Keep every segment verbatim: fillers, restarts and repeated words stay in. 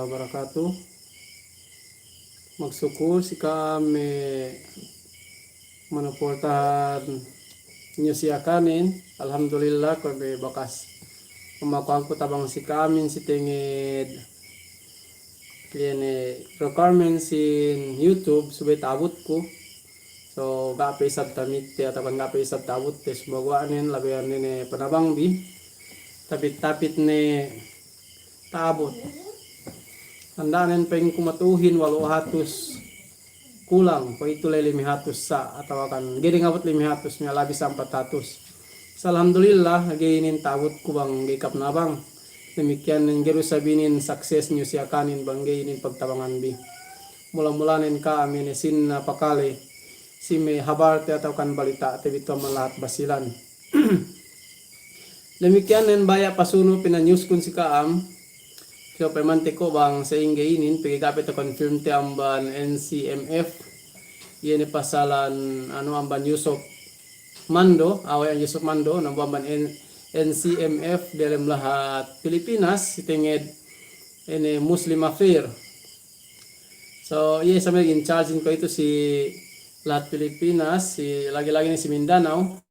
wabarakatuh. Magsukul si ka'am me' manuportahan niyu si Akanin. Alhamdulillah, kuwe' me' bakas pamakuhanku tabang si ka'amin si tenged iye ne requirement sin YouTube subey ta'abutku. So, ga' pe isab tamitte atawa kan ga' pe isab ta'abutte, sumaguwa' nen labeyan ne ne panabangbi. Tapit-tapit ne ta'abut. Tanda'nen pa'inku matu'uhin walu' hatus kulang, kuwe'itu le lime hatus sa', atawa kan ga'i ne ngabut lime hatus, niya' labi sa' ampat hatus. Sa' alhamdulillah, ga'i inin ta'abutku bang ga'i kapanabang. Damikkiyan nen ga'i du isab inin sukses niyu si Akanin bang ga'i inin pagtabanganbi. Mula-mulanen ka'am ine sinna pakale si me' habalte atawa kan balita'te bi tu'u amban lahat Basilan. Damikkiyan nen baya' pasunu' pinanewskun si ka'am. So, payamante ko' bang sa'ingge inin, pegge' ga' pe takonfirmte amban N C M F. Iye ne pasalan, anu, amban Yusuf Mando, awe' an Yusuf Mando, dambuwa' amban N-, N C M F delem lahat Pilipinas, si tenged ine Muslim Affair. So, iye isab me' in charge in kuwe'itu si lahat Pilipinas, si lagi-lagi ne si Mindanao.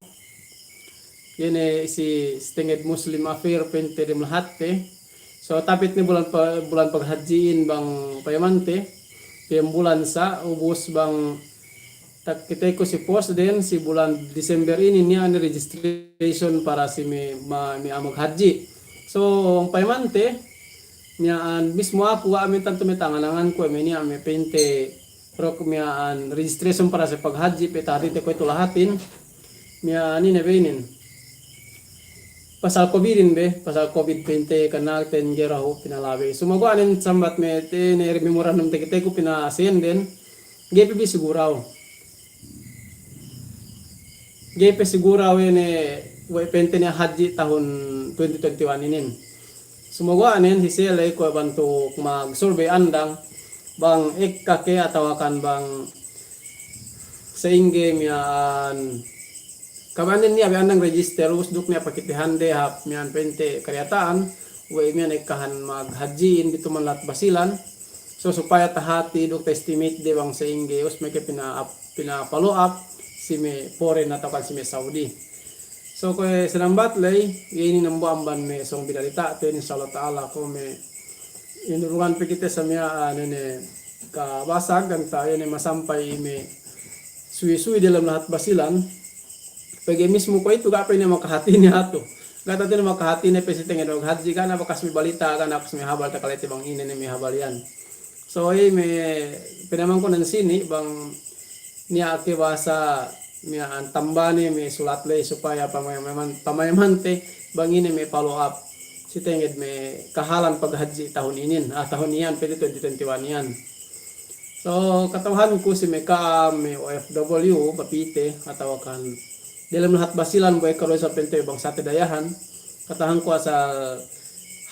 Iye ne si, si tenged Muslim Affair pa'inte dem lahatte. So, tapit ne bulan pa-, bulan paghadji'in bang payamante. Piyem bulan sa', ubus bang takiteku si post den si bulan December inin niya' ne registration para si me', ma-, me' a'a maghadji'. So, payamante, miya'an mismo aku, ga' me' tantu me' tangan-anganku, me' niya' me' pa'inte, pero miya'an registration para si paghadji', pe tahatinte kuwe'itu lahatin, miya'an ine be inin. Pasal COVID inin be, pasal COVID pa'inte kanal ten gerahu pinalabey. Sumaguwa' nen sambat me' te ne memorandum takiteku pinasenden, ga'i pe bi siguraw. Ga'i pe siguraw ine we' pa'inte ne hadji' tahun twenty twenty-one inin. Sumaguwa' nen hise' ley kuwe' bantuk magsurvey andang bang ekka ke atawa kan bang sa'ingge miya'an. Kabaya'an niya' be andang register, ubus duk niya' pakitehande hap miya'an pa'inte kariyata'an, we' miya'an ekkahan maghadji'in bi tu'u amban lahat Basilan. So, supaya tahati duk ta-estimate de bang sa'ingge, ubus meke pina-, pina-follow up si me' foreign atawa kan si me' Saudi. So, kuwe' sinambat ley, iye inin dambuwa' amban me' sōng binalita'te, insya Allah ta'ala, kuwe' me' inurungan pe kite sa miya'an ine kabasag, ganta' ine masampay me' suwi-suwi delem lahat Basilan, pegge' mismo kuwe'itu ga' pe ine makahatine atu. Ga' pe ine makahatine pe si tenged maghadji', ga' ne bakas me' balita', ga' ne bakas me' habal takalete bang ine ne me' habal iyan. So, iye me' pinamangkunan sini bang niya' ke bahasa miya'an tambane me' sulat ley supaya pamayaman-, pamayamante bang ine me' follow up si tenged me' kahalan paghadji' tahun inin, ah, tahun iyan, pa'inte twenty twenty-one iyan. So, kata'uhanku si me' ka'am me' O F W, papite, atawa kan delem lahat Basilan bu ekka du isab pa'inte bangsate dayahan. Kata'uhanku asal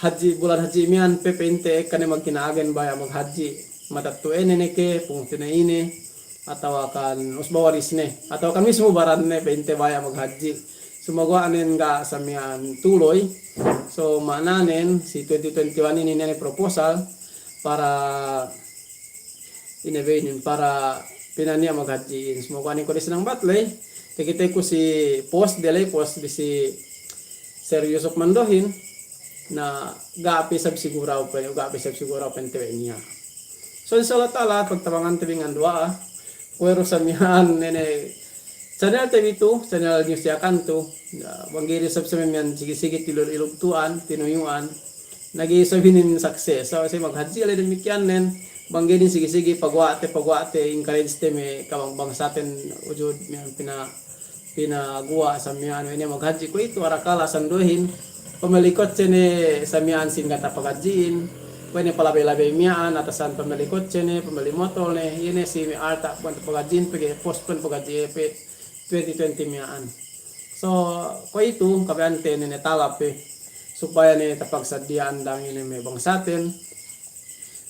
hadji', bulan hadji' miya'an pe pa'inte ekka ne magkina'agen baya' maghadji'. Matetto'ane ne ke, pungtina'ine, atawa kan usba warisne, atawa kan mismo baranne pa'inte baya' maghadji'. Sumaguwa' nen ga' sa miya'an tuloy. So, ma'ananen si twenty twenty-one inin ne proposal para ine be inin para pinaniya' maghadji'in. Sumaguwa' inin kuwe' de sinambat ley, takiteku si post de ley, post de si Sir Yusuf Mandohin, na ga' pe isab siguraw pe, ga' pe isab siguraw pa'inte we' niya'. So, insya Allah ta'ala, pagtabangante bi ngan duwa'a, kuwe' du sa miya'an ine, channel te bi tu, channel News Yakan tu, ya, bang ga'i du isab sa miya'an sigi-sigi tilul ilugtu'an, tinuyu'an, na ga'i isab inin success. So, si maghadji' ley damikkiyan nen, bang ga'i inin sigi-sigi paguwa'te, paguwa'te, encourage te me' kabang-bangsaten ujud miya'an pina-, pinaguwa' sa miya'an we' ne maghadji', kuwe'itu arakala' sanduhin, pamalikotse ne sa miya'an singga tapaghadji'in, we' ne palabey-labey miya'an, atasan pamalikotse ne, pamali motol ne, iye ne si me' alta' kuwan tapaghadji'in, pegge' postpone paghadji'in pe twenty twenty miya'an. So, kuwe'itu, kabaya'ante ne, ne talab pe, supaya ne tapagsaddiya andang ine me' bangsaten,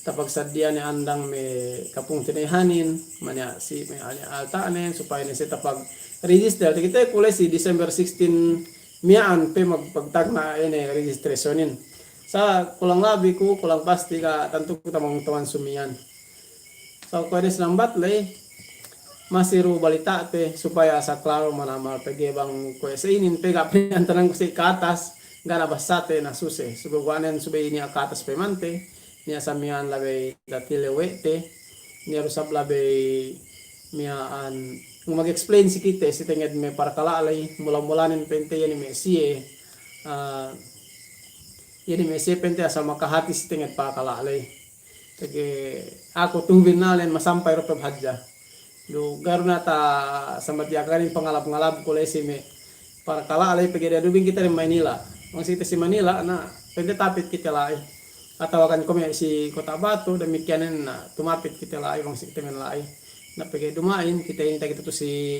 tapagsaddiya ne andang me' kapungtina'ihanin, maniya' si me' alta'nen, supaya ne siye tapag-register. Takiteku ley si December sixteen miya'an pe magpagtagna' ine registrationin. Sa' kulang labi ku, kulang pasti ga' tantu ku tamang-tamang sumiyan. Sa' kuwe' ne sinambat ley, masi du balita'te supaya asal klaru manamal pegge' bang kuwe' sa' inin pe ga' pe antanan ku si katas, ga' ne basate na suse. Subey guwa'nen subey niya' katas pemante, niya' sa miya'an labey tatile we' te, niya' du sab labey miya'an mag-explain si kite si tenged me' parkala' ley, mula-mulanen pente iye ne me' siye, ah, iye ne me' siye pente asal makahati si tenged parkala' ley. Pegge' aku tu'u binalen masampay du pe hadja. Du ga' du nata' sambat yakanin pangalab-ngalab ku ley si me' parkala' ley pegge' diyalem kite dem Manila. Bang si kite si Manila, na pente tapit kite la'i. Atawa kan kuwe' me' si Kota Batu, damikkiyanen na tumapit kite la'i, bang si kite men la'i. Na pegge' duma'in, kite inin takite tu'u si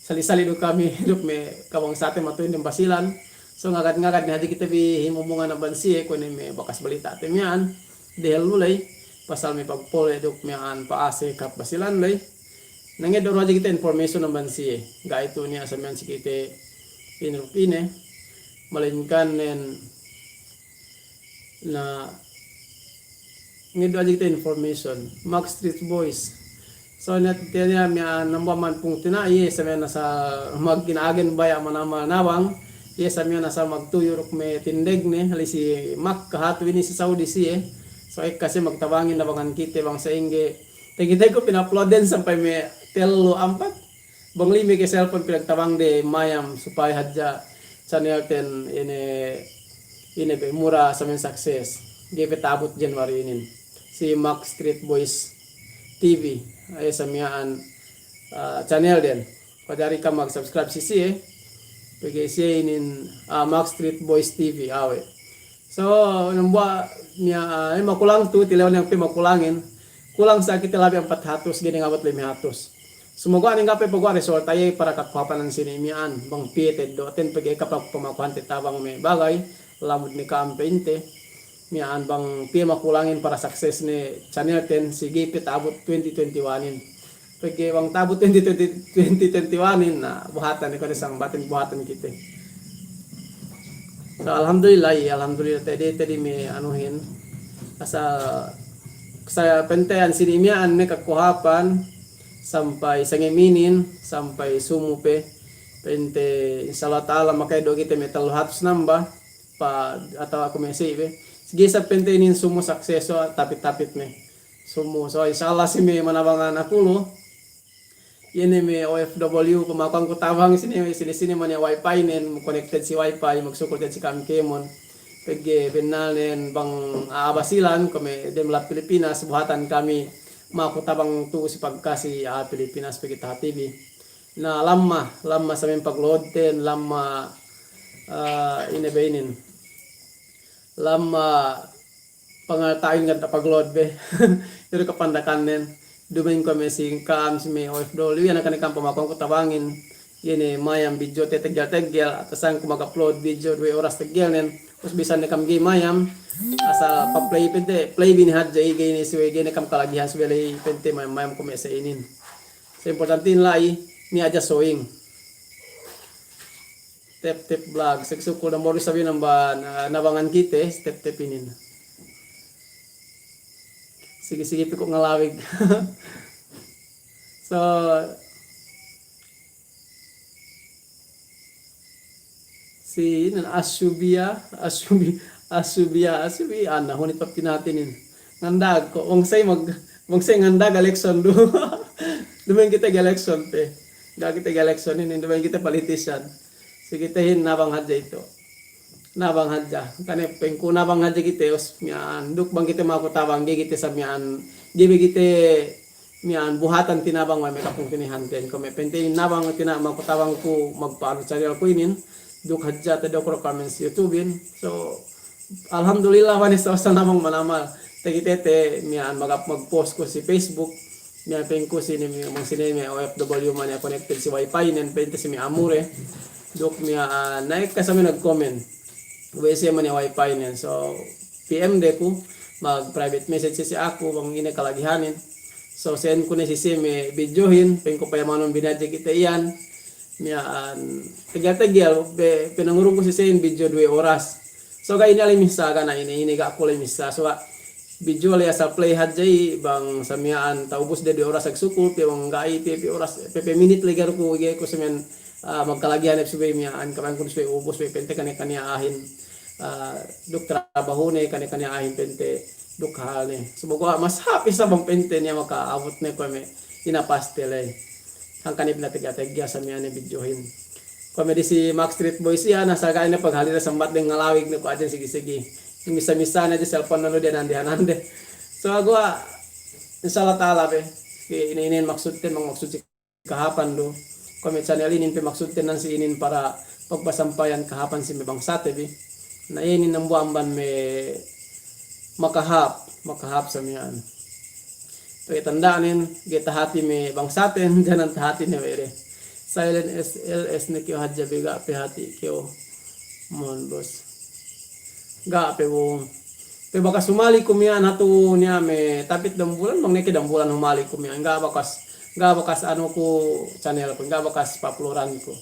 sali'-sali' du kami, duk me' kabangsate matu'in dem Basilan. So ngagad-ngagad ne hadja kite bi himumungan amban siye, kuwe' ne me' bakas balita'te miya'an. Dehellu ley, pasal me' pagpole' duk miya'an pa'ase kap Basilan ley. Nangeddo' du hadja kite information amban siye. Ga' itu niya' sa miya'an si kite ine duk ine. Malayingkan nen na ngeddo' hadja kite information. Max Street Boys. So, niya' tiya' niya' miya'an dambuwa' man pungtina'i, iye sa miya'an asal magkinagen baya' manamal nabang, iye sa miya'an asal magtuyu' duk me' tindegne, la'i si Mak kahatu inin si Saudi siye. So, ekka siye magtabangin nabangan kite bang sa'ingge. Takite ku pina-upload den sampay me' tellu ampat. Bang lime ke cellphone pinagtabangde mayam supaya hadja channel ten ine, ine be mura sa miya'an success. Ga'i pe ta'abut January inin. Si Max Street Boys T V, iye sa miya'an, ah, channel den. Pajari kam mag-subscribe si siye, pegge' siye inin, ah, Max Street Boys T V, awe'. So, dambuwa' niya', ah, eh, makulang tu'u, tilew niya' pe makulangin. Kulang sa' kite labi ampat hatus, ga'i ne ngabut lime hatus. Sumaguwa' ne ga' pe paguwa' resulta iye para kakuhapanan sine miya'an, bang piye teddo'ten pegge' ekka pamakuhante tabang me' bagay, lamud ne ka'am pa'inte. Miya'an bang piye makulangin para success ne channel ten si ga'i pe ta'abut twenty twenty-one in. Pegge' bang ta'abut twenty twenty, twenty twenty-one in, na buhatan ne kuwe' ne sangbatin buhatan kite. So, alhamdulillah, iye, alhamdulillah, tedi, tedi me' anuhin. Asal sa pente'an sine miya'an me' kakuhapan, sampay sangem inin, sampay sumu pe, pente, insya Allah ta'ala, maka'eddo' kite me' tellu hatus namba, pa, atawa aku me' si be. Sige sa pente inin sumu success, so, tapit-tapit ne. Sumu, so, insya Allah si me' manabangan aku lu. Iye ne me' O F W, pamakuhan ku tabang sine, sine, sine mane wifi nen, connected si wifi, magsukul te'ed si ka'am kēmon. Pegge' bennalnen bang a'a Basilan, kuwe' me' dem lahat Pilipinas, buhatan kami, maku tabang tu'u si pagkasi a'a Pilipinas, pegge' taha T V. Na lamma, lamma sa miya'an pag-load ten, lamma, ah, ine be inin. Lamma pangalta'in kan tapag-load be. Iye du kapandakannen. Duma'in kuwe' me' si ka'am si me' O F W, iye ne kan ka'am pamakuhan ku tabangin. Iye ne mayam video te teggel-teggel, atasan ku mag-upload video duwe oras teggelnen. Terus bisan ne ka'am ga'i mayam, asal pa-play pente, play bi ne hadja, ga'i ne subey, ga'i ne ka'am kalagihan subey la'i pente mayam-mayam kuwe' me' sa inin. Sa importantin la'i, niya' hadja sowing. Tep-tep vlog, sek sukul dambuwa' du sabi namba, ah, nabangan kite, tep-tep inin. Sige-sige pe ku ngalawig. So, si inin Asubia, Asubi-, Asubia, Asubi, ana, hunit pa pinatinin. Ngandag ko', bang sa'in mag-, bang sa'in ngandag election du. Duma'in kite ga election pe. Ga' kite ga election inin, duma'in kite politician. Si kitehin nabang hadja itu. Nabang hadja. Kane pengku nabang hadja kite, us miya'an. Duk bang kite maku tabang, ga'i kite sa miya'an. Ga'i be kite miya'an buhatan tinabang we' me' kapungtina'ihanten. Kuwe' me' pente inin nabang tina' maku tabang ku magpa'anu channel ku inin. Duk hadja te duk requirements YouTube-in. So, alhamdulillah, mane sa-, sa nabang manamal. Takite te miya'an mag-, mag-post ku si Facebook. Miya'an pengku sine, miya'an sine me' O F W mane connected si wifi nen, pente si me' amure. Duk miya'an, ah, na'ekka sa me' nag-comment. We' siye mane wifi nen. So, P M de ku, mag-private message si aku, bang ine kalagihanin. So, send ku ne si siye me' videohin, pengku payamanun bi ne hadja kite iyan. Miya'an, tegel-tegel, pe-, pinangurung ku si siye inin video duwe oras. So ga' ine ley missā, ga' ne ine, ine ga' ku ley missā. So ga' video ley asal play hadja i, bang samiya'an ta'ubus de duwe oras agsukul, pe bang ga'i pe, pe oras, pe, pe minit ley ga'i du ku, ga'i ku samiya'an, ah, magkalagihan hep subey miya'an, kabaya'ankun subey ubus, subey pa'inte kaniya-kaniya a'ahin, ah, duk trabahune, kaniya-kaniya a'ahin pa'inte duk halne. So baguwa' mas hāp isab bang pa'inte niya' maka'abut ne kuwe' me' inapaste ley. Hangkan iye pinategga-tegga samiya'an ne videohin. Kuwe' me' disi Max Street Boys iyan, asal ga'i ne paghalide sambat de ngalawig ne kuwe' hadja sigi-sigi. Missā-missā ne hadja cellphone ne lu diyanan-diyanan de. So baguwa', insya Allah ta'ala be, ine-inen maksudten, bang maksud si kahāpan du. Kuwe' me' channel inin pe maksudten nan si inin para pagpasampayan kahāpan si me' bangsate bi. Na inin dambuwa' amban me' makahāp, makahāp samiya'an. Pegge' tanda'nen, ga'i tahati me' bangsaten, janan tahati ne we' de. Silent S L S ne kew hadja be, ga' pe hati' kew. Mon bos. Ga' pe bu. Pe bakas humali ku miya'an hatu niya' me' tapit dambulan, bang ne ke dambulan humali ku miya'an. Ga' bakas, ga' bakas anu ku channel ku, ga' bakas pa-uploadan ku.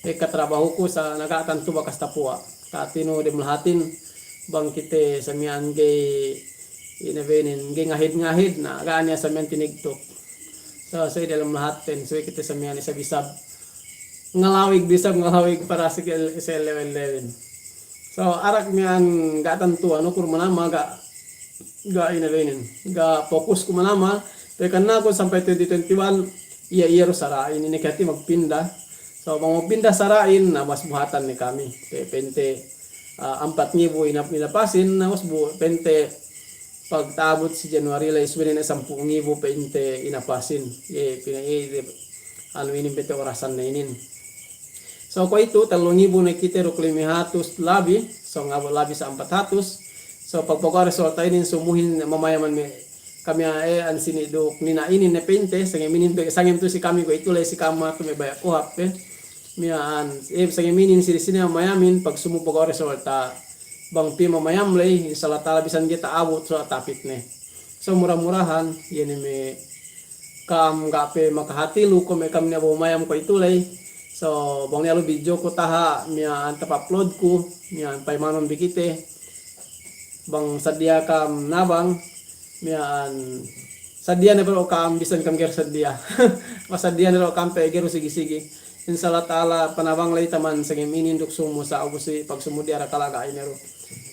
Ekka trabahuku sa' na ga' tantu bakas tapuwa'. Ta'atinu dem lahatin bang kite samiya'an ga'i ine be inin, ga'i ngahid-ngahid, na ga' niya' samiya'an tinigtuk. So, so dem lahatin, so kite samiya'an isab-isab ngalawig, isab ngalawig para si ke-, si ellew-ellewin. So, arak miya'an ga' tantu anu ku du manamal, ga' ga' ine be inin, ga' fokus ku manamal, pe kan aku sampay twenty twenty-one, iye, iye du sara'in, ine ke hati' magpinda. So, bang magpinda sara'in, na mas buhatan ne kami. Pe, pa'inte, ah, ampat ngibu ina-, inapasin, na mas bu-, pa'inte pagta'abut si January ley, subey ne sampū' ngibu pa'inte inapasin. Iye, pina-, iye, anu inin pa'inte orasan ne inin. So, kuwe'itu, tellu ngibu ne kite duk lime hatus labi, so, ngabut labi sa' ampat hatus. So, pagpaguwa' resulta inin sumuhin mamayaman me' kami, eh, ansini' duk nina' inin ne pa'inte, sangem inin pe, sangem tu si kami kuwe'itu ley si ka'am tu me' baya' kohap pe. Miya'an, eh, sangem inin sini-sini mamayamin, pagsumu paguwa' resulta. Bang piye mamayam ley, insya Allah ta'ala bisan ga'i ta'abut, so, tapit ne. So, mura-murahan, iye ne me' ka'am ga' pe makahati lu kuwe' me' ka'am niya' bu mayam kuwe'itu ley. So, bang niya' lu video ku taha', miya'an tapa-upload ku, miya'an payamanun bi kite. Bang sadiya ka'am nabang, miya'an sadiya ne bro ka'am bisan ka'am ga'i du sadiya. Bang sadiya ne bro ka'am pe ga'i du sigi-sigi. Insya Allah ta'ala, panabang ley taman sangem inin duk sumu sa' ubus si pagsumu diya' rakala' ga'i ne du.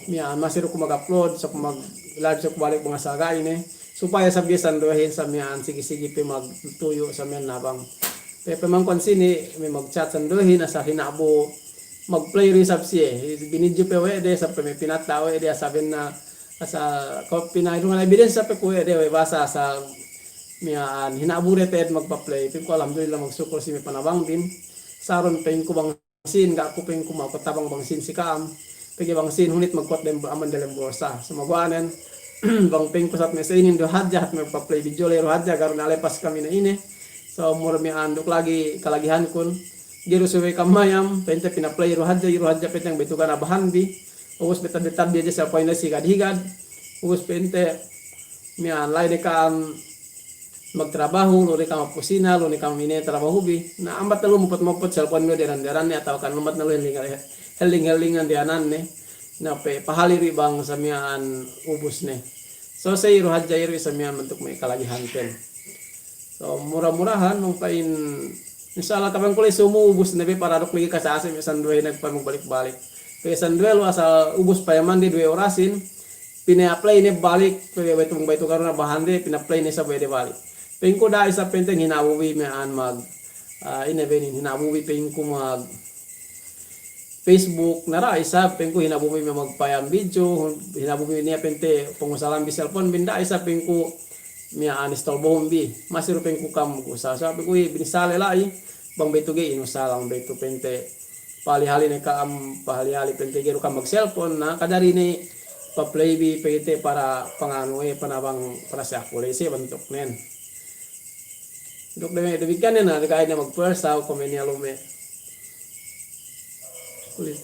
Miya'an masi du ku mag-upload, sa' ku mag-live, sa' ku balik bang asal ga'i ne. Supaya isab ga'i sinduwehin sa' miya'an sigi-sigi pe magtuyu' sa' miya'an nabang. Pe, pe mangkuwan sini, me' mag-chat sinduwehin, asal hina'bu mag-play du isab siye. Binidyo pe we' de, sa' pe me' pinatta' we' de, asal bennal, asal ko' pina'idungan ebidensya pe ku we' de, we' basa asal miya'an hina'bu de te'ed magpa-play. Pa'inku alhamdulillah magsukul si me' panabang bin. Sarun pa'inku bang sīn, ga' ku pa'inku ma'u katabang bang sīn si ka'am. Pegge' bang sīn hunit magkuwat dem amban delem bulsa. Sumaguwa'nen, bang pa'inku sat me' sa'inin du hadja, hat me' pa-play video ley du hadja, ga'i du nalepas kami ne ine. So, mura miya'an duk lagi' kalagihankun. Ga'i du subey ka'am mayam, pa'inte pina-play du hadja, du hadja pa'inte bang betu ga' ne bahanbi. Ubus betad-betad bi hadja sa' pa'in ley si higad-higad. Ubus pa'inte miya'an la'i ne ka'am magtrabahu, lu ne ka'am pusina, lu ne ka'am ine trabahubi. Na ambat ne lu muput-muput cellphone ne diyanan-diyanan ne, atawa kan ambat ne lu helling-, helling-hellingan diyanan ne. Na pe pahali bi bang samiya'an ubus ne. So, sa' iru hadja iru samiya'an bantuk me' kalagihanten. So, mura-murahan bang pa'in, insya Allah, kapan ku ley sumu ubus ne bi para duk lagi' kasase me' sinduwe hinag pa magbalik-balik. Pe sinduwe lu asal ubus payaman de duwe orasin, pina-play ne balik, pe we' tu bang baya' tu ga'i du ne bahande, pina-play ne isab we' de balik. Pa'inku da'a isab pa'inte hina'bubi miya'an mag, ah, ine be inin, hina'bubi pa'inku mag Facebook, na da'a isab pa'inku hina'bubi me' magpayam video, hina'bubi niya' pa'inte pangusalanbi cellphone bin, da'a isab pa'inku miya'an istorbohunbi, masi du pa'inku ka'am magusala, sa' pa'inku i' binisale la'i, bang betu ga'i inusala, bang betu pa'inte pahali-hali ne ka'am, pahali-hali pa'inte ga'i du ka'am mag-cellphone, na kajari ne pa-play bi pa'inte para panganu, eh, panabang para si aku ley, siye bantuknen. Duk demi-, damikkiyan ne na, duk ga'i ne magpuwersa, komen niya' lume. Kulit.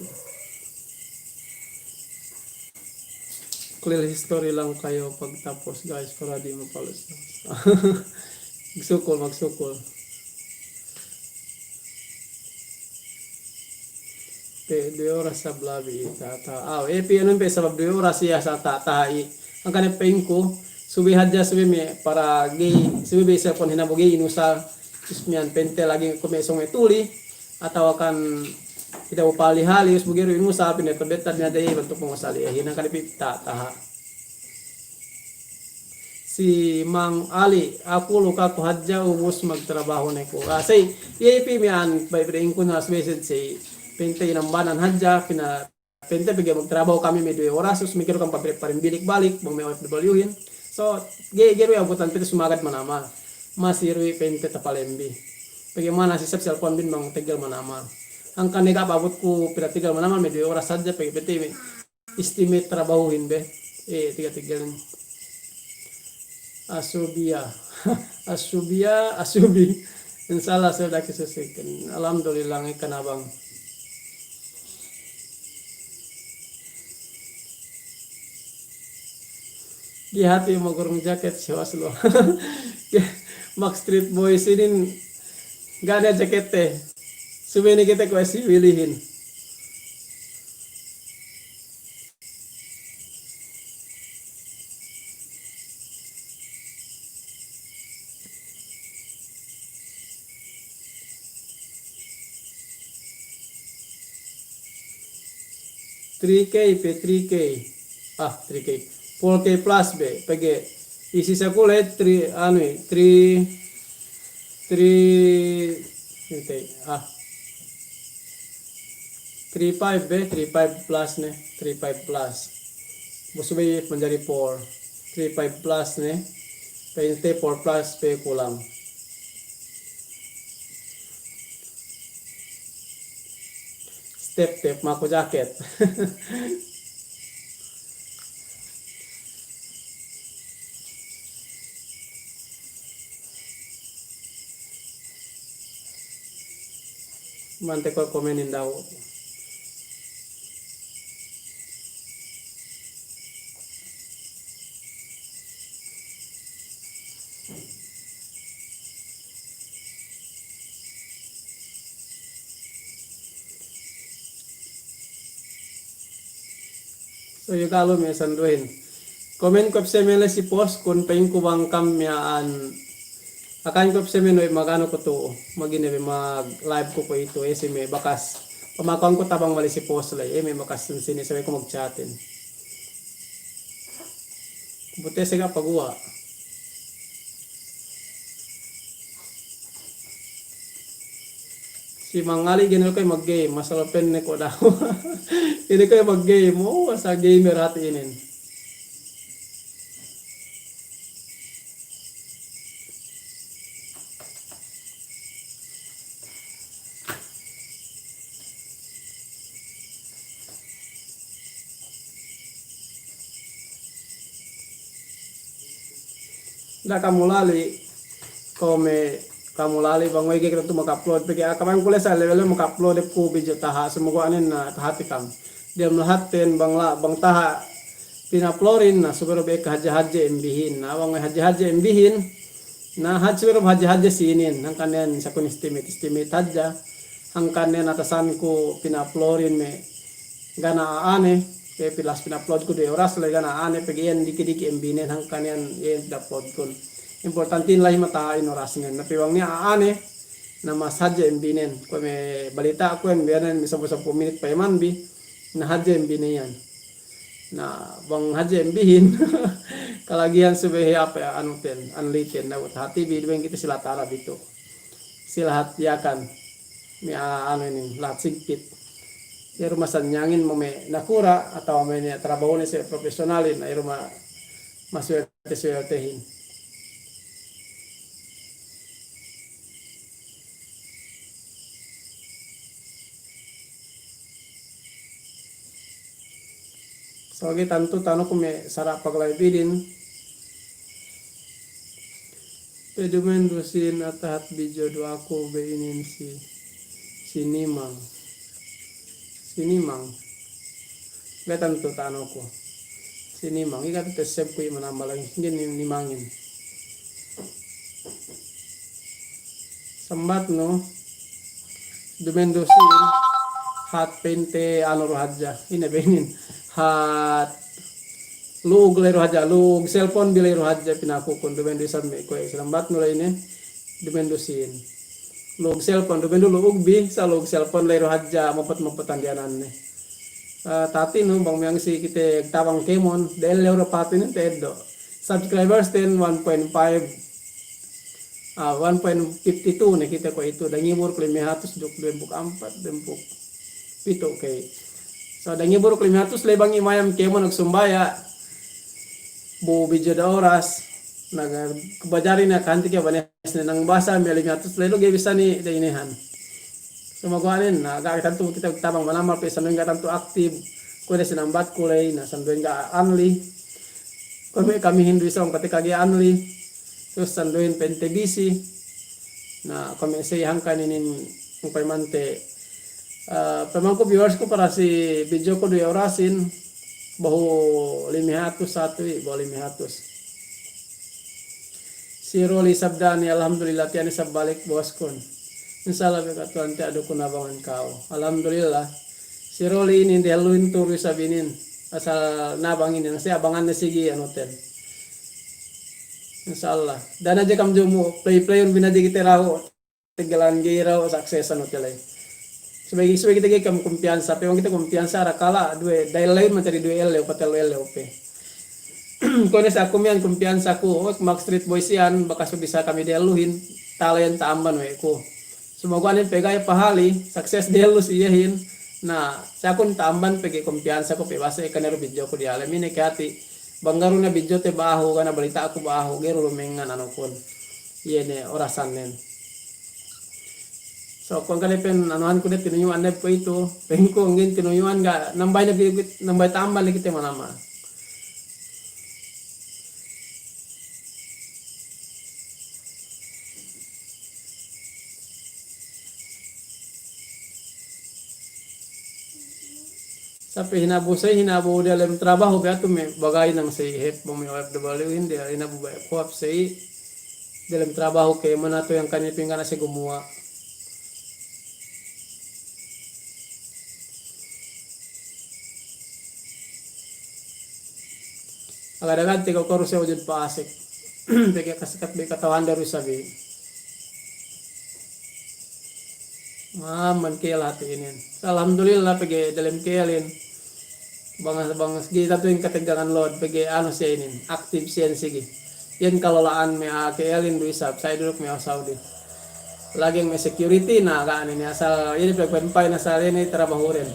Clear history lang kayo pagtapos, guys, para di' mapalos. Magsukul, magsukul. Pe duwe oras sab labi, taha'-taha'. Aw, e, pe anu pe sabab duwe oras iye asal taha'-taha' i. Hangkan ne pa'inku, subey hadja subey me' para ga'i, subey be isab kuwan hinabu ga'i inusal. Terus miya'an pa'inte lagi' kuwe' me' sōng me' tuli. Atawa kan hinabu pali-hali, terus bu ga'i du inusal, pa'inte tebetta dinadaya bantuk pangusal iye. Hangkan ne pe taha'-taha'. Si Mang Ali, aku lukaku hadja ubus magtrabahu ne ku. Ah, sey, iye pe miya'an, bang pa'inku na subey sey, pa'inte inambanan hadja, pina, pa'inte pegge' magtrabahu kami me' duwe oras, terus mikil kam pa-, parimbilik balik, bang me' O F W hin. So, ga'i, ga'i du iye abutan pa'inte sumagad manamal. Masi du iye pa'inte tapalembi. Pegge' manamal si sab selpon bin bang tegel manamal. Hangkan ne ga' pa'abutku pa'inte tegel manamal me' duwe oras hadja, pegge' pa'inte me' estimate trabahuhin be. E, tiga-tiga lin. Asubiya. Asubiya, asubi. Insya Allah, saya udah kisah second. Alhamdulillah, ngekan abang. Ga'i hati magurung jaket si Oslo. Mak Street Boys inin ga' ne jakette. Subey ne kite kuwe' si Willy hin. Three K pe, three K. Ah, three K. Four K plus be, pegge' isi saku le three, anu, three, three, ite, ah. Three five be, three five plus ne, three five plus. Bu subey manjari four. Three five plus ne, pa'inte four plus pe kulang. Step-step maku jaket. Mante ko' komenin dahu'. So, iyu kalu me' sanduhin. Komen ko' pese me' le si post kun pa'inku bang kam miya'an. Akahin ko' pese me' no'i maganu ku tu'u. Magine be mag-live ku kuwe'itu, e, si me' bakas. Pamakuhanku tabang mali si post le, e, me' bakas sini sabi ku magchatin. Butese ga' paguwa'. Si Mang Ali gene ko' mag-game, masala penne ko' dahu'. Ine ko' mag-game, o, asal gamer hati' inin. Da'a kamu lali, kome kamu lali bang we' ga'i kite tu maka-upload, pegge' akaban ku le sa level maka-upload ku video taha', semoga anen na tahati kam. Diyalem lahatten bang la, bang taha' pina-uploadin, na subey du be kahadje-hadje M B-hin, na bang we' hadje-hadje M B-hin, na hadje subey du hadje-hadje sinin, hangkan nen sakun estimate-estimate hadja, hangkan nen atasanku pina-uploadin me' ga' ne a'ane, pe pilas pina-upload ku duwe oras le ga' ne a'ane, pegge' iyan diki'-diki' M B-nen, hangkan iyan iyan pina-upload kun. Importantin la'i mata'in orasnen, na pe bang niya' a'ane, na mas hadje M B-nen, kuwe' me' balita' kuwe' iyan biyanen me' sampū'-sampū' minit payaman bi, na hadje M B-ne iyan. Na bang hadje M B-hin, kalagihan subey he ape anu ten, anliten, na tahati bi, duwen kite si lata' Arab itu. Si lahat Yakan. Me' a-, anu inin, lahat sigpit. Iye du masanyangin me' nakura', atawa me' niya' trabahune si profesionalin, iye du ma-, masuwerte-suwertehin. So, ga'i tantu ta'anu ku me' sara' pag-live idin. Pe dumen du sin atahat video du aku be inin si, si Nimang. Si Nimang. Ga'i tantu ta'anu ku. Si Nimang. Iye ga' tu te-save ku iye manambal lagi'. Ga'i ni-, Nimangin. Sambatnu, dumen du sin, Hat pente anu du hadja. Ine be inin. Hat lu'ug ley du hadja. Lu'ug selpon bi ley du hadja pinakukun. Duma'in du isab me' kuwe' sinambatnu ley ine. Duma'in du sīn. Lu'ug selpon. Duma'in du lu'ug bi. Sa' lu'ug selpon ley du hadja. Mopot-mopotan diyananne. Eh, tatinu bang miya'an si kite tabang kēmon. Dellew du pa'in te eddo'. Subscribers ten one point five. Ah, one point fifty two ne kite kuwe'itu, dangibu duk lime hatus duk duwempū' ampat, duwempū' pitu' ke. So, dangibu duk lime hatus ley bang imayam kēmon magsumbaya', bu bidjo da oras, na, bajari ne kanti ke bane sine nang basa me' lime hatus ley lu ga'i bisa ni da inehan. So, maguwa'nen, na, ga' tantu kite tabang manamal pe sanduwen ga' tantu aktib, kuwe' ne sinambatku ley, na, sanduwen ga' anli. Kuwe' me' kamihin du isab kate kage anli. Terus sanduwen pente bisi. Na, kuwe' me' sey hangkan inin payamante. Eh, payamangku viewers ku para si bidjo ku duwe orasin. Behu lime hatus satu i, behu lime hatus. Si Roli Sabdani, alhamdulillah, tiya' ne isab balik boskun. Insya Allah, berkat Tuhan, tiya' du ku nabangan ka'u. Alhamdulillah. Si Roli inin dehelluhin tu'u isab inin. Asal nabang inin, si abangan ne sigi anu ten. Insya Allah. Da'a ne hadja kam jumu, play-playun bi ne hadja kite dahu'. Teggelan ga'i dahu' sukses anu te ley. Subey, subey kite ga'i kam kumpiyansa, pe bang kite kumpiyansa, arakala' duwe, dahil ley manjari duwe ellew, patellu ellew pe. Kuwe' ne sa' aku miya'an kumpiyansaku, oh, Max Street Boys iyan, bakas bisa kami dehelluhin, talent ta'amban we' ku. Sumaguwa' nen pegge' pahali, sukses dehellu si iyehin. Na, sa' aku ta'amban pegge' kumpiyansaku pe basa ekka ne du bidjoku diyalem ine ke hati'. Bang ga' du ne bidjote behu, ga' ne balita'ku behu, ga'i du lumengngan anukun. Iye ne orasannen. So, kuwe' kale pen anuhanku ne tinuyu'an ne kuwe'itu, pengku nggin tinuyu'an ga' nambahine bi-, nambahine ta'amban ne kite manamal. Sa' pe hinabu sey, hinabu diyalem trabahu pe atu me' bagay nang sey hep bang me' O F W hin diya hinabu baya' kuwap sey diyalem trabahu ke manatu yang kani pinggan ase gumuwa'. Agad-agad te ko' koru se ujud pa'asek. Pegge' kasikat be kata'uhan daru sabi. Amban kēl hati' inin. Alhamdulillah pegge' dalem kēlin. Bang, bang ga'i tatu in kateggangan load pegge' anu siye inin. Active siye sigi. Iyan kalola'an me' a'a kēlin du isab. Sa'i duluk me' a'a Saudi. Lagi' me' security na ga' ne asal, iye ne pe kuwe' pa'in asal iye ne trabahuren.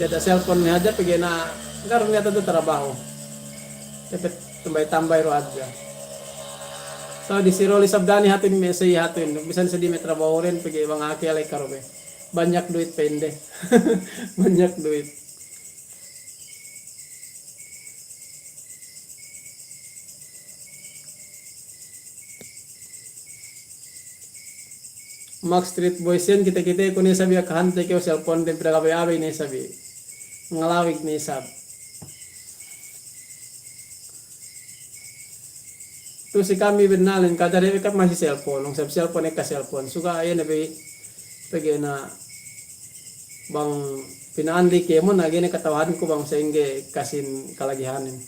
Diyata' cellphone ne hadja pegge' na ga' du ne tatu trabahu. Tepet tambay-tambay du hadja. So, di si Roli Sabdani hati' me' sey hati' bisan seddi me' trabahuren pegge' bang a'a kēl karu be. Banyak duit pende. Banyak duit. Max Street Boys iyan kite-kite ku ne sabi akahante kew cellphone dem pira gabe-gabe ne sabi. Ngalawig ne isab. Tu si kami bennalin, kajari ekka masi cellphone, nung sab cellphone, ekka cellphone. Suga' iye ne bi, pegge' na bang pina'an di kēmon, na ga'i ne kata'uhanku bang sa'ingge kasin kalagihanin.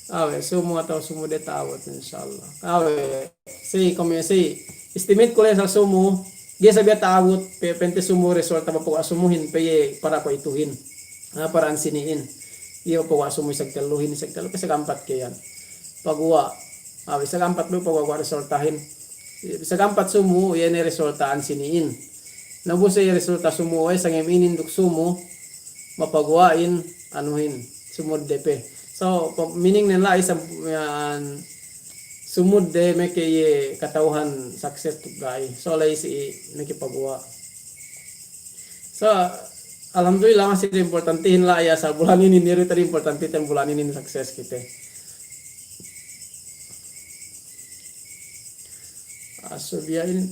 Awe', sumu atawa sumudde ta'abut, insya Allah. Awe'. Sey, kami sey, estimate ku le asal sumu, ga'i sabi ta'abut, pe, pente sumu resulta bapaguwa' sumuhin, pe iye para kuwe'ituhin. Ah, para ensini'in. Iye bapaguwa' sumu isab telluhin, isab tellu, pe isab ampat ke iyan. Paguwa', ah, isab ampat du paguwa' resultahin. Isab ampat sumu, iye ne resulta ensini'in. Na bu sey resulta sumu, we' sangem inin duk sumu, mapaguwa'in, anuhin, sumudde pe. So, pa-, meaning nen la'i sam-, yan, sumudde meke iye kata'uhan success tu ga'i. So, la'i si meke paguwa'. So, alhamdulillah masi de importantihin la'i asal bulan inin, niru tadi importantihin bulan inin success kite. Asubiya inin,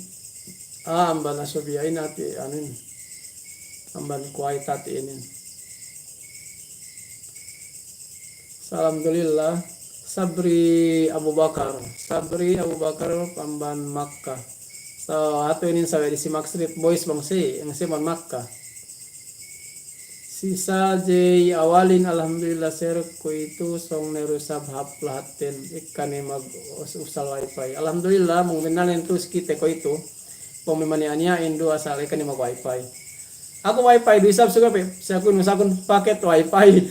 ah, amban asubiya inin hati' anun. Amban kuwait hati' inin. Alhamdulillah. Sabri Abu Bakar. Sabri Abu Bakar amban Makkah. So, hatu inin sawe' di si Max Street Boys bang si, yang si amban Makkah. Si Sajey Awalin, alhamdulillah, sir, kuwe'itu sōng ne du isab hāp lahatten, ekka ne mag-, us-, usal wifi. Alhamdulillah, mung bennalnen tu si kite kuwe'itu. Pung me' maniya'-niya'in du asal ekka ne mag-wifi. Aku wifi du isab suga pe, si aku nu sakun paket wifi.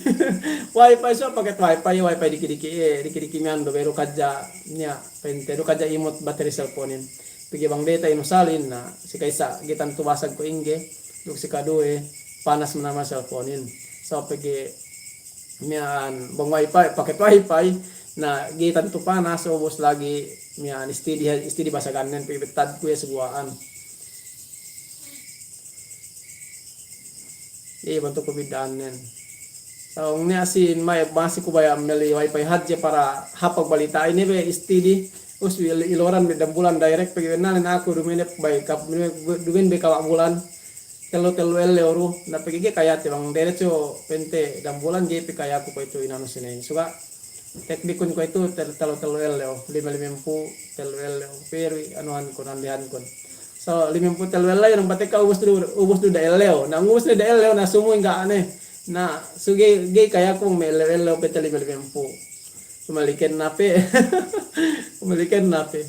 Wifi, so paket wifi, wifi diki'-diki', eh, diki'-diki' miya'an du, baru du kadja niya', pa'inte du kadja imut bateri cellphone-in. Pegge' bang data inusalin, na, si ka'isa ga'i tantu basag ko' ingge, duk si kaduwe, panas manamal cellphone-in. So pegge' miya'an bang wifi, paket wifi, na, ga'i tantu panas, ubus lagi' miya'an steady, steady basagannen, pegge' bettad ku iye suguwa'an. Iye bantuk pabidda'annen. So, niya' sīn me' masi ku baya' melli wifi hadja para hāp pagbalita' inin be steady. Us iloran me' dambulan direct, pegge' bennalnen aku duma'in be kap-, duma'in be kaba' bulan. Tellu, tellu ellew du. Na pegge' ga'i kayate bang diretso pa'inte dambulan ga'i pe kayaku kuwe'itu inanu sine. Suga' teknikun kuwe'itu tel-, tellu, tellu ellew, lime, limempū', tellu ellew. Pero anuhankun, andihankun. So, limempū' tellu ellew, na bang patekka ubus du, ubus du da ellew. Na ubus du da ellew, na sumu ingga' ne. Na, so ga'i, ga'i kayaku me' ellew-ellew pa'inte lime, limempū'. Kumaliken na pe. Kumaliken na pe.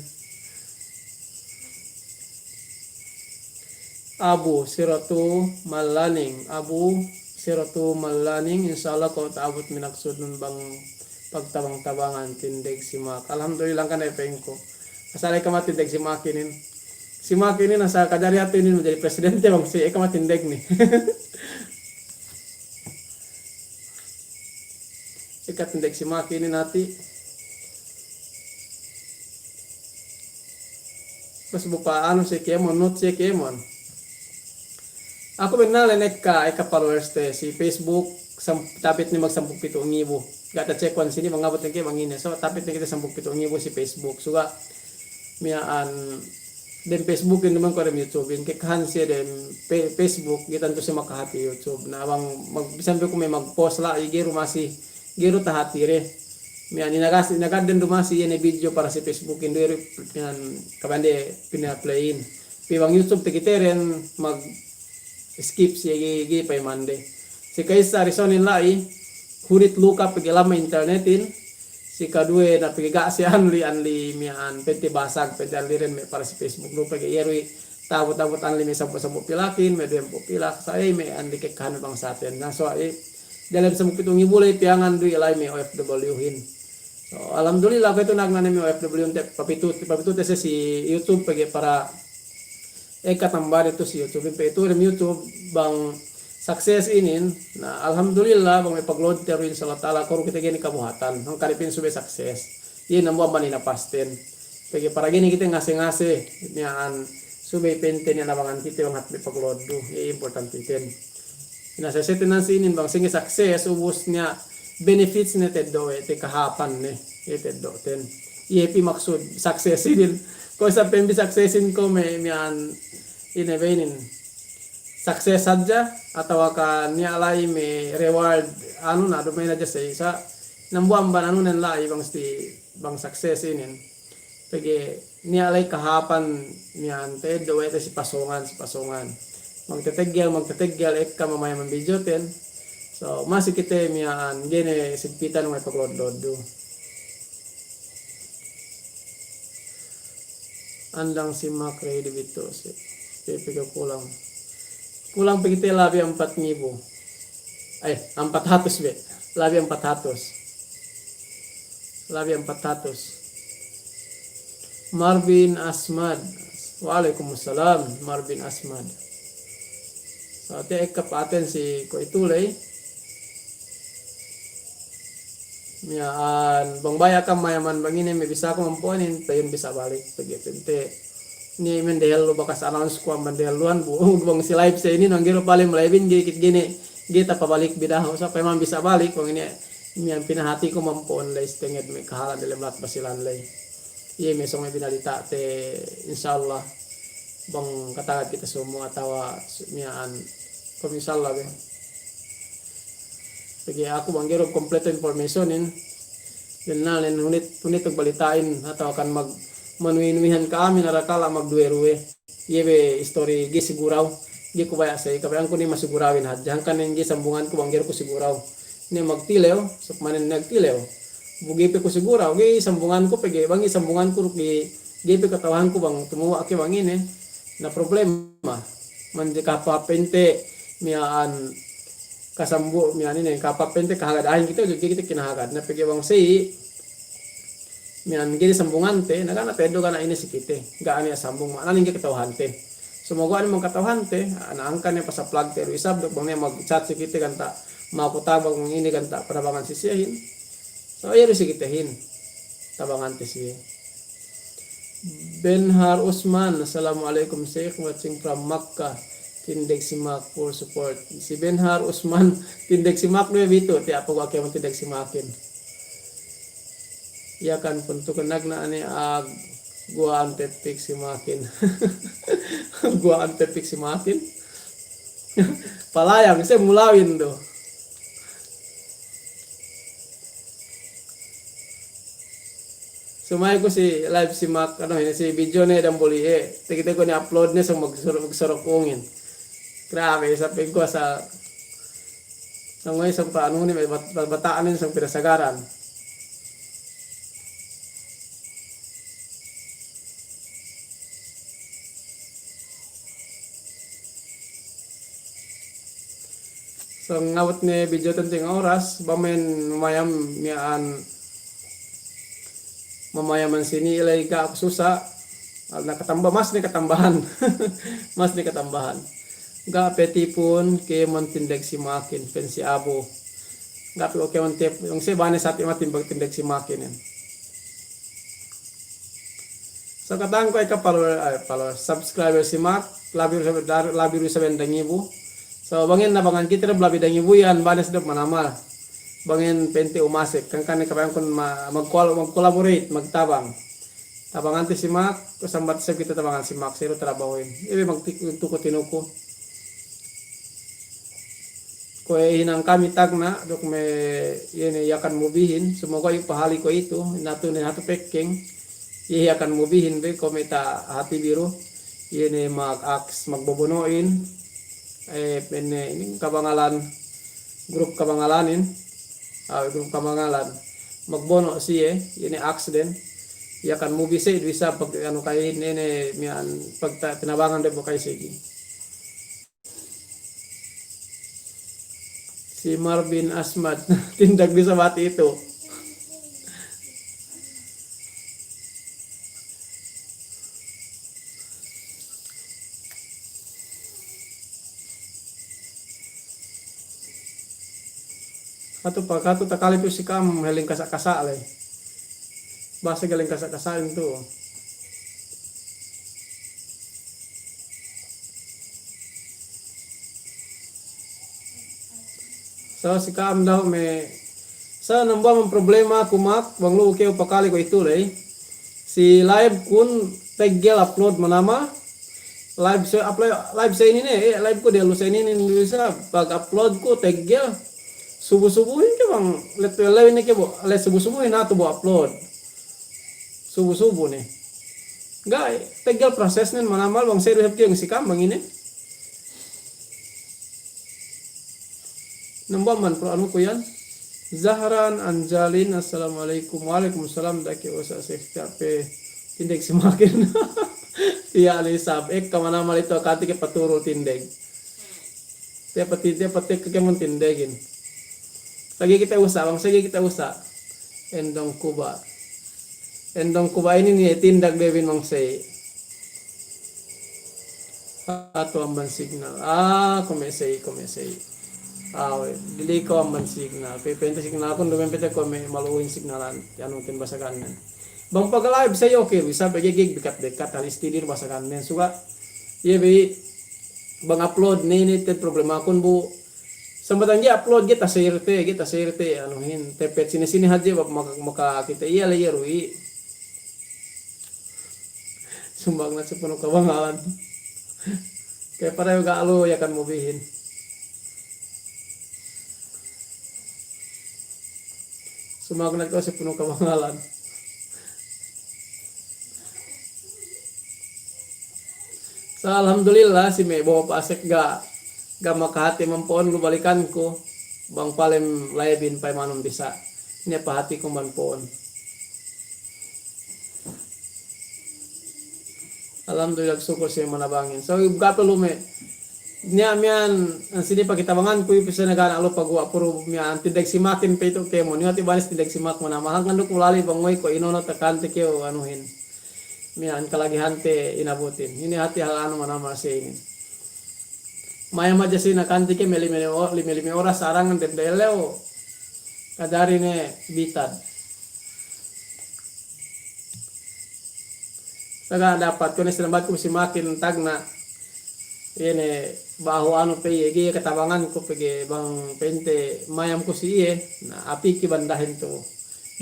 Abu Siratu Mallaning, Abu Siratu Mallaning, insya Allah ko' ta'abut me' maksudnun bang pagtabang-tabangan tindeg si Mak. Alhamdulillah, kan e pengko. Asal ekka matindeg si Mak inin. Si Mak inin asal kajari hatu inin manjari presidente bang si ekka matindeg ne. Ekka tindeg si Mak inin hati'. Terus buka anu si kēmon, note si kēmon. Aku bennalnen ekka, ekka followers te si Facebook, sam-, tapit ne magsampū' pitu' ngibu. Ga' tachekuan sini bang abut ne ke bang ine. So, tapit ne kite sampū' pitu' ngibu si Facebook. Suga' miya'an dem Facebook in, duma'in ko' dem YouTube in, kekahan siye dem Fe-, Facebook, ga'i tantu siye makahati YouTube. Na bang mag-, bisan pe ku me' mag-post la'i, ga'i du masi, ga'i du tahati de. Miya'an inagas, inagad den du masi iye ne video para si Facebook in du, iye du miya'an kabande pina-play in. Pe bang YouTube takiteden mag-skip siye, ga'i, ga'i payamande. Si ka'isa reason in la'i, hunit luka pegge' lamma internet in, si kaduwe na pegge' ga' siye anli, anli miya'an pa'inte basag, pa'inte anliren me' para si Facebook du pegge' iye du i ta'abut-abut anli me' sampū'-sampū' pilakin, me' duwempū' pilak, sa' iye me' anli kekahan bangsaten. Na so i dalem sampū' pitu' ngibu la'i piyangan du i la'i me' O F W hin. So, alhamdulillah, kuwe'itu nagna' ne me' O F W hin te papitu, papitu te siye si YouTube pegge' para ekka tambane tu si YouTube, pe itu dem YouTube bang success inin, na alhamdulillah bang me' pagload te du insya Allah ta'ala, kuwe' du kite ga'i ne kabuhatan, hangkan pin subey success. Iye dambuwa' amban inapasten. Pegge' para ga'i ne kite ngase-ngase, miya'an subey pa'inte niya' nabangan kite bang hāp me' pagload du, iye importantiten. Ina sesete nan si inin bang sa'ingge success, ubus niya' benefits ne teddo' we' te, kahāpan ne, iye teddo' ten. Iye pī maksud success inin. Ko' isab pembi success in ko' me' miya'an ine be inin. Success hadja, atawa ka niya' la'i me' reward, anu na, duma'in hadja sa' isa. Dambuwa' amban anunen la'i bang sti-, bang success inin. Pegge' niya' la'i kahāpan miya'an teddo' we' te si pasōngan, si pasōngan. Magteteggel, magteteggel, ekka mamayaman video ten. So, masi kite miya'an, ga'i ne sigpitan we' pagload-load du. Andang si Mak ready bitu si. Pe, pe kulang. Kulang pe kite labi ampat ngibu. Eh, ampat hatus be. Labi ampat hatus. Labi ampat hatus. Marvin Asmad. Wa'alaikumussalam, Marvin Asmad. So, te ekka pa'aten si kuwe'itu ley. Miya'an, bang baya' kam mayaman bang ine me' bisa ku mampo'in, payun bisa balik, pegge' pente. Ni mendehellu bakas announce ku amban dehelluhan bu, bang si live sa inin, bang ga'i du pale ma-live in, ga'i kit ga'i ne, ga'i tapabalik bi dahu', sa' payaman bisa balik, bang ine, miya'an pinahati ku mampo'in ley, si tenged me' kahalan delem lahat Basilan ley. Iye me' sōng me' binalita'te, insya Allah. Bang katagad kite sumu atawa su-, miya'an. Kom insya Allah be. Pegge' aku bang ga'i du kompleto information in. Bennal ne hunit, hunit magbalita'in atawa kan mag-, manuwi-nuwihan ka'amin arakala' magduwe-ruwe. Iye be istori ga'i siguraw, ga'i ku baya' sa'i, kabaya'anku ne masigurawin hadja, hangkan ne ga'i sambunganku bang ga'i du ku siguraw. Ne magtilew, suk manen magtilew. Bu ga'i pe ku siguraw, ga'i sambunganku pegge' bang ga'i sambunganku duk ga'i, ga'i pe kata'uhanku bang tumuwa' ke bang ine. Na problema. Manje kapa'inte miya'an kasambu', miya'an ine, kapa'inte kahagad a'ahin kite, ga'i kite kinahagad. Na pegge' bang sa'i, miya'an ga'i sambungante, na ga' ne peddo' ga' ne ine si kite, ga' ne sambung, ma'ananen ga'i kata'uhante. Sumaguwa' ne bang kata'uhante, na hangkan ne pasaplagte du isab, duk bang ne mag-chat si kite ganta' maku tabang ine ganta' panabangan si siyehin. So, iye du si kitehin, tabangante siye. Benhar Usman, "Assalamu alaikum Sheikh, watching from Makkah. Tindeg si Mak, full support." Si Benhar Usman, tindeg si Mak du iye bi tu', tiya' paguwa' kēmon tindeg si Makin. Iye kan puntukan nagna' ne, ah, guwa'an pepik si Makin. Guwa'an pepik si Makin. Palayang, siye mulawin du. Sumay ku si live si Mak, anu, si video ne dambuli, eh. Teke-teke ku ne upload ne, sōng magsorok, magsorok ungin. Grabe, sampay ku sa Sangwe sangpa anu ne, bat-, bat-, bata'anin sang pinasagaran. Sangawat ne video tenting oras, bamen mamayam miya'an mamayaman sini ilay ga' susa', nakatamba-, mas ne katambahan. Mas ne katambahan. Ga' pe tipun kēmon tindeg si Makin, pensi Abu. Ga' pe kēmon tip-, yung si bane sati' matindeg, tindeg si Makin yan. So, kata'uhanku ekka follower, ay, follower, subscriber si Mak, labi du saben, labi du saben dangibu. So, bang iyan nabangan kite du labi dangibu iyan, bane si du manamal. Bang iyan pente umasek, kan, kan kabaya'ankun ma-, mag-col-, mag-collaborate, magtabang. Tabangante si Mak, ku sambat isab kite tabangan si Mak, siye du trabahuhin. Iye magtik-, tuku-tinuku. Kuwe' hinang kami tagna', duk me' iye ne Yakan Moviehin, sumaguwa' iyu' pahali kuwe'itu, natu' ne hatu pekkeng, iye Yakan Moviehin be, kuwe' me' tahati bi du, iye ne mag-acts, magbobono'in, eh, pene, inin kabangalan, grup kabangalanin, ah, grup kabangalan, magbono' siye, iye ne acts den, Yakan Movie siye, du isab pag, anu, ka'i ne, ne, miya'an, pagta-, tinabangan de bu ka'i sigi. Si Marvin Asmad, tindag bisa bati itu. Hatu pa, hatu takale tu si ka'am heling kasa'-kasa' le. Basa galing kasa'-kasa'in tu. So, si ka'am dahu' me', sa' nambuwa' man problema ku Mak, bang lu'u kew pakale kuwe'itu ley. Si live kun teggel upload manamal. Live sa', upload, live sa' inin ne, eh, live ku diyalu sa' inin ne, du isab pag-upload ku teggel. Subu-subuhin ke bang, let-, lewin ne ke bu, let subu-subuhin hatu bu upload. Subu-subu ne. Ga', teggel prosesnen manamal bang sa' du isab kiyang si ka'am bang inin. Nambuwa' man pro anu ku iyan. Zahran Anjalin, assalamu alaikum. Wa alaikum salam, daki usa' sefte ape tindeg si Makin. Tiya' ne isab, ekka manamal itu akati ke paturul tindeg. Tiya' pati, tiya' pati kēmon tindegin. Lagi' kite usa', bang segi kite usa'. Endong Kuba. Endong Kuba inin ne tindag de bin bang segi. Hatu amban signal. Ah, kuwe' me' segi, kuwe' me' segi. Ah, we', dili ko amban signal. Pe, pente signalkun duma'in pete kuwe' me' malu'uhin signalan. Anu, tin basagannen. Bang pag-live sa' iye oke, bisa pegge' ga'i dekat-dekat, alis tidir basagannen. Suga', iye bi, bang upload ne, inin te problemakun bu. Sambatan ga'i upload, ga'i ta-share te, ga'i ta-share te, anuhin, tepet sine-sine hadja, bang maka, maka kite iye le iye ruwi. Sumbang na si punu kabangalan. Kaya pada ga' lu Yakan Moviehin. Sumagnat kew si punu kabangalan. Sa alhamdulillah, si me' bo'o pasek ga', ga' makahati amban po'on lu balikanku, bang palem la'i bin payamanun bi sa. Niya' pahatiku amban po'on. Alhamdulillah, sukul si manabangin. So, ga' pe lu me'. Niya' miya'an, sini pakitabanganku, ipisena ga' na' lu paguwa' puru miya'an, tindeg si makin pe itu kēmon. Niya' ti banis tindeg si mak mana mahang kan duk ulali bang ngoy ko' inono takante kew anuhin. Miya'an kalagihante inabutin. Ini hati hal anu mana masi ini. Mayam hadja si nakante ke me' lime, lime, lime oras sarangan dem delew. Kadari ne bitad. Saga' dapat ku ne sinambatku si makin tagna'. Iye ne bahu anu pe iye, ga'i katabanganku pegge' bang pente mayamku si iye, na apiki bandahin tu.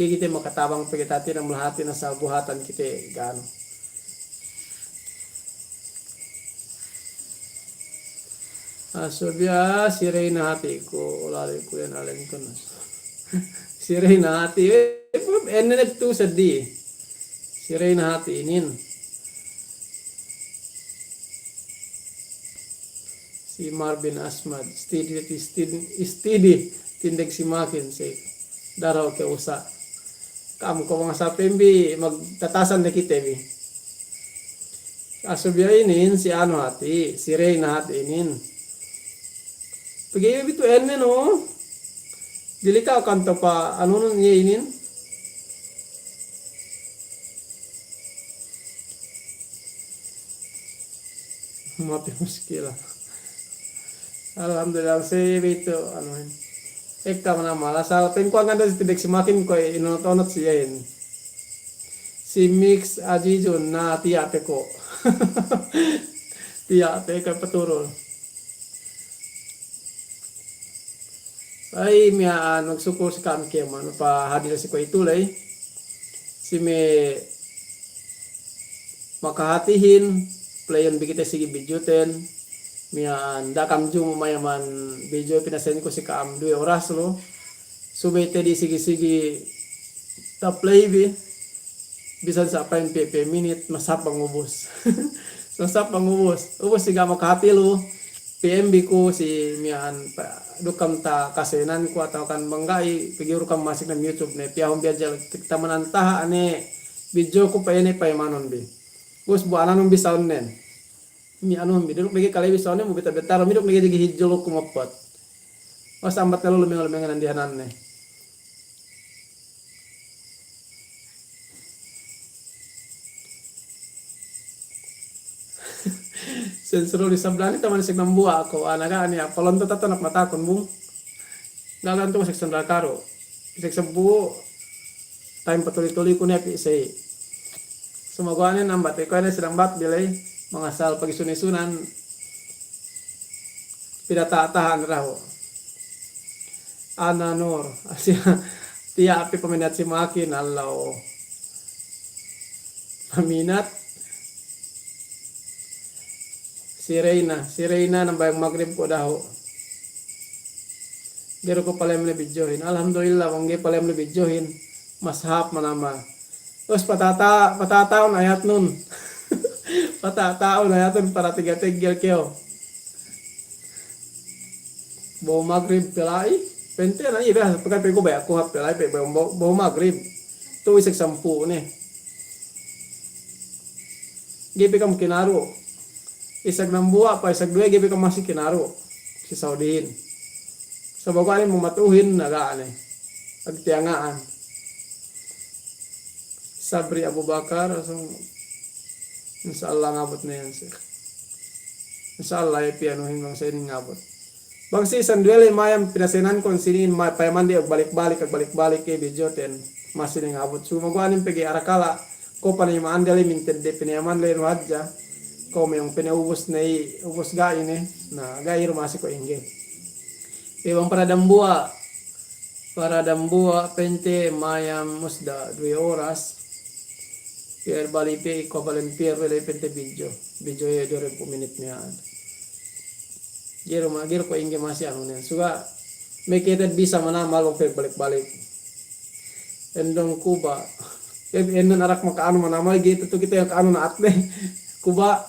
Ga'i kite makatabang pegge' tati na malahati na sa buhatan kite ganu. Asu biya' si Reyna hatiku, ulaliku yan alengkun. Si Reyna hati, eh, enne ne tu seddi. Si Reyna hati inin. Si Marvin Asmad, istidi, istidi, istidi, tindeg si makin, si daraw ke usa. Kam ko' bang sa pembi magtatasan ne kite bi. Asu biya' inin si anu hati, si Reyna hati inin. Pegge' iye bi tu enne no. Dili ka kanto pa anunun iye inin. Mapi muskila. Alhamdulillah, si bi tu, anu, ekka mana mala, asal pengkuangan da si tindeg si makin ko' inonot-onot si iyan. Si Mix Ajijun, na tiya' pe ko'. Tiya' pe ko' paturul. Ay, miya'an, magsukul si ka'am kēmon, pahadil si kuwe'itu ley. Si me' makahatihin, play-un bi kite sigi video ten. Miya'an, da'a kam jumu mayaman video pinasendku si ka'am duwe oras lu. Subey te di sigi-sigi ta-play bi. Bisan sa' pa'in pe, pe minit, masap bang ubus. Masap bang ubus. Ubus si ga' makahati lu. P M bi ku si miya'an pa, duk kam ta kasenanku atawa kan bang ga'i, pegge' du kam masik ne YouTube ne. Piyahun bi hadja tamanan taha' ne video ku pa'in ne payamanun bi. Ubus bu ananun bi sawunnen. Mi anun bi, duk nege kale bi sawunnen, bu beta-beta, mi duk nege jagi hijjul ku mopot. Mas ambat ne lu lumengan-lumengan andihanan ne. Sensro di sabdani taman sek nambuwa' ko', ana ga' ni apa lonto tatanak matakun bung. Ga' gantung sek sandal karu. Sek sempu, time patuli-tuli ku ne pi' sei. Sumaguwa' ne nambat, ikuwe' ne sinambat bi ley, mangasal pagisunan-isunan. Pidata'-tahan dahu'. Ana Nur, tiya' pe paminat si makin, Allah. Paminat. Si Reyna, si Reyna nambahayang magrib ko' dahu'. Ga'i du ko' palem ne bidjohin. Alhamdulillah, bang ga'i palem ne bidjohin. Mashap manamal. Terus patata-, patata'un ayatnun. Patata'un ayatnun para tiga-tiga kew. Behu magrib pe la'i. Pente na iye biya' pegge' pegge' baya' ku hap pe la'i pe behu, behu magrib. Tu isek sampu ne. Ga'i pe kam kinaru. Isek nambuwa' pa isek duwe ga'i pe kam masi kinaru. Si Saudihin. Sabaguwa' ne mamatuhin na ga' ne. Pagtiyanga'an. Sabri Abu Bakar, langsung, insya Allah ngabut ne iyan, Sheikh. Insya Allah, iye piyanuhin bang sa'inin ngabut. Bang si sanduwele mayam pinasenan kon sinin ma-, payaman de' balik-balik, balik-balik ke bidjo ten. Masi ne ngabut. Sumaguwa' inin pegge' arakala', ko' panayama'an de' le mintedde' pinayaman le nu hadja. Ko' meyong pinaubus ne i, ubus ga'i ne. Na, ga'i du masi ko' ingge. Iye bang para dambuwa', para dambuwa' pente mayam musda duwe oras. Piyer bali pe iko balen piyer bali pente bidjo. Bidjo iye duwe duwempū' minit miya'an. Ga'i du ma-, ga'i du ko' ingge masi anu ne. Suga' me' kite bisa manamal pe balik-balik. Endong kuba'. Eh, endong arak maka'anu manamay gitu tu kite ka'anu na'at ne. Kuba'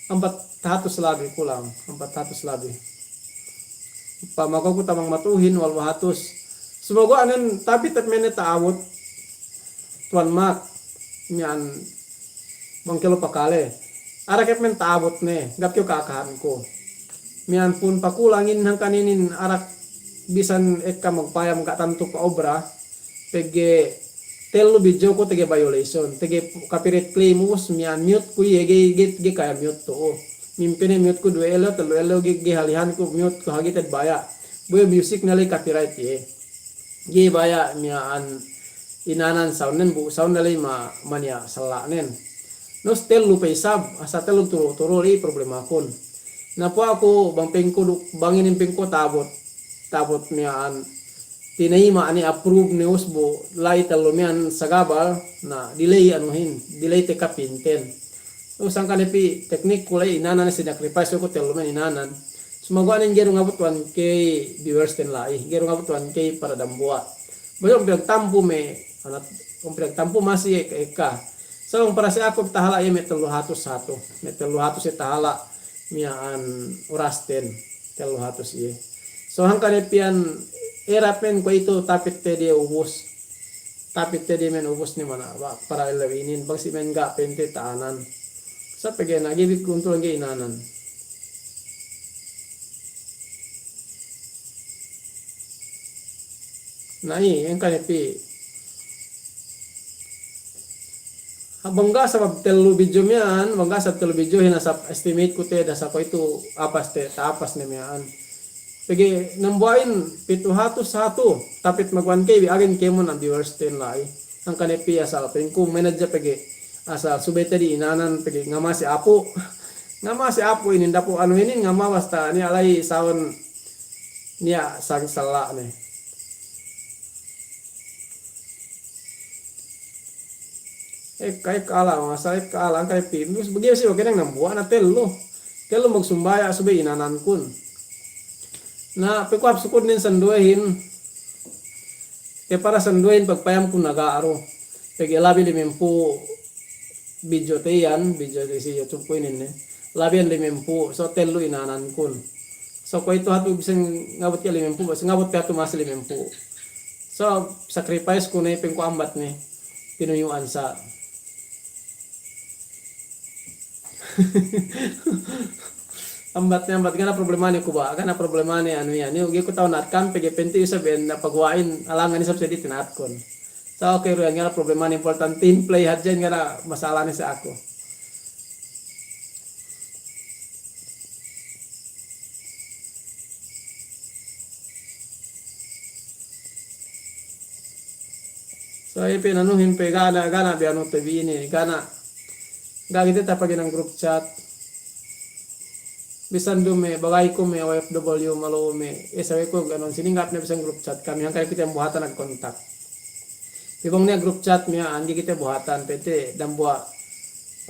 ampat hatus labi kulang, ampat hatus labi. Pamakoku tamang matuhin walu hatus. Sumaguwa' nen, tapi tep mene ta'abut. Tuwan Mak, miya'an bang kelu pakale. Arak hep men ta'abut ne, ga' pe kew ka'akahanku. Miya'an pun pakulangin hangkan inin arak bisan ekka magpayam ga' tantu pa'obra, pegge' tellu bidjoku tege violation, tege copyright claim, us miya'an mute ku iye, ga'i, ga'i, ga'i kaya mute tu'u. Mimpi ne mute ku duwe ellew, tellu ellew, ga'i, ga'i halihanku mute ku hagi' te'ed baya'. Buwe music ne la'i copyright iye. Ga'i baya' miya'an inanan sound nen bu, sound ne la'i ma-, maniya' sella' nen. Nus tellu pe isab, asa tellu turu-turu la'i problemakun. Na puwa' ku bang pengku du-, bang inin pengku ta'abut, ta'abut miya'an tinayima' ne, approve ne us bu, la'i tellu miya'an sagabal, na delay anuhin, delay tekka pinten. Us hangkan ne pī teknikku la'i inanan, sinacrifice ku tellu miya'an inanan. Sumaguwa' nen ga'i du ngabut one K viewers ten la'i, ga'i du ngabut one K para dambuwa'. Bang pinagtampu me', anak, bang pinagtampu masi ekka-ekka. Sa' bang para si aku tahala' iye me' tellu hatus hatu, me' tellu hatus iye tahala' miya'an oras ten, tellu hatus iye. So hangkan ne pī iyan era pen kuwe'itu tapit te diye ubus. Tapit te diye men ubus ne mana, ba-, para ellew inin, bang si men ga' pente ta'anan. Sa' pegge' na ga'i bi kuntul ga'i inanan. Na, iye, hangkan ne pī. Bang ga' sabab tellu bidjo miya'an, bang ga' sabab tellu bidjo, hina sab estimate ku te, da sa' kuwe'itu apas te, ta'apas ne miya'an. Pegge' dambuwa'in pitu hatus hatu, tapit mag one K bi agen kēmon a viewers ten la'i. Hangkan ne pī asal pengku manage pegge' asal subey te di inanan pegge' ngama si apu'. Ngama si apu' inin dapu' anu inin ngama basta niya' la'i sound niya' sang sella' ne. Ekka, ekka ala, masa ekka ala, angkan pī. Terus bagi si, oke, nang dambuwa' na tellu. Tellu magsumbaya' subey inanankun. Na, pegge' ku hap sukud nen sinduwehin. Te para sinduwehin pagpayamkun na ga' du. Pegge' labi limempū' bidjo te iyan, bidjo te si YouTube ku inin ne. Labi iyan limempū', so tellu inanankun. So kuwe'itu hatu bisan ngabut ke limempū', bisan ngabut ke hatu masi limempū'. So, sacrifice ku ne pengku ambat ne, tinuyu'an sa'. Ambat ne, ambat, ga' na problema ne ku ba, ga' na problema ne anu iyan. Niya' ga'i ku ta'u na'atkan, pegge' penti isab iyan na paguwa'in, alangan isab sedi tina'atkun. So, okay, ruyan, ga' na problema ne, importante in play hadja, ga' na masalah ne sa' aku. So, iye pe nanuhin pe ga' na, ga' na bi anu te bi inin, ga' na, ga' kite tapaginang group chat. Bisan du me' bagayku me' O F W malu me' esaweku ga' nun sinin ga' pe ne bisan group chat kami, hangkan kite buhatan nagkontak. Pe bang niya' group chat miya'an ga'i kite buhatan pe te dambuwa',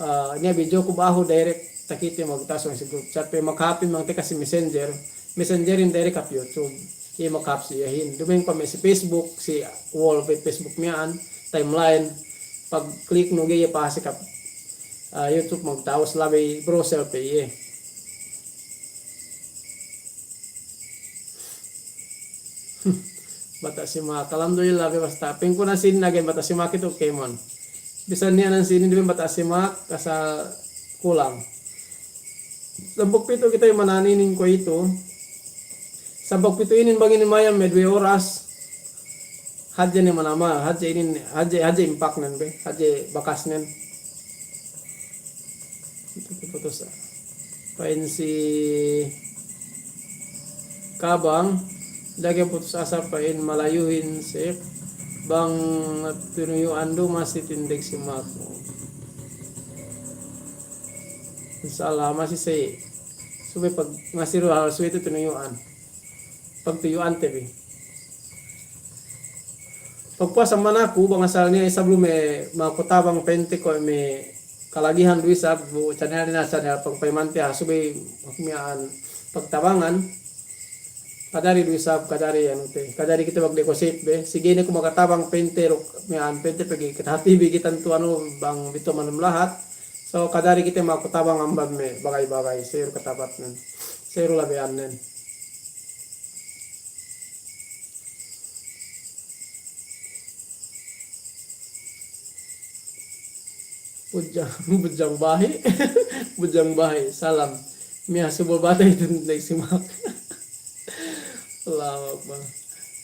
ah, niya' bidjo ku bahu direct takite magtawas si group chat pe makahāpin bang te kasi Messenger, Messenger in direct hap YouTube. Iye makahāp si iyehin. Duma'in pa me' si Facebook, si wall pe Facebook miya'an, timeline. Pag-click nu ga'i iye pahasek hap, ah, YouTube magtawas labi browser pe iye. Bata' Simak, alhamdulillah be basta. Pengku na sinin agen Bata' Simak itu kēmon. Bisan niya' nan sinin duma'in Bata' Simak, asal kulang. Sampū' pitu' kite manahan inin kuwe'itu. Sampū' pitu' inin bang inin mayam me' duwe oras. Hadje ne manamal, hadje inin, hadje, hadje impaknen be, hadje bakasnen. Itu putus asa. Pa'in si Kabang, da'a kew putus asa pa'in malayuhin sek, bang tinuyu'an du masi tindeg si Mak. Insya Allah, masi si, subey pag-, masi du hal subey tu tinuyu'an. Pagtuyu'ante bi. Pagpuwas amban aku, bang asal niya' isab lu me' maku tabang pente ko' me' kalagihan du isab bu channel niya' channel pagpayamante ha subey miya'an pagtabangan. Kajari du isab, kajari anu te. Kajari kite magnegotiate be. Sige ne ku makatabang pente ruk, miya'an pente pegge' kite hati bi kite tu anu bang bitu manum lahat. So, kajari kite makatabang amban me' bagay-bagay. Seru katabatnen. Seru labeyannen. Bujang, bujang bahi', bujang bahi', salam. Miya subul bata itu next simak. Allahu Akbar.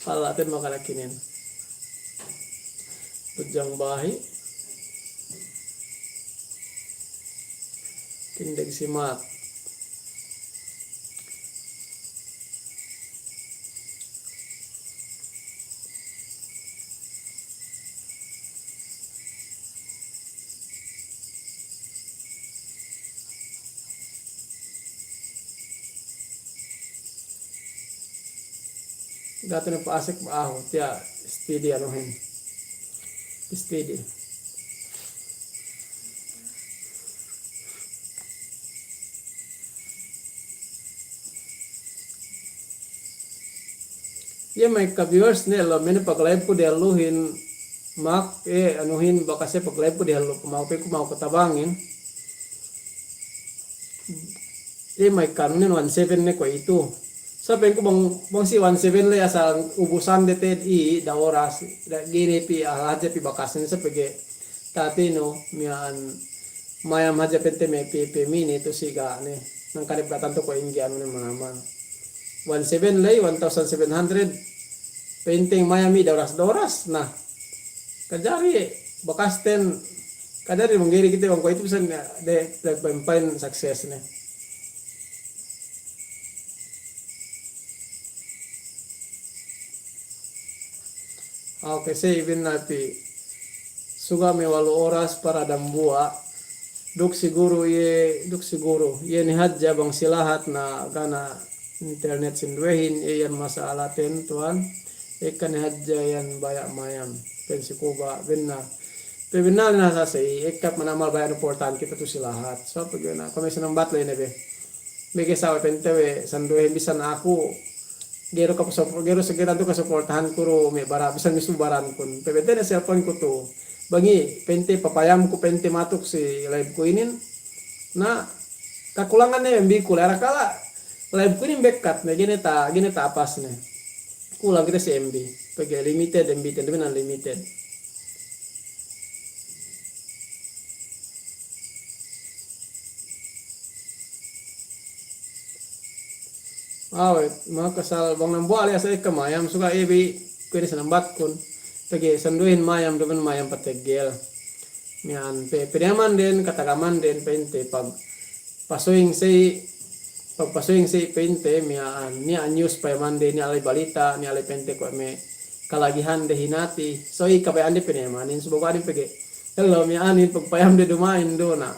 Palaten makalakinen. Bujang bahi'. Tindeg simak. Ga' tu ne pa'asek ba'ahu, tiya' steady anuhin. Steady. Iye me' ka viewers ne, lo' mene pag-live ku dehelluhin, mak, eh, anuhin, bakas e pag-live ku dehellu, mau pe ku mau katabangin. Iye me' ka anuhin one seven ne kuwe'itu. Sa' pa'inku bang, bang si one seven le asal ubusan de te'ed i, da oras, da gine pi, ah, hadja pi bakasne sa' pegge' tatinu, miya'an mayam hadja pente me' pe, pe mini tu si ga' ne. Nang kadep ga' tantu ko' ingge anu ne manamal. One seven ley, one thousand seven hundred. Pente mayam i da oras, da oras. Nah. Kajari, bakasten, kajari manggeri kite bang kuwe'itu bisan de, de, pain-pain sukses ne. Oke, sey bennal pi. Suga' me' walu oras para dambuwa'. Duk siguru iye, duk siguru. Iye ne hadja bang si lahat na ga' ne internet sinduwehin, iye iyan masa'alaten tuwan. Ekka ne hadja iyan baya' mayam. Pen si kuba' bennal. Pe bennal ne sa' sey, ekka manamal baya' ne portan kite tu si lahat. So, pegge' na, kami sinambat ley ne be. Bege sawe pente we' sinduwehin bisan aku. Ga'i du kapo-, ga'i du segetan tu kasuportahan ku du me' bara, bisan misu baran kun. Pe pente ne cellphone ku tu. Bang i, pente papayam ku pente matuk si live ku inin. Na, kakulangan ne M B ku le, arakala' live ku inin bekkat ne, ga'i ne ta-, ga'i ne ta'apas ne. Kulang kite si M B. Pegge' limited M B ten, duma'in unlimited. Awe', makasal bang dambuwa' le asal ekka mayam, suga' iye bi kuwe' ne sinambat kun. Pegge' sinduwehin mayam, duma'in mayam pateggel. Miya'an pe, peniyaman den, katagaman den, pente pag pasuwing sey, pag pasuwing sey pente, miya'an, niya' news payaman de, niya' ley balita', niya' ley pente kuwe' me' kalagihan de hinati. So, i kabaya'an de peniyamanin, subagu anin pegge'. Hello, miya'anin, pag payam de duma'in du na.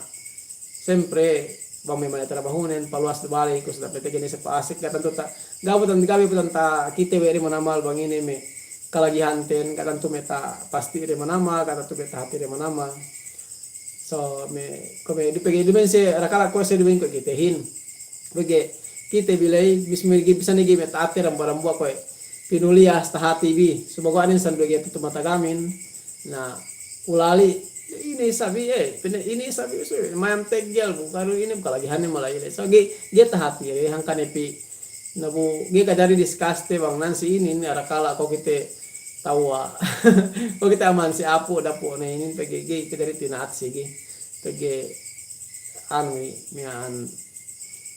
Siyempre, bang me' mane trabahunen, paluwas du balik, kus dapete gene se pa'asek, ga' tantu ta-, ga' bu tan-, ga' bu tan takite we' de manamal bang ine me' kalagihanten, ga' tantu me' tapasti de manamal, ga' tantu me' tahati de manamal. So, me', kuwe' me' du pegge' duma'in se, rakala' kuwe' se duma'in kuwe' kitehin. Pegge' kite bi ley, bis-, me' gi-, bisan ne ga'i me' ta'ate dambuwa'-dambuwa' kuwe' pinuliyas tahati bi. Subagu anin sinduwe ga'i tu'u matagamin. Na, ulali', ine isab i, eh, pene-, ine isab i, so, mayam teggel bu, kalu ine bu kalagihanne mala'i le. So, ga'i, ga'i tahati, eh, hangkan ne pi. Na bu, ga'i kajari discuss te bang nan si inin, arakala' ko' kite tawwa'. Ko' kite aman si apu', dapu' ne inin, pegge' ga'i kajari tina'at sigi. Pegge' anu i, miya'an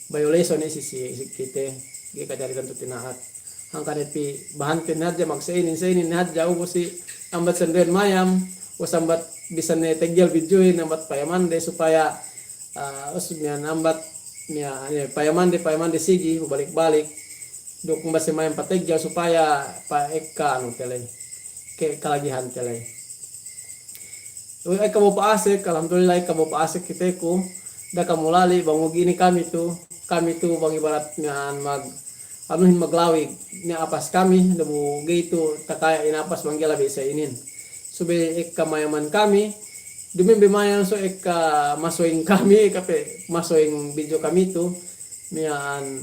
violation i si, si, si kite, ga'i kajari tantu tina'at. Hangkan ne pi bahanten hadja mag-, sa inin, sa inin hadja, ubus i ambat sinduwehin mayam, ubus ambat bisan ne teggel bidjuhin, ambat payaman de supaya, ah, us miya'an ambat, miya-, eh, payaman de, payaman de sigi, balik-balik. Duk ambat si mayam pateggel supaya pa ekka anu te ley. Ke kalagihan te ley. Ekka bu pa'asek, alhamdulillah ekka bu pa'asek kiteku, da'a kam ulali' bang u gini kami tu, kami tu bang ibarat niya' mag-, anuhin maglawig, niya' apas kami, da'a bu ga'i tu takaya' inapas bang ga'i labi sa inin. Subey ekka mayaman kami, duma'in be mayam so ekka masoing kami, ekka pe masoing bidju kami tu, miya'an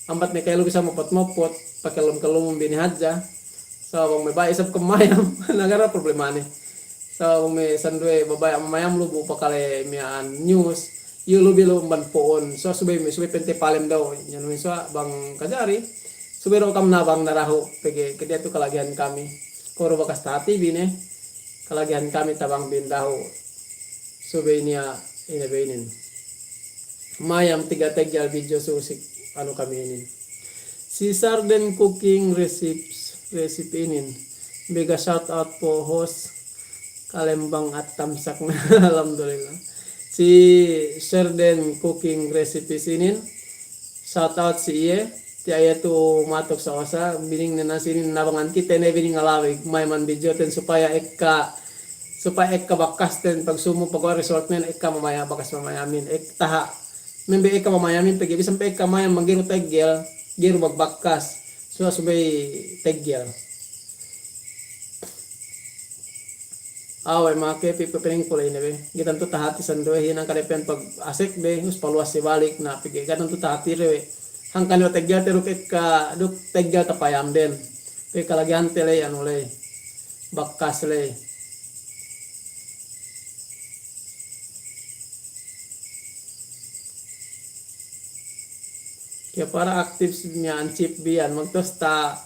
ambat ne ka'ilu bisan mopot-mopot, pakellum-kellum bini hadja. So, bang me' bae isab kemayam, na ga' du problemane. So, bang me' sinduwe babae mamayam lu bu pakale miya'an news, iyu' lu bi lu amban po'on. So, subey me', subey pente palem daw, nyanuhin so, bang kajari, subey du kam nabang narahu', pegge' kadiya tu kalagihan kami. Ko' du bakas tahati bi ne, kalagihan kami tabang bin dahu'. Subey niya' ine be inin. Mayam tiga teggel video susik anu kami inin. Si Sarden Cooking Recipes, recipe inin. Mega shout out po host Kalembang at Tamsak. Alhamdulillah. Si Sarden Cooking Recipes inin, shout out si iye. Tiya' iye tu matuk sa osa, bining ne na sinin nabangan kite ne bining alawig, mayaman video ten supaya ekka, supaya ekka bakkasten pagsumu pagguwa' result nen ekka mamaya-, bakas mamayamin, ek-, taha'. Membe ekka mamayamin pegge' bisan pe ekka mayam manggeru teggel, geru bagbakkas, suwa subey teggel. Awe' make pi pe pening kule ine be. Ga'i tantu tahati sinduwe hinang kade pen pag asek be, us paluwas si balik na pegge' ga'i tantu tahati de we'. Hangkan du teggel te duk ekka, duk teggel tapayam den. Pe kalagihan te ley anu ley. Bakkas ley. Kiya para aktif si miya'an chip biyan, magtesta,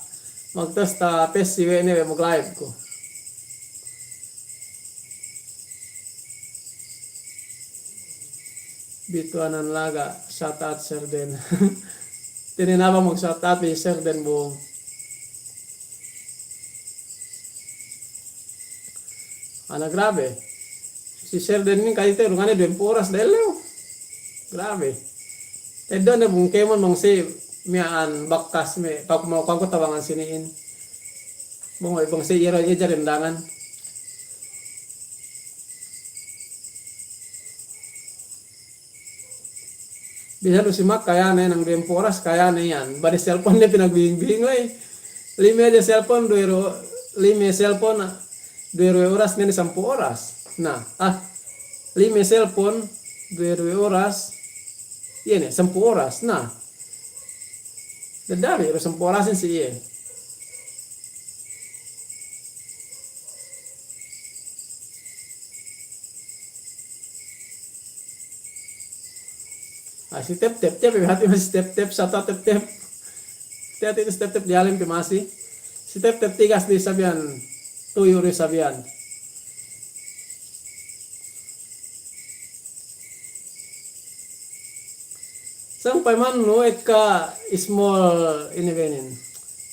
magtesta pes si we' ne we' mag-live ku. Bituwanan Laga, shout out Sarden. Tinin abang mag-shout out si Sarden bu. Ana grabe. Si Sarden inin kayte rungane duwempū' oras da ellew. Grabe. Eddo' ne bang kēmon bang si miya'an bakkas me', paku mau kangku tabangan sini'in. Bang, bang si iye, iye jarendangan. Bisan du si Mak kayane nang duwempū' oras kayane iyan. Bang de selpon ne pinagbihing-bihing ley. Lime de selpon duwe ru-, lime selpon duwe ruwe oras ne sampū' oras. Na, ah, lime selpon duwe ruwe oras. Iye ne, sampū' oras. Na. Dadali du sampū' orasin si iye. Ah, si Tep-Tep, tiya' pe hati' masi si Tep-Tep, sata Tep-Tep. Tiya' pe si Tep-Tep diyalem pe masi. Si Tep-Tep tigas du isab iyan, tuyu' du isab iyan. Sampay mannu ekka small ine be inin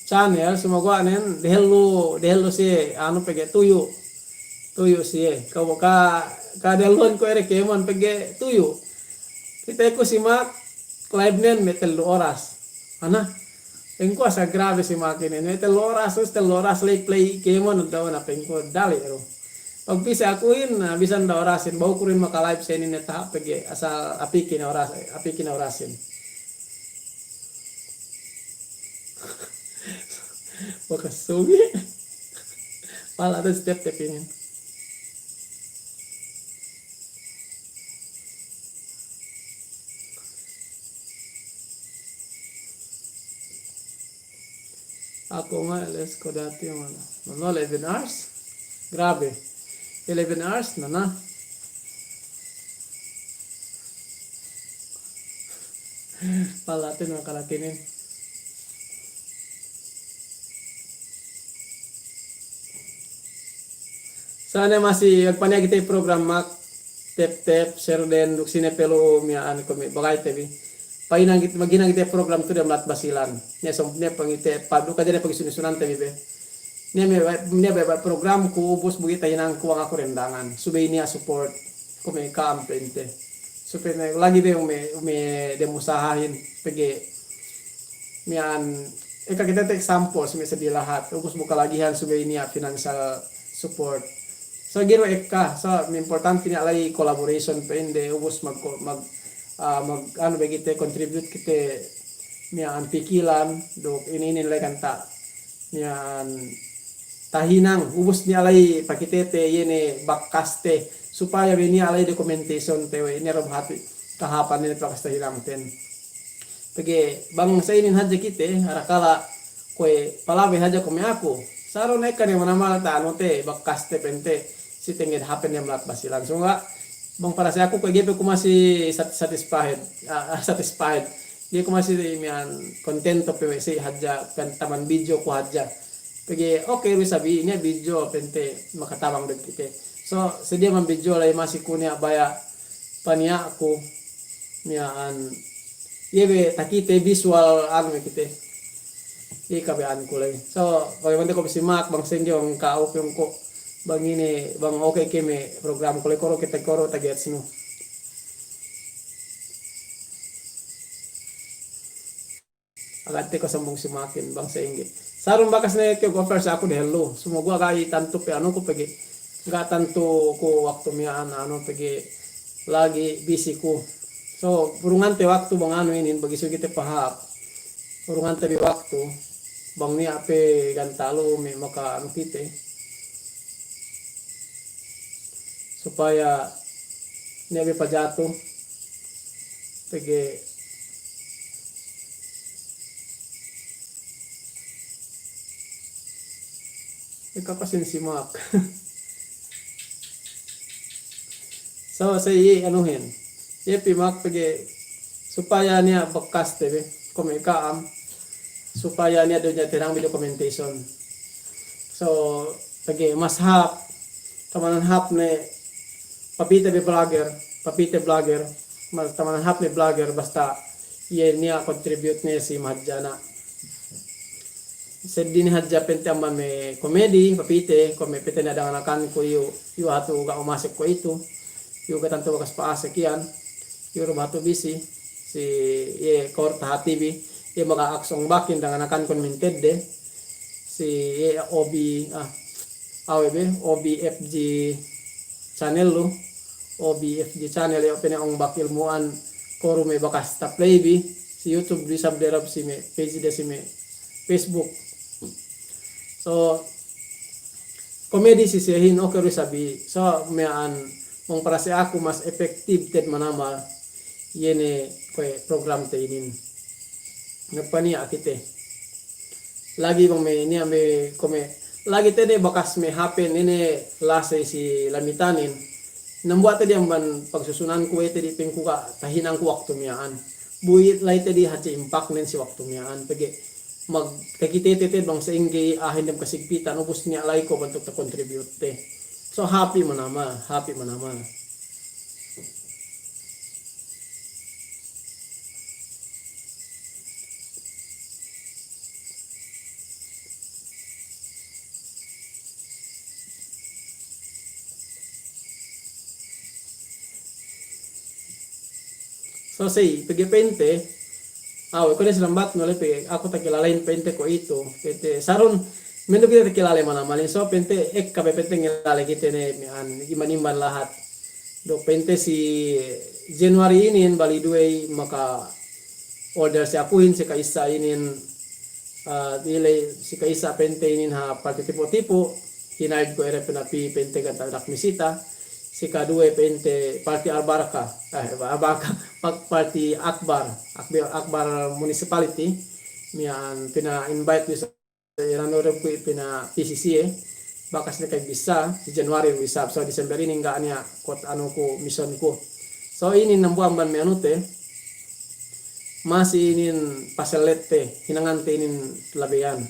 channel, sumaguwa' nen dehellu, dehellu siye anu pegge' tuyu'. Tuyu' siye. Ka, ka, kadehelluhan ku ere kēmon pegge' tuyu'. Kite ku si Mak live nen me' tellu oras. Ana, pa'inku asal grabe si Mak inin. Me' tellu oras, terus tellu oras ley play kēmon daw na pa'inku dali' du. Pag pī si akuhin, na, bisan da orasin, ba'u ku rin maka-live sa inin ne taha' pegge' asal apiki ne oras, apiki ne orasin. Bakas sugi. Pala' tu si Tep-Tep inin. Aku nga' les ko dati mana. Mano eleven hours? Grabe. Eleven hours na na. Palatin makalakinin. Sane masi magpaniya' kite program Mak, Tep-Tep, Serden, duk sine pe lu miya'an kuwe' me' bagayte bi. Pahinang kite, maghinang kite program tu dem lahat Basilan. Niya' som-, niya' pangite, pa-, duk hadja ne pagisun-isunante bi be. Niya' me', niya' be, be program ku ubus bu kite hinang ku bang aku dendangan. Subey niya' support kuwe' me' ka'am pa'inte. Supaya ne lagi' be ume', ume' dem usahahin pegge' miya'an, ekka kite take example si me' seddili lahat, ubus bu kalagihan subey niya' financial support. So, ga'i du ekka, so, importante niya' la'i collaboration pa'inde, ubus mag-, mag-, ah, mag-, anu be kite, contribute kite miya'an pikilan, duk inin-inin la'i kanta'. Miya'an tahinang, ubus niya' la'i pakitete, iye ne bakkaste, supaya be niya' la'i documentation te we', ine du hāti kahāpan ne bakas tahinangten. Pegge' bang sa inin hadja kite, arakala' kuwe' palabey hadja kuwe' me' aku. Sarun ekka ne manamal ta'anu te, bakas te pa'inte, si tenged hape ne malak Basilan. So ga', bang para si aku kuwe' ga'i pe ku masi sat-, satisfied, ah, ah, satisfied. Ga'i ku masi miya'an kontento pe we' si hadja, kan taman bidjo ku hadja. Pegge' oke, bisa bi niya' bidjo pa'inte makatabang duk kite. So, seddili man bidjo la'i masi ku niya' baya' paniya'ku miya'an. Iye be takite visual anu me' kite. Iye kabaya'anku la'i. So, bang pa'inte ko' bi simak, bang sa'ingge, bang ka'u piyungku', bang ine, bang oke ke me' programku la'i, koro kite koro tagetsnu. Agad te ko' sambung simakin bang sa'ingge. Sarun bakas ne ke go first aku dehellu. Sumaguwa' ga'i tantu pe anuku pegge'. Ga' tantu ku waktu miya'an anu pegge' lagi' bisi ku. So, urungante waktu bang anu inin bagi sugi te pahāp. Urungante bi waktu bang niya' pe ganta' lu me' maka anu kite. Supaya niya' bi pajatu. Pegge' ekka pasin simak. So, sa iye anuhin. Iye pi mak pegge' supaya niya' bakas te be. Kuwe' me' ka'am. Supaya niya' du niya' terang bi documentation. So, pegge' mas hāp, tamanan hāp ne papite bi blogger, papite blogger, mas tamanan hāp ne blogger basta iye niya' contribute ne si mahadjana. Seddili hadja pa'inte amban me' komedi, papite, kuwe' me' pa'inte ne danganakanku iyu, iyu hatu ga' umasek kuwe'itu, iyu ga' tantu bakas pa'asek iyan, iyu du hatu bisi, si, iye, kor tahati bi, iye maka aksong bakin danganakanku mintedde, si, iye, O B, ah, awe' be, O B F G channel lu, O B F G channel, iye pa'inte ong bak ilmu'an, koru me' bakas ta-play bi, si YouTube du isab derab si me' page de si me' Facebook. So, komedi si siyehin, oke du isab bi. So, miya'an, bang para si aku mas effective te'ed manamal, iye ne kuwe' program te inin. Magpaniya' kite. Lagi' bang me' niya' me' kuwe' me' lagi' te'ed bakas me' hape ne ne lasey si Lamitanin. Nambuwa' te'ed amban pagsusunanku we' te'ed pengku ga' tahinangku waktu miya'an. Bu iye la'i te'ed hadja impact nen si waktu miya'an. Pegge' magkakite te te'ed bang sa'ingge a'a inin dem kasigpitan, ubus niya' la'i ko' bantuk ta-contribute te. So, hāp i manamal, hāp i manamal. So, sey, pegge' pa'inte, awe', kuwe' ne si lambat nole pe, aku takilalehin pa'inte kuwe'itu, pa'inte, sarun, mendu kite takilale manamalin, so, pa'inte, ekka be pa'inte ngilale kite ne, an, iman-iman lahat. Duk pa'inte si January inin, bali duwe i maka order si akuhin, si ka'issa inin, ah, ile si ka'issa pa'inte inin ha parti Tipo-Tipo, hinaid ku ere pina pi pa'inte ganta' dak misita, si kaduwe pa'inte parti Al-Baraka, eh, Al-Baraka, pa-, parti Akbar, Akbar, Akbar Municipality, miya'an pina-invite du isab, iran order ku pina P C C A, bakas ne ka'ibisa, si January du isab, so December inin ga' niya' kuwe' anu ku, mission ku. So inin nambuwa' amban me' anu te, masi inin pasellet te, hinangante inin labeyan.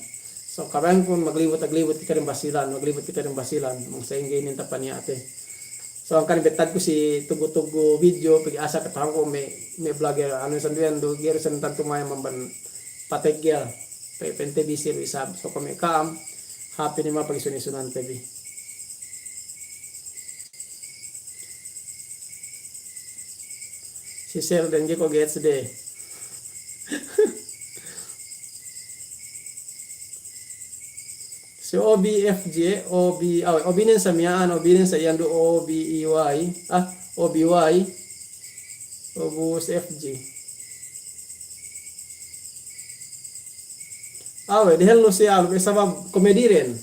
So, kabaya'ankun maglibut, maglibut kite dem Basilan, maglibut kite dem Basilan, bang sa'ingge inin tapaniya' te. So, hangkan bettadku si tugu-tugu video, pegge' asal kata'uhanku me', me' blogger, anu sanduyan du, ga'i du san tantu mayam amban pateggel, pe-, pa'inte bisi du isab. So, kuwe' me' ka'am, happy ne ma pagisunan-isunante bi. Si Sir den ga'i ko' gets de. Si O B F G, O B, awe', O B nen sa miya'an, O B nen sa iyan du O B E Y, ah, O B Y, ubus F G. Awe', dehellu si alu, be sabab komediren.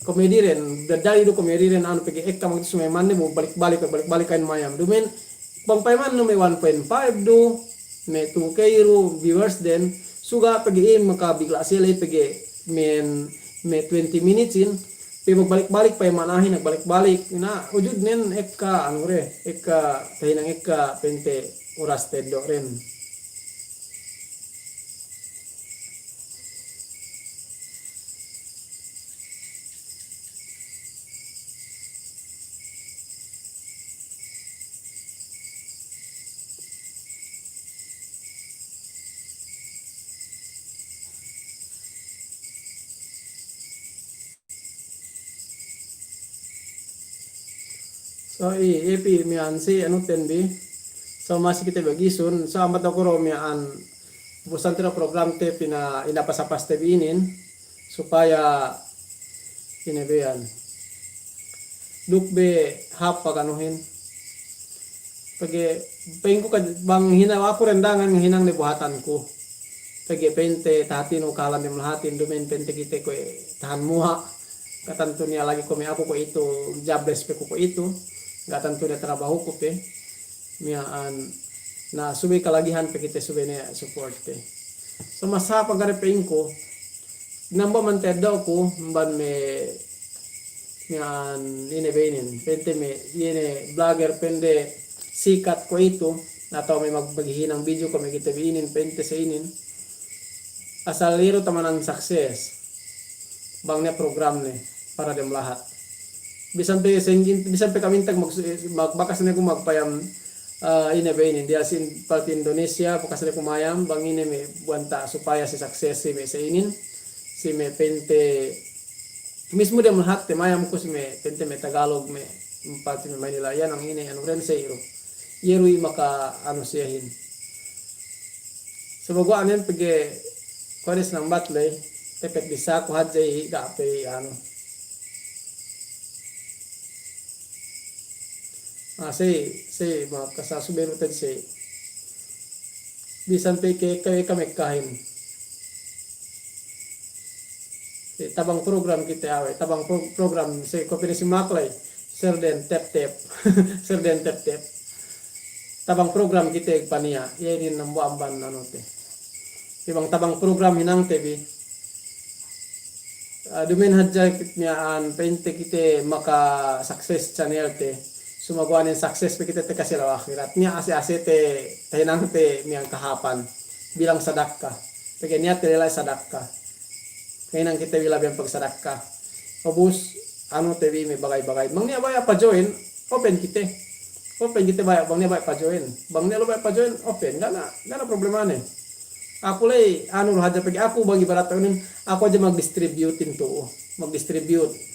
Komediren, dadali du komediren anu pegge' ekka magtu sumemanne bu balik-balik, balik-balik kain mayam. Dumen, bang payamnu me' one point five du, me' two K du, viewers den, Suga' pegge' iye makabigla' siye ley pegge' me', me' twenty minutes in, pe magbalik-balik pa'in ma'anahin, magbalik-balik. Na, ujudnen ekka anu re, ekka tahinang ekka pa'inte oras teddo' ren. So, i, iye pī miya'an si anuten bi. So, masi kite bi agisun. So, ambat aku du miya'an, ubus ante du programte pina, inapas-apaste bi inin. Supaya, ine be iyan. Duk be hāp paganuhin. Pegge', pa'inku ka-, bang hina-, aku rendangan ngahinang ne buhatanku. Pegge' pa'inte tahatinu kahalan dem lahatin, duma'in pa'inte kite kuwe' tahan muha'. Ga' tantu niya' lagi' kuwe' me' aku kuwe'itu, jobless pe ku kuwe'itu. Ga' tantu niya' trabahuku pe. Miya'an, na subey kalagihan pe kite subey ne support pe. So masa pagare pa'inku, nambu' man teddo'ku, amban me' miya'an ine be inin, pa'inte me' iye ne blogger pa'inde sikat kuwe'itu, atawa me' mag-, maghihinang video kuwe' me' kite bi inin, pa'inte sa inin. Asal iye du tamanang success. Bang niya' programne, para dem lahat. Bisan pe sa'ingge, bisan pe ka'am intag mag-, mag-, bakas ne ku magpayam, eh, ine be inin, diyalem si parte Indonesia, bakas ne ku mayam, bang ine me' buwanta supaya si success si me' sa inin, si me' pa'inte mismu dem lahatte mayam ku si me' pa'inte me' Tagalog me' parte me' Manila iyan, ine anu ren sa iye du. Iye du i maka anu siyehin. Saguwa' nen pegge' kuwe' ne sinambat ley, tepet bisa ku hadja i ga' pe i anu. Ah, sey, sey, makasasubey du tadi sey. Bisan pe ke, ke, ka'am ekkahin. Eh, tabang program kite awe', tabang pro-, program si kuwe' pa'in si Mac ley, Serden Tep-Tep. Serden Tep-Tep. Tabang program kite paniya', iye inin nambu' amban anute. Iye bang tabang program hinangte bi. Ah, duma'in hadja kit miya'an pa'inte kite maka success channel te. Sumaguwa' inin success pe kite tekka si ellew ahirat. Niya' ase'-ase' te tahinangte miya'an kahāpan. Bilang sadakka. Pegge' niya' te lella sadakka. Kahinang kite bi labi pagsadakka. Ubus, anu te bi me' bagay-bagay. Bang niya' baya' pa-join, open kite. Open kite baya', bang niya' baya' pa-join. Bang niya' lu baya' pa-join, open. Ga' na, ga' na problemane. Aku ley, anu du hadja pegge' aku bang ibarat inin, aku hadja mag-distribute inin tu'u. Mag-distribute.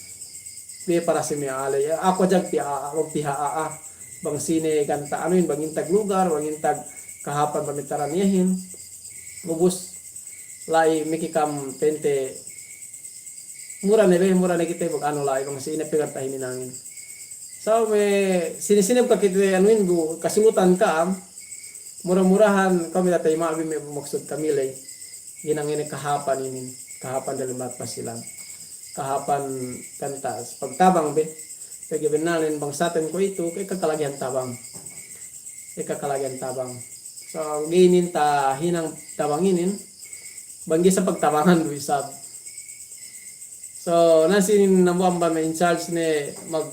Bi para si me' a'a ley. Aku hadja piha, piha a'a. Bang sine ganta' anuhin, bang intag lugar, bang intag kahāpan pamitaran iyehin. Ubus, la'i miki ka'am pa'inte mura ne be, mura ne kite bang anu la'i, bang sine pe ganta' hininangin. So me' sine-sine bu kite anuhin bu kasulutan ka'am, mura-murahan kami tatayma' bi me' maksud kami ley. Hinang ine kahāpan inin, kahāpan dalem lahat Basilan. Kahāpan ganta' pagtabang be. Pegge' bennalnen bangsaten kuwe'itu, ekka kalagihan tabang. Ekka kalagihan tabang. So, ga'i inin tahinang tabang inin, bang ga'i isab pagtabangan du isab. So, na si inin nambu' amban me' in charge ne mag-,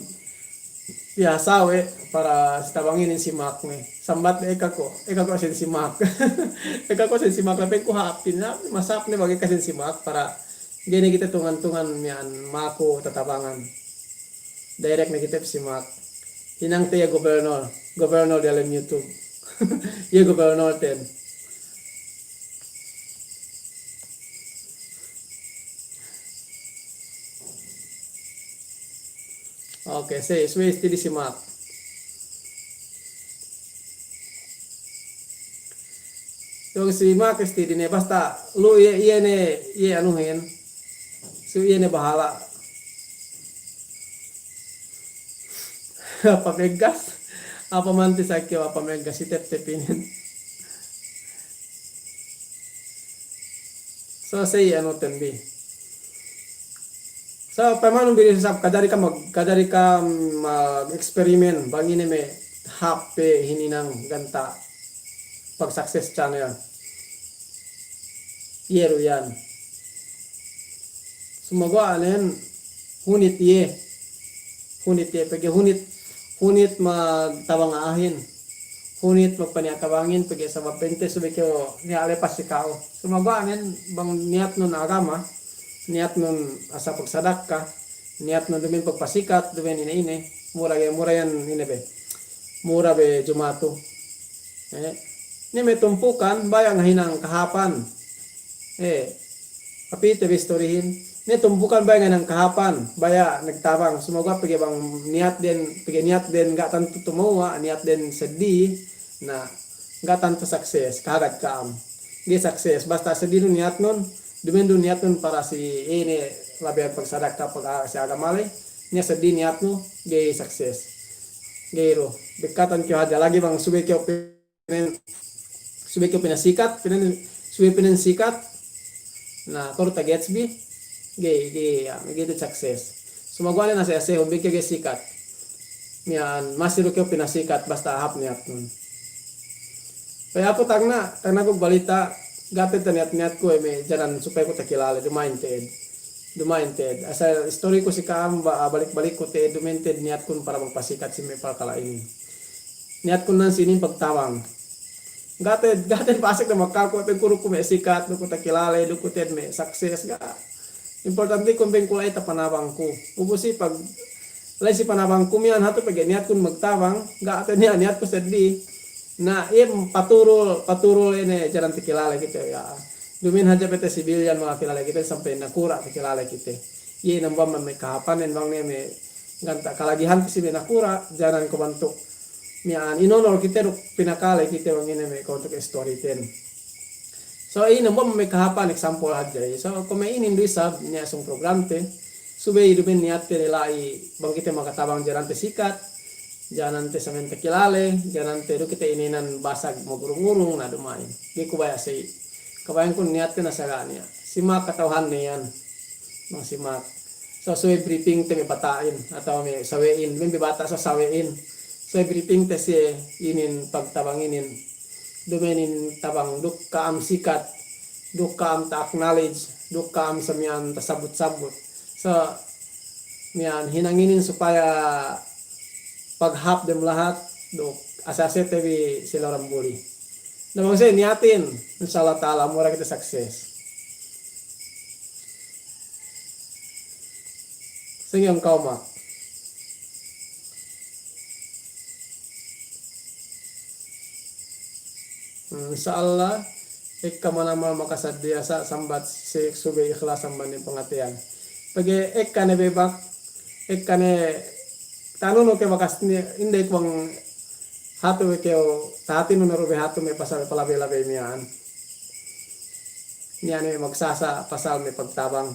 piha sawe' para si tabang inin si Mac ne. Sambat ne ekka ko', ekka ko' sīn si Mac. Ekka ko' sīn si Mac, lapen ku hāpin, na, masap ne bang ekka sīn si Mac para ga'i ne kite tungan-tungan miya'an maku tatabangan. Direct ne kite si Mac. Hinangte iye gobernor, gobernor diyalem YouTube. Iye gobernor ten. Oke, si, subey steady si Mac. Yung si Mac steady ne, basta lu iye, iye ne, iye anuhin. So iye ne bahala'. Apa meggas? Apa manti sa kew apa meggas si tep-tep inin. So, sey anu ten bi. So, pamanu bi isab kajari kam mag-, kajari kam mag-experiment bang ine me' hāp pe hininang ganta' pag-success channel. iye du iyan. Sumaguwa' nen, hunit iye. Hunit iye, pegge' hunit, hunit magtabang a'ahin. Hunit magpaniya' tabangin, pegge' sabab pa'inte subey kew niya' lepas si ka'u. Sumaguwa' nen, bang niyatnun agama, niyatnun asal pagsadakka, niyatnun duma'in pagpasikat, duma'in ine-ine, mura iye, mura iyan ine be. Mura be jumatu. Eh, ne me' tumpukan, baya' ngahinang kahāpan. Eh, apite bi istorihin. Ne tumpukan baya' ngahinang kahāpan, baya' nagtabang. Sumaguwa' pegge' bang niyatden, pegge' niyatden ga' tantu tumewwa', niyatden seddi, na ga' tantu sukses, kahagad ka'am. Ga'i sukses, basta seddi du niyatnun, duma'in du niyatnun para si ine, labeyan pagsadakka, pag-, si agama ley, niya' seddi niyatnu, ga'i sukses. Ga'i du, bekkatan kew hadja lagi' bang subey kew pe- pinen, subey kew pinasikat, pinen, subey pinen sikat. Na, kor target bi, ga'i, ga'i, ya, ga'i te sukses. Sumaguwa' ne nase-, nasehun bi kew ga'i sikat. Miya'an, masi du kew pinasikat, basta hāp niyatnun. Pegge' aku tagna', tagna' ku balita', ga' te niyat-niyatku, eh, me' janan supaya ku takilale, duma'in te'ed. Duma'in te'ed. Asal istoriku si ka'am, ba-, balik-balikku te'ed, duma'in te'ed niyatkun para magpasikat si me' parkala' inin. Niyatkun nan si inin pagtabang. Ga' te, ga' te pasek ne makal ku, pegge' ku duk ku me' sikat, duk ku takilale, duk ku te'ed me' sukses, ga'. Importante ku pegge' ku la'i tapanabangku. Ubus si pag-, la'i si panabangku miya'an hatu pegge' niyatkun magtabang, ga' te niya', niyatku seddi. Na, iye paturul, paturul ine janan takilale kite, ya. Duma'in hadja pe te sibilyan makakilale kite, sampay nakura' takilale kite. Iye dambuwa' me' kahāpanen bang ne me' ganta' kalagihan si me' nakura', janan ko' bantuk miya'an inonol kite duk pinakale kite bang ine me' ko' bantuk istoriten. So, ine bo me' kahāpan example hadja, eh. So, ko' me' inin du isab niya' sōng programte, subey duma'in niyatte ne la'i bang kite makatabang janante sikat, janante samiyan takilale, janante du kite ininan basag magurung-urung, na duma'in. Ga'i ku baya' sa'i. Kabaya'ankun niyatte na saga' niya'. Si Mak kata'uhanne iyan. Bang si Mak. So, subey briefing te me' bata'in, atawa me' sawe'in, duma'in me' bata' sa sawe'in. Subey briefing te siye inin pagtabang inin. Duma'in inin tabang duk ka'am sikat, duk ka'am ta-acknowledge, duk ka'am samiyan tasabut-sabut. So, miya'an hinang inin supaya paghāp dem lahat, duk ase-ase te bi si loran buli. Na bang siye niyatin, insya Allah ta'ala, mura kite sukses. Sa'ingge kew, Mak. Hmm, insya Allah, ekka manamal makasaddiya sa' sambat si subey ikhlas sambat ne pangateyan. Pegge' ekka ne bebak, ekka ne tanunu ke bakas ne, inday ku bang hatu we' kew, tahatinu ne du be hatu me' pasal palabey-labey miya'an. Niya' ne magsasa' pasal me' pagtabang.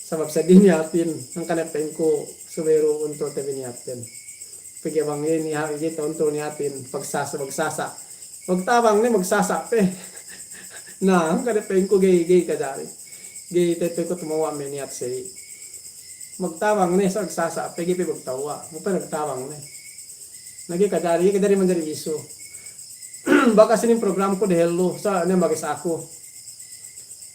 Sabab seddi niyatin, hangkan ne pa'inku subey du untul te bi niyatin. Pegge' bang inin ha' ga'i te untul niyatin, pagsasa', magsasa'. Pagtabang ne magsasa' pe. Na, hangkan ne pa'inku ga'i, ga'i kajari. Ga'i te pa'inku tumewwa' me' niyat sa'i. Magtabang ne sa' magsasa', pegge' pe magtewwa', mu pe magtabang ne. Na ga'i kajari, ga'i kajari manjari isu. Bakas inin programku dehellu, sa' ne magis aku.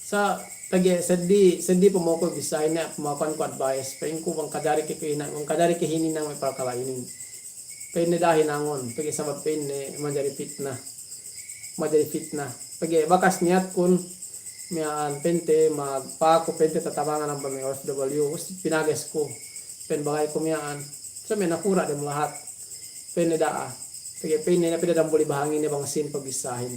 Sa' pegge' seddi, seddi pamoku bissāhin ne, pamakuanku advice. Pa'inku bang kajari ke, ke hinang, bang kajari ke hininang me' parkala' inin. Pa'inne da'a hinangun, pegge' sabab pa'inne manjari fitna. Manjari fitna. Pegge' bakas niyatkun, miya'an pa'inte magpaku pa'inte tatabangan amban me' O F W, us pinages ku. Pa'in bagayku miya'an. Sa' me' nakura' dem lahat. Pa'inne da'a. Pegge' pa'inne ne pe da'a damuli bahanginne bang sīn pabissāhin.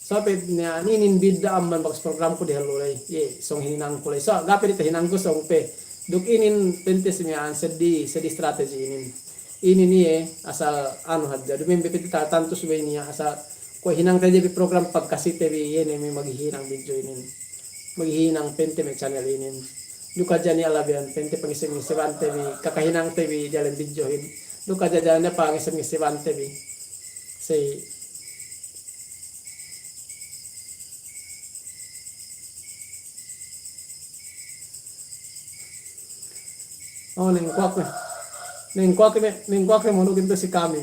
Sa' pe niya' inin bidda' amban bakas programku dehellu ley. Iye, sōng hinangku ley. Sa' ga' pe du tahinangku sōng pe. Duk inin pa'inte si miya'an seddi, seddi strategy inin. Inin iye asal anu hadja. Duma'in bi pa'inte ta-, tantu subey niya' asal kuwe' hinangte hadja bi program pagkasite bi iye ne me' maghihinang video inin. Maghihinang pa'inte me' channel inin. Duk hadja niya' labeyan pa'inte pangiseb-ngisebante bi, kakahinangte bi diyalem videohin. Duk hadja niya' pangiseb-ngisebante bi. Sa'i. Oh, nengkuwak ne. Nengkuwak ne, nengkuwak ne monukin tu si kami.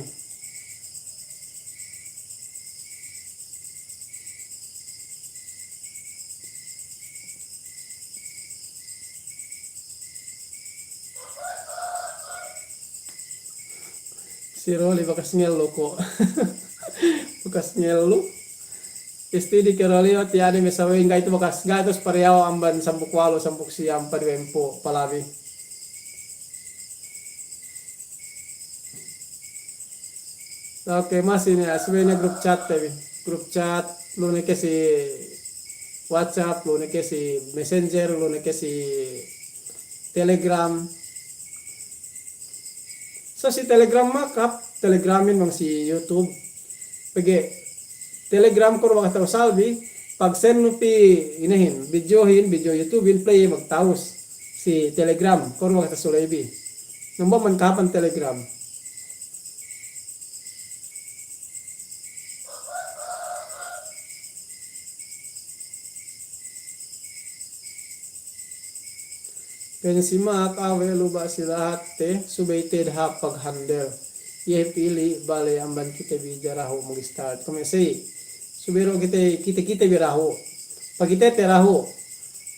Si Roli bakas ngellu ko'. Bakas ngellu. Istidi ke Roli, o, tiya' ne me' sawe'in ga'i tu bakas, ga'i tu si Pariawa amban sampū' walu', sampū' siyam, ampat duwempū' palabi. Oke, masi ne, subey ne group chat te bi. Group chat, lu ne ke si WhatsApp, lu ne ke si Messenger, lu ne ke si Telegram. So si Telegram makap, Telegramin bang si YouTube. Pegge' Telegram ko' du bakas ta'u salbi, pag-send nu pi inihin, videohin, video YouTubehin, play magtawus si Telegram, ko' du bakas ta'u salebi. Namba man kapan Telegram. Pa'in si Mak, awe' luba' si lahat te, subey te'ed hāp pag-handle. Iye pili' bale amban kite bi dahu' mag-start. Kuwe' me' sey, subey du kite, kite, kite bi dahu'. Pakitete dahu'.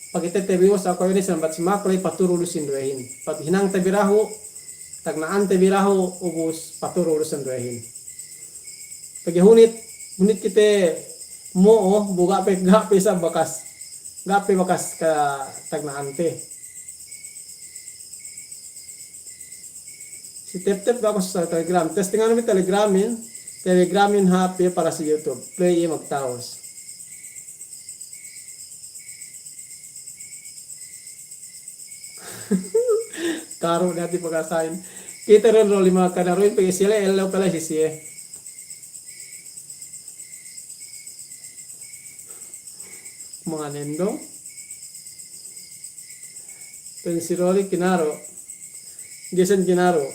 Pakitete bi, ubus aku ini sambat si Mak ley paturu du sinduwehin. Paghinangte bi dahu', tagna'ante bi dahu', ubus paturu du sinduwehin. Pegge' hunit, hunit kite mo'o, bu ga' pe, ga' pe isab bakas, ga' pe bakas katagna'ante. Si Tep-Tep bakas sa Telegram. Testingan bi Telegramin, Telegramin hāp iye para si YouTube. Play iye magtawus. Karu' ne hati pagasahin. Kite ren ro lima kanaruhin pegge' siye le ellew pele si siye. Manganendong. Pa'in si Roli kinaru'. Gesen kinaru'.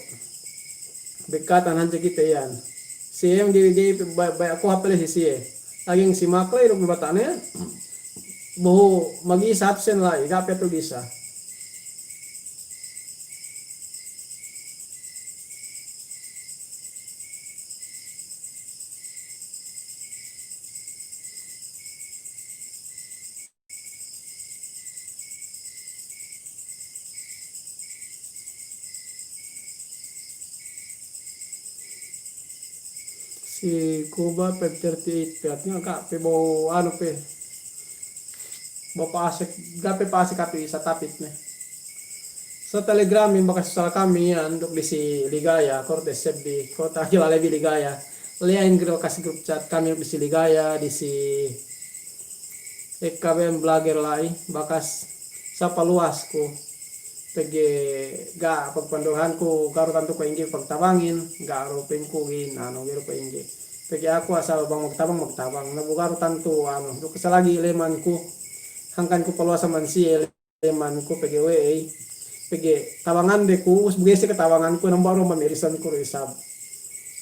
Bekkatan hadja kite iyan. Siye ga'i, ga'i, ba-, ba-, aku hāp pele si siye. Lagi' si Mak ley duk me' bata'ne. Bohu' magisa absen la'i, ga' pe tu gisa. Si Kuba pe thirty-eight pe, artinya ga' pe bu anu pe, bu pa'asek, ga' pe pa'asek atu isa tapit ne. Sa Telegramin bakas sala kami iyan duk disi Ligaya, korte sebbi, korte agil alebi Ligaya. Liyahin gru-, bakas grup chat kami duk disi Ligaya, disi F K B M Blogger la'i, bakas sa paluwas ku. Pegge' ga' pagpanduhanku, ga' du tantu ku ingge pagtabangin, ga' du pa'inku gin, anu, ga' du pa'ingge. Pegge' aku asal bang magtabang, magtabang. Na bu ga' du tantu, anu, duk sa lagi' leman ku, hangkan ku paluwas man siye, leman ku pegge' we'ey, pegge' tabangan de ku, ubus bu ga'i siye katabangan ku, namba' du mami'risan ku du isab.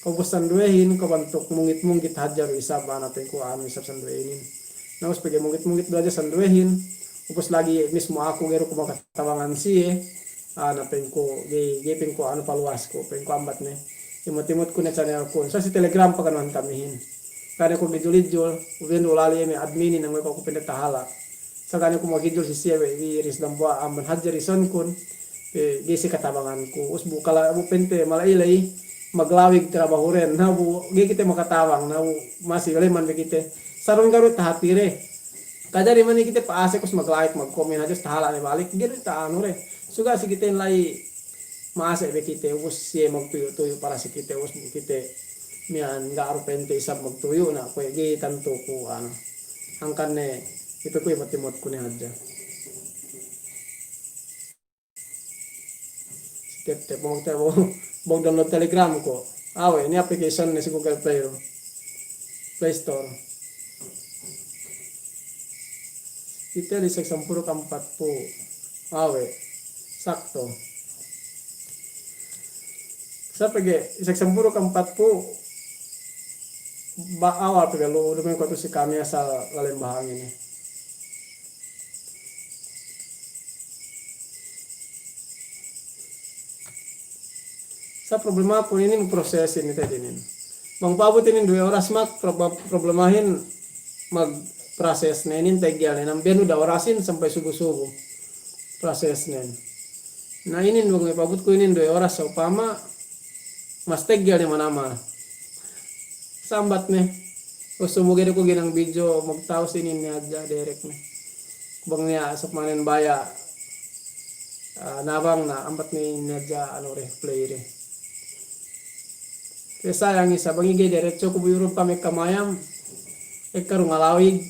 Ubus sanduwehin, kabantuk mungit-mungit hadja du isab, ana pa'inku anu isab sanduwehinin. Na ubus pegge' mungit-mungit du hadja sanduwehin, ubus lagi' mismu aku ga'i du ku makatabangan siye, ana pa'inku, ga'i, ga'i pa'inku anu paluwas ku, pa'inku ambat ne. Imut-imut ku ne channel kun. Sa si Telegram pakanuhan kamihin. Kane ku gijul-ijul, ubiyan du lali me' adminin, nang we' ku pende tahala'. Sa kane ku magijul si siye we' iris dambuwa' amban hadja rison kun, eh, ga'i siye katabangan ku. Ubus bu kala, bu pente mala'i ley, maglawig trabahuren. Na bu, ga'i kite makatabang, na bu masi leman be kite. Sarun ga'i du tahatire. Kajari mani kite pa'asek ubus maglawig, magkomen hadja, tahala' ne balik. Ga'i du ta'anu re. Suga' si kite la'i ma'ase' be kite, ubus siye magtuyu'-tuyu' para si kite, ubus kite miya'an ga' du pente isab magtuyu', na kuwe' ga'i tantu ku anu. Hangkan ne, itu kuwe' imut-imut ku ne hadja. Tep-tep, bang, bang download Telegram ko'. Awe', ini application ne si Google Play du. Play Store. Kite isab sampū' duk ampatpū'. Awe'. Sakto. Sa pegge' isab sampū' duk ampatpū'. Ba awal pegge' lu, duma'in ko' tu si kami asal lalem bahangin ne. Sa problema ku inin magproses inin tadi inin. Bang pa'abut inin duwe oras mak, prob-, problemahin magproses ne inin tegel ne. Nambiyan du da orasin sampay subu-subu. Proses ne. Na inin bang pa'abut ku inin duwe oras sa upama, Mas teggel ne manamal. Sambat ne. Ussu muge du ku ginang video magtawus inin ne hadja direct ne. Bang niya' asap manen baya', ah, nabang na ambat ne inin hadja anu re, play re. Kaya sayang isab bang ige diretso ku buyurun pamekka mayam. Ekka du ngalawig.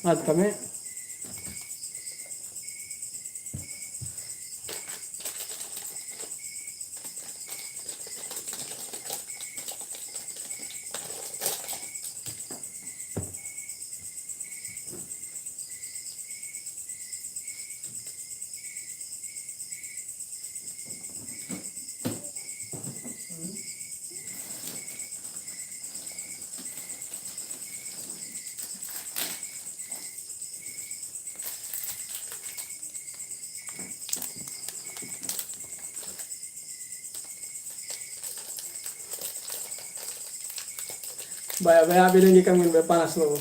Ad kami. Baya'-baya' binenggi kami be panas lu.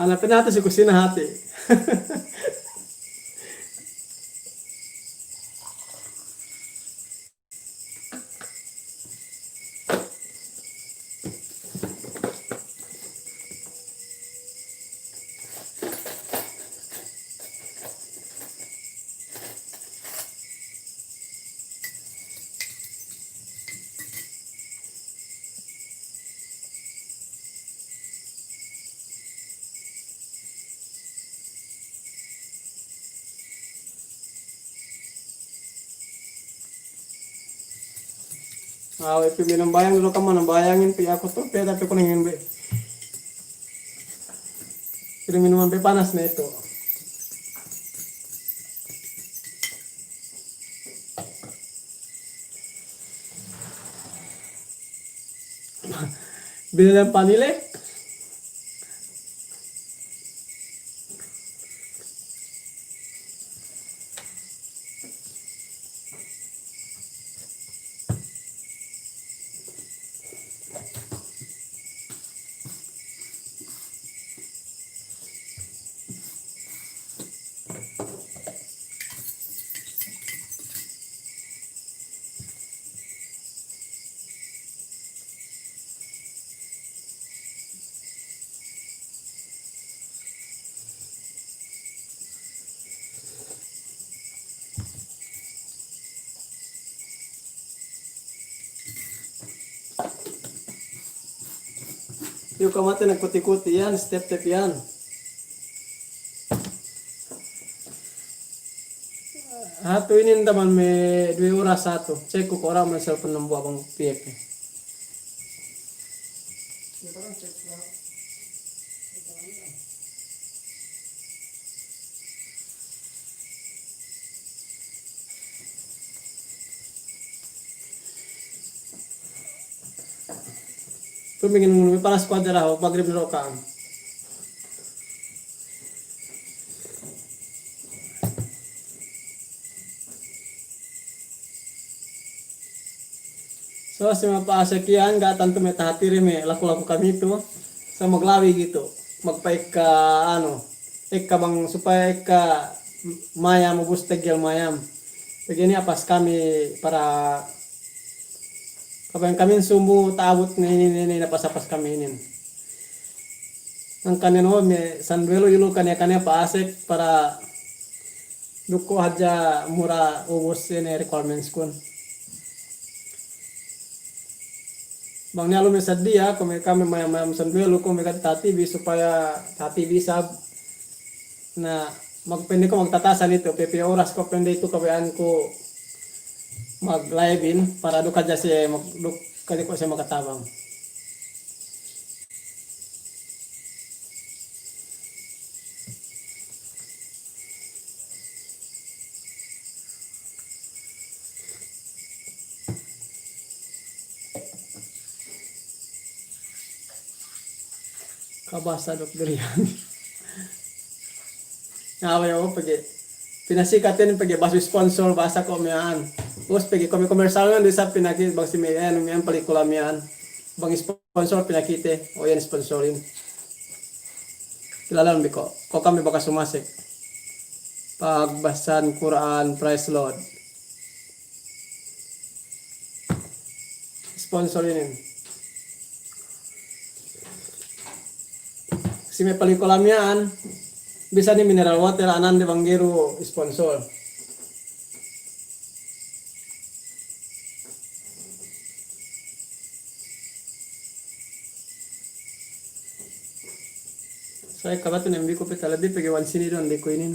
Ana pinatu si kusina hati. Awe' pe minambayang dulu kamu, nambayangin pe aku tu pe, tapi aku nangin be. Ini minuman pe panas ne itu. Binalan panilek. Yu' kamate nagkuti-kuti iyan, step-step iyan. Hatu inin taman me' duwe oras hatu. Check ku ko' ora' me' cellphone dambuwa' bang piye pe. Tumingin munu, panas ku hadja dahu', magrib ne du ka'am. So, si mapa'asek iyan, ga' tantu me' tahatiri me' laku-laku kami tu. So, maglawi gitu. Magpa'ekka, anu, ekka bang supaya ekka mayam, ubus teggel mayam. Pegge' niya' pas kami para kabaya'an kami sumbu ta'abut ne inin, inin, inin, pas-pas kami inin. Hangkan iyan, o, me' sanduwelu ilu kaniya-kaniya pa'asek para duk ko' hadja mura ubus ine requirements kun. Bang niya' lu me' sadiya, ko' me' kami mayam-mayam sanduwelu, ko' me' kami tahatibi supaya tahatibi isab. Na, magpende ko' magtatasan itu, piye-piye oras ko' pende itu kabaya'an ku mag-live-in, para duk hadja siye mag-, duk hadja ko' siye makatabang. Kabasa duk durian. Nga' we' o pegge' pinasikat inin pegge' basu sponsor, basa ko' miya'an. Ubus pegge' kome-, komersalnen du isab pinaki-, bang si miya'an, miya'an pelikula miya'an. Bang sponsor pinakite, o iyan sponsorin. Kilalan bi ko', ko' kami bakas umasek. Pagbasan Kur'an, praise Lord. Sponsor inin. Si me' pelikula miya'an, bisan ne mineral water, anande bang ga'i du sponsor. Sa' ekka batu ne mbiku pe talebbi pegge' wan sini du andiku inin.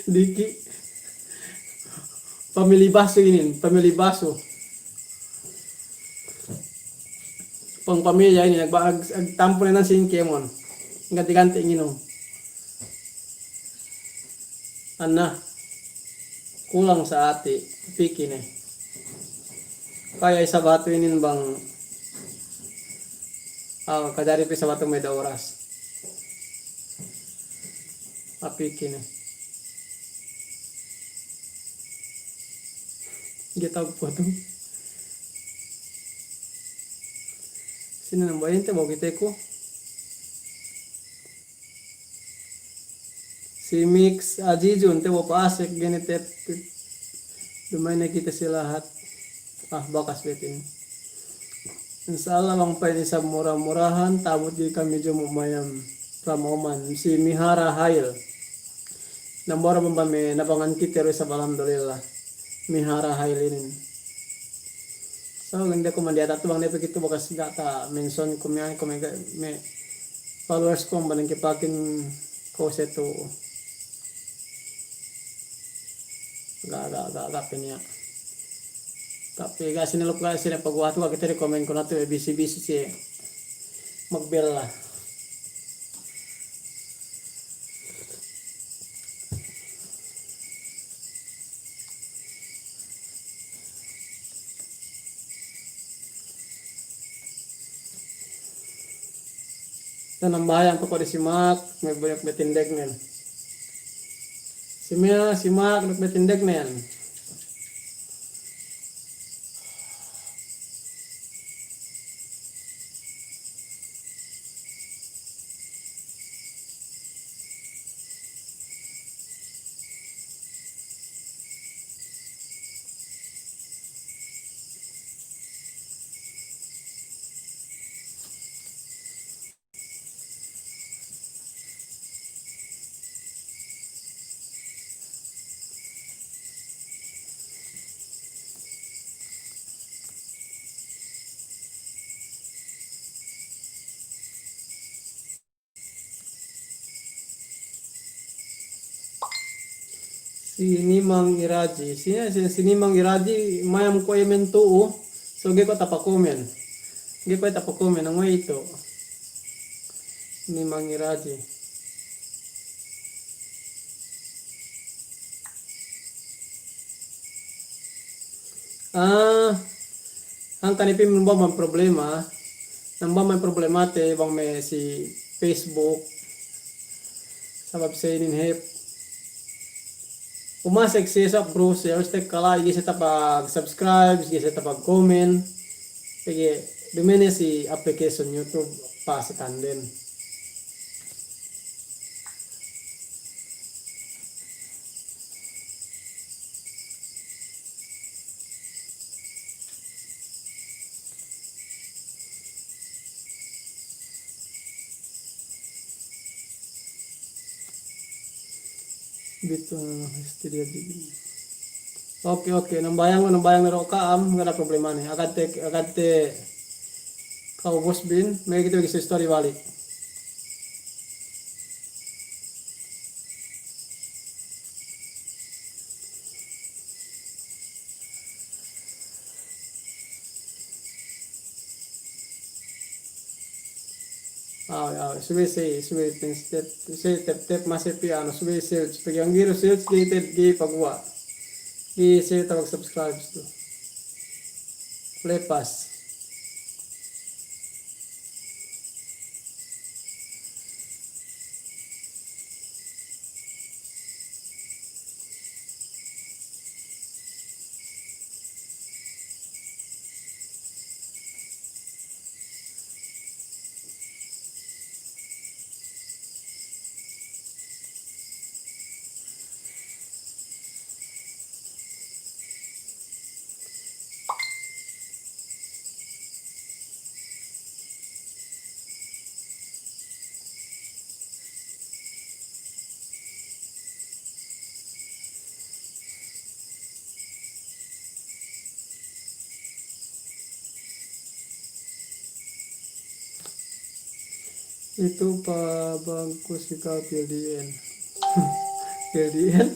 Diki'. Pamili basu inin, pamili basu. Pang pamili inin, ag-, ag-, agtampu ne nan sini kēmon. Ganti-ganti nginum. Anna, kulang sa ati, piki ne. Kaya isab batu inin bang, ah, kajari pe isab batu me' da oras. Apiki ne. Ga'i tau foto. Sine nambahinte bang kite ku. Si Mix Ajijun te bo pa'asek gene te, duma'in ne kite si lahat. Ah, bakas betin. Insya Allah bang pa'in isab mura-murahan, ta'abut ga'i kami jumu' mayam from Oman. Si Mihara Hail. Nambara bang pa'in me' nabangan kite du isab alhamdulillah. Mihara Hail inin. So, gende ku mandiyata' tu bang ne pe kitu bakas ga' ta mention ku miya'an ku me' ga', me' followers ku bang ne kipakin ku setu. Ga', ga', ga', ga' pe niya'. Tapi ga' sine lup ga' sine paguwa' tu ga' kite rekomen ku natu' bisi-bisi siye magbella. Nambahayang poko' di si Mak, me' banyok me' tindegnen. Si Mia, si Mak, duk me' tindegnen. Si Nimang Iraji. Si, si, si Nimang Iraji, mayam ko' emen tu'u. So, ga'i ko' tapakomen. Ga'i ko' tapakomen, ang way itu. Nimang Iraji. Ah, hangkan ipin nambang man problema, nambang man problemate bang me' si Facebook, sabab sa inin hep. Umasek siye sa' bro, siye ustek kala, ga'i siye tapag-subscribe, ga'i siye tapag-comment, pegge' dumene si application YouTube pa si tanden. Bitu, studio di. Oke, oke, nambahayang, nambahayang ne du ka'am, ga' da problemane. Agad te, agad te ka'ubus bin, me' kite bagi si story balik. Awe', awe', subey si, subey pin step, si tep-tep masi pi anu, subey si, subey yang giru si, ga'i te, ga'i paguwa'. Ga'i si tawag subscribe tu. Lepas. Itu pa bangku si kau P L D N. P L D N.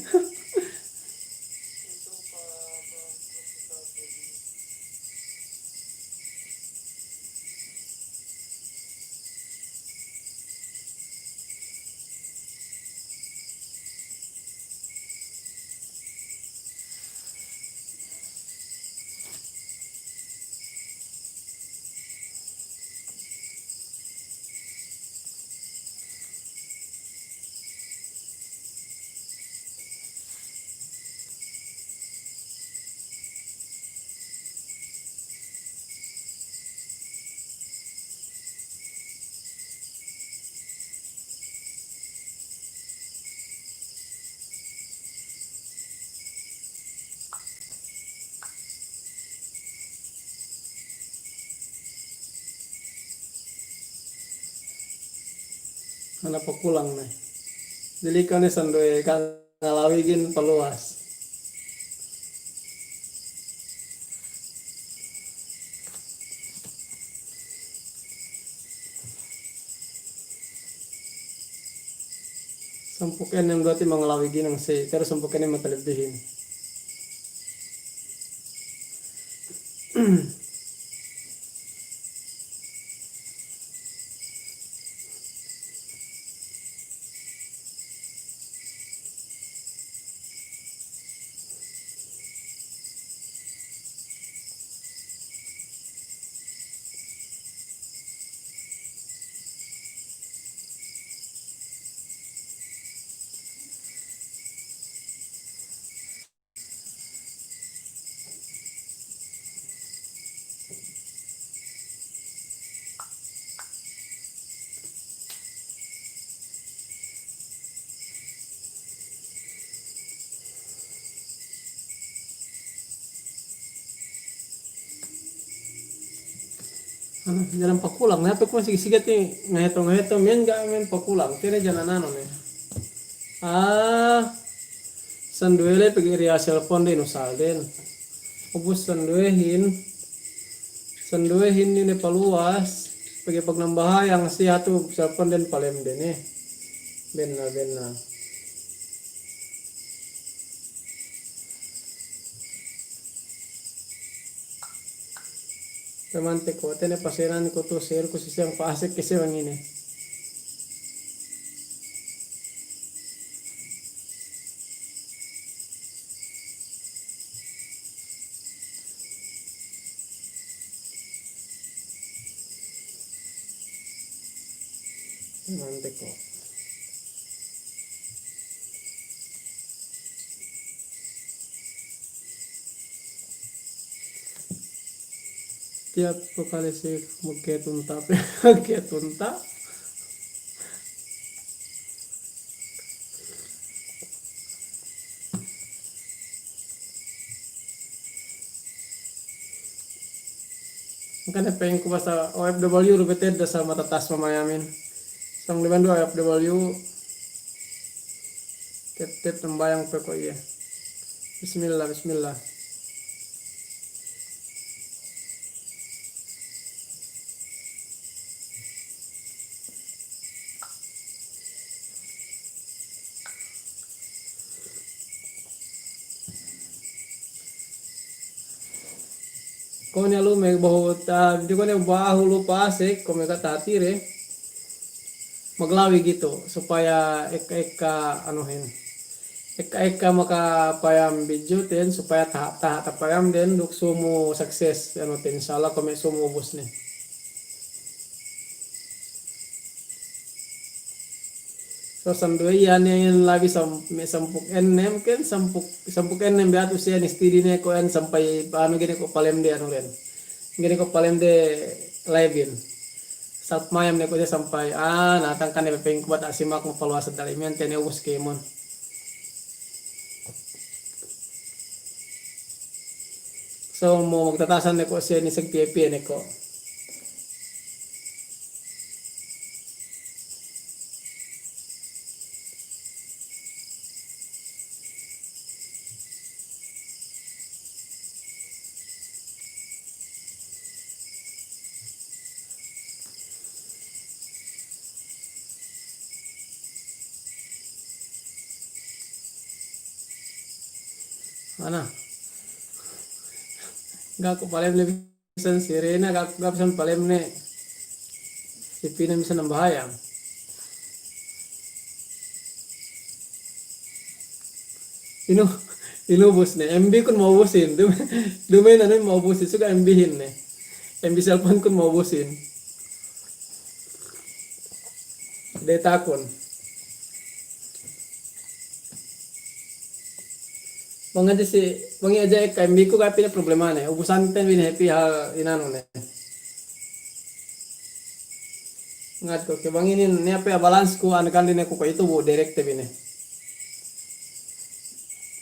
Ana pakulang ne. Dili kane sanduwe kan ngalawigin paluwas. Sampū' enem berarti mangalawigin ne si, terus sampū' enem matalebbihin. Anu, jalan pakulang, ne, pe ku sigi-sigi ti ngaheto-ngaheto, men ga' men pakulang, kene jalan anu ne. Ah, sanduwe le pegge' riya selpon de inusal den. Ubus sanduwehin, sanduwehin ine paluwas, pegge' pagnambahayang si hatu selpon den palem den ne. Bennal, bennal. Pemante ko', tene pasenan ko' tu, share ku si siyang pa'asek ke siyang ine. Pemante ko'. Tiyap tu kale si magketunta' pe, magketunta'. Makane pa'inku basta O F W du bete'ed asal matataas mamayamin. Sang liban du O F W. Tet-tet nambayang pe ko' iye. Bismillah, bismillah. Kuwe' ne lume behu ta, di kuwe' ne behu lupa asek, kuwe' me' kata hatire. Maglawig itu, supaya ekka-ekka anuhin. Ekka-ekka makapayam video ten, supaya taha'-taha' tapayam den, duk sumu sukses, anu ten, insya Allah kuwe' me' sumu ubus ne. So, sanduwe iyan ne labi sam-, me' sampū' ennem ken, sampū', sampū' ennem be atu siye ni steady ne ko' en sampay, anu, ga'i ne ko' palem de anu ren. Ga'i ne ko' palem de live-in. Sat mayam ne ko' de sampay, ah, na tangkan ne pepeng ku bata' simak mapaluwas dali' miyan tene ubus kemon. So, mo magtatasan ne ko' siye ni seg piye-piye ne ko'. Mana? Ga' ku palem ne bisan si Rena, ga', ga' bisan palem ne. Si Pina bisan nambahayang. Inu, inubus ne. M B kun maubusin. Dum-, duma'in anu maubusin. Suga' M B hin ne. M B cellphone kun maubusin. Data kun. Bang hadja si, bang hadja ekka M B ku ga' pe ne problemane. Ubusan te bi ne hep hal inanu ne. Ngat ko ke bang inin, niya' pe balance ku anu kan dine ku ko' itu bu direct te bi ne.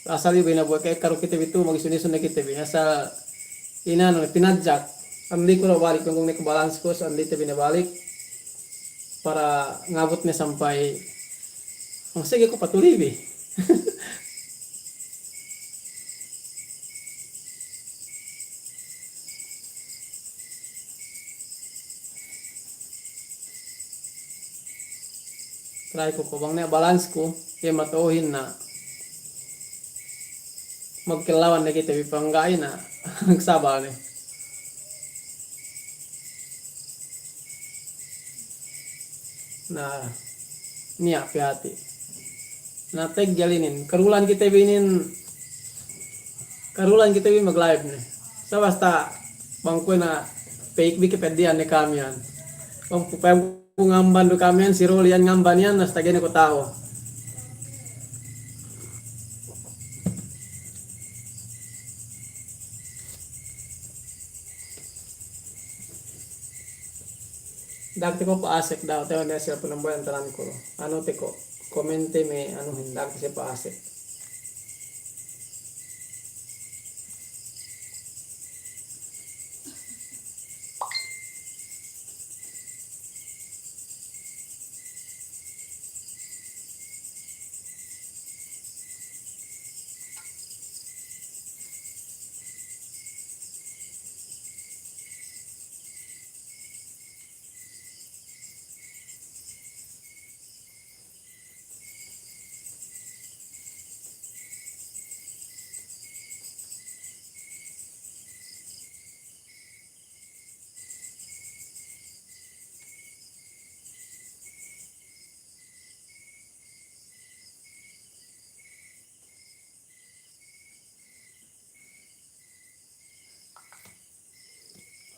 Asal iyu bi ne bu ekka du kite bi tu magisun-isun ne kite bi. Asal inanu ne, pinadjak. Andi ku du balik, nunggu ne ku balance ku, so andi te bi ne balik. Para ngabut ne sampay. Maksudnya ku patuli bi. Try ku ko' bang niya' balance ku, iye mato'ohin na magkellawan ne kite bi pangga'i na sabal ne. Na, niya' pe hati'. Na, teggel inin. Karulan kite bi inin, karulan kite bi mag-live ne. Sa basta bang kuwe' na fake bi kepeddi'an ne kamiyan. Bang pu-, bang pu ngamban du kamiyan, si Rolian ngamban iyan, na sa ga'i ne ku ta'u. Da'a te ko' pa'asek, da'a te ne siye panambayan tanan ku. Anu te ko', komente me' anu hin, da'a te siye pa'asek.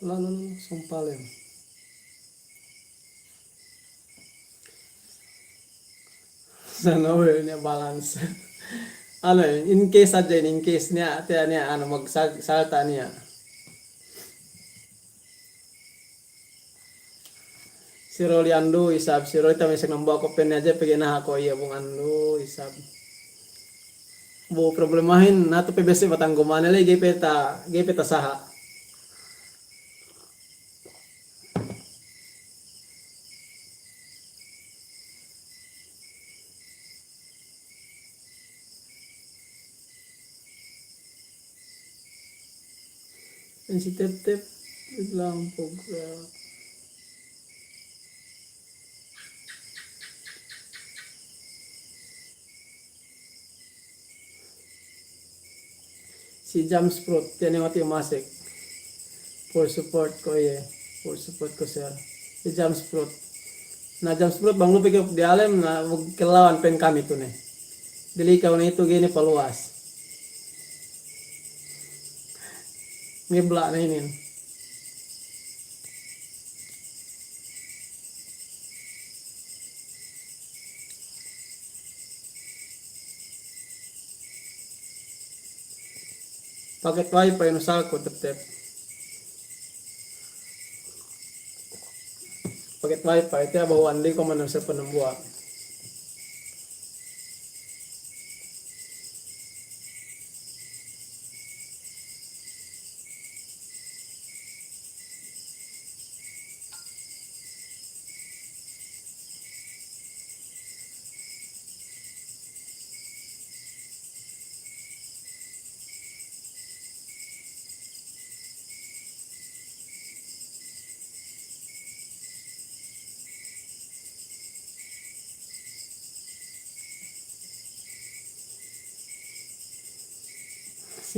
La, la, la, la, sumpah lem. Sana we' niya' balance. Anu, in case hadja, in case niya', tiya' niya', anu, mag-, sal-, salta' niya'. Si Roli andu' isab, si Roli tamisek nambuwa' ko' pene hadja pegge' naha' ko' iye bung andu' isab. Bu problemahin natu' pe bese' batang gumane le, ga'i pe ta-, ga'i pe tasaha'. Yan si Tep-Tep, biglang pograk. Si Jam Sprout, tiya' ne mati masek. Full support ko' iye, full support ko' sir. Si Jam Sprout. Na Jam Sprout bang lupe ke diyalem, na magkellawan pen kami tu ne. Dili' ka'u ne itu ga'i ne paluwas. Ngibla' ne inin. Paket wifi nu salku Tep-Tep. Paket wifi, tiya' bahuwan di' ko' manusel panambuwa'.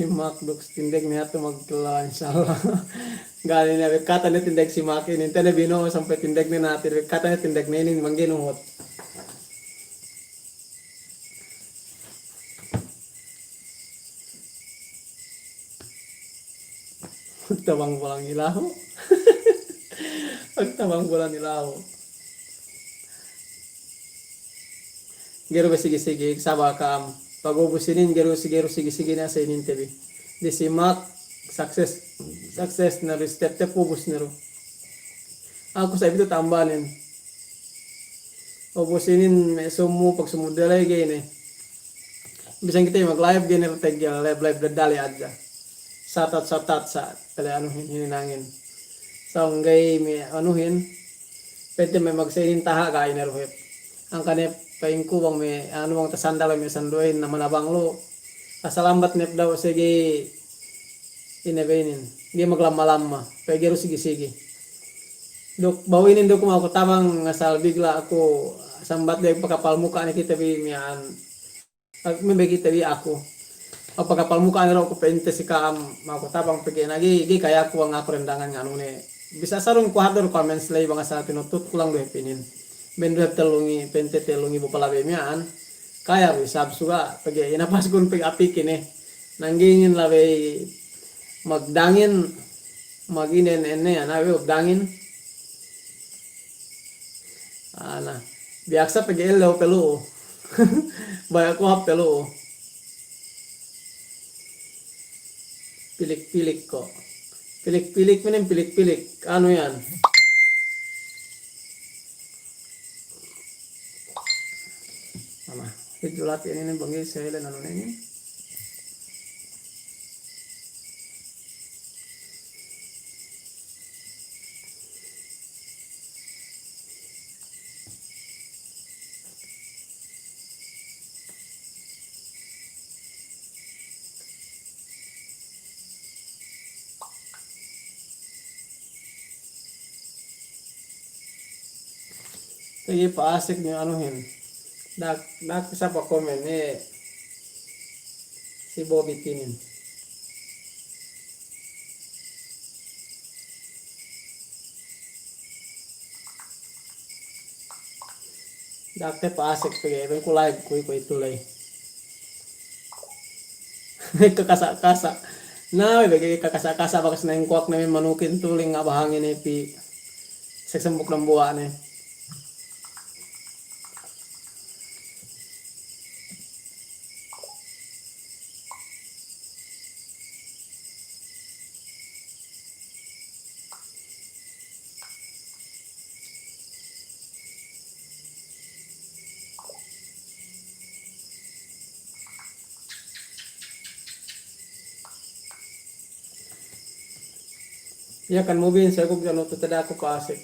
Mak duk tindeg ne hatu magkella, insya Allah. Ga' ne, ne bekkatan ne tindeg si Mak inin, tene bino'o sampay tindeg ne nati, bekkatan ne tindeg ne inin mangginuhut. Tabang bulan ilahu. Tabang bulan ilahu. Ga'i du be sigi-sigi, saba' ka'am. Pag ubus inin, ga'i du si-, ga'i du sigi-sigi ne sa inin te bi. Di si Mak, sukses, sukses ne du, step-step ubus ne du. Aku sa' itu tambanin. Ubus inin me' sumu, pag sumu dale ga'i ne. Bisan kite mag-live ga'i ne du teggel, live-live dadali hadja. Satat-satat sa', pele anuhin, hininangin. Sa' ga'i me' anuhin, pente me' magsenin taha' ga'i ne du hep. Angkan hep pa'inku bang me' anu bang tasandal me' sandu'in na manabang lu. Asal ambat ne hep daw segi ine be inin. Ga'i maglamma-lamma, pegge' du sigi-sigi. Duk, ba'u inin duk aku tabang asal bigla' aku sambat de pakapal muka' ne kite bi miya'an. Ak-, membe kite bi aku. Pakapal muka' ne du aku pente si ka'am, aku tabang pegge' ne ga'i, ga'i kaya aku bang aku rendangan nganu ne. Bisa sarun ku hador comments ley bang asal tinutut kulang du hep inin. Ben du hep tellu ngi-, pente tellu ngibu palabe miya'an. Kaya bi sab suga' pegge' inapaskun pegge' apiki ne. Nanggingin labey magdangin, maginen ene, ana we magdangin. Ana, biyaksa pegge' ellew pe lu'u. Baya' ku hap pe lu'u. Pilik-pilik ko'. Pilik-pilik, minin pilik-pilik. Anu iyan. Ana, hidju lati' inin bang ga'i silent anu inin. Pegge' pa'asek ne anuhin. Dak, dak sapa komen, eh, si Bobby Tinin. Dak te pa'asek pegge', pegge' ku live ku, ku itu ley. Kakasa'-kasa'. Na, we' pegge' kakasa'-kasa' bakas nengkuwak ne me' manukin tuling nga' bahangin ne pi. Sek sembuk dambuwa' ne. Iye kan mubin sa guk janu tu tadaku pa'asek.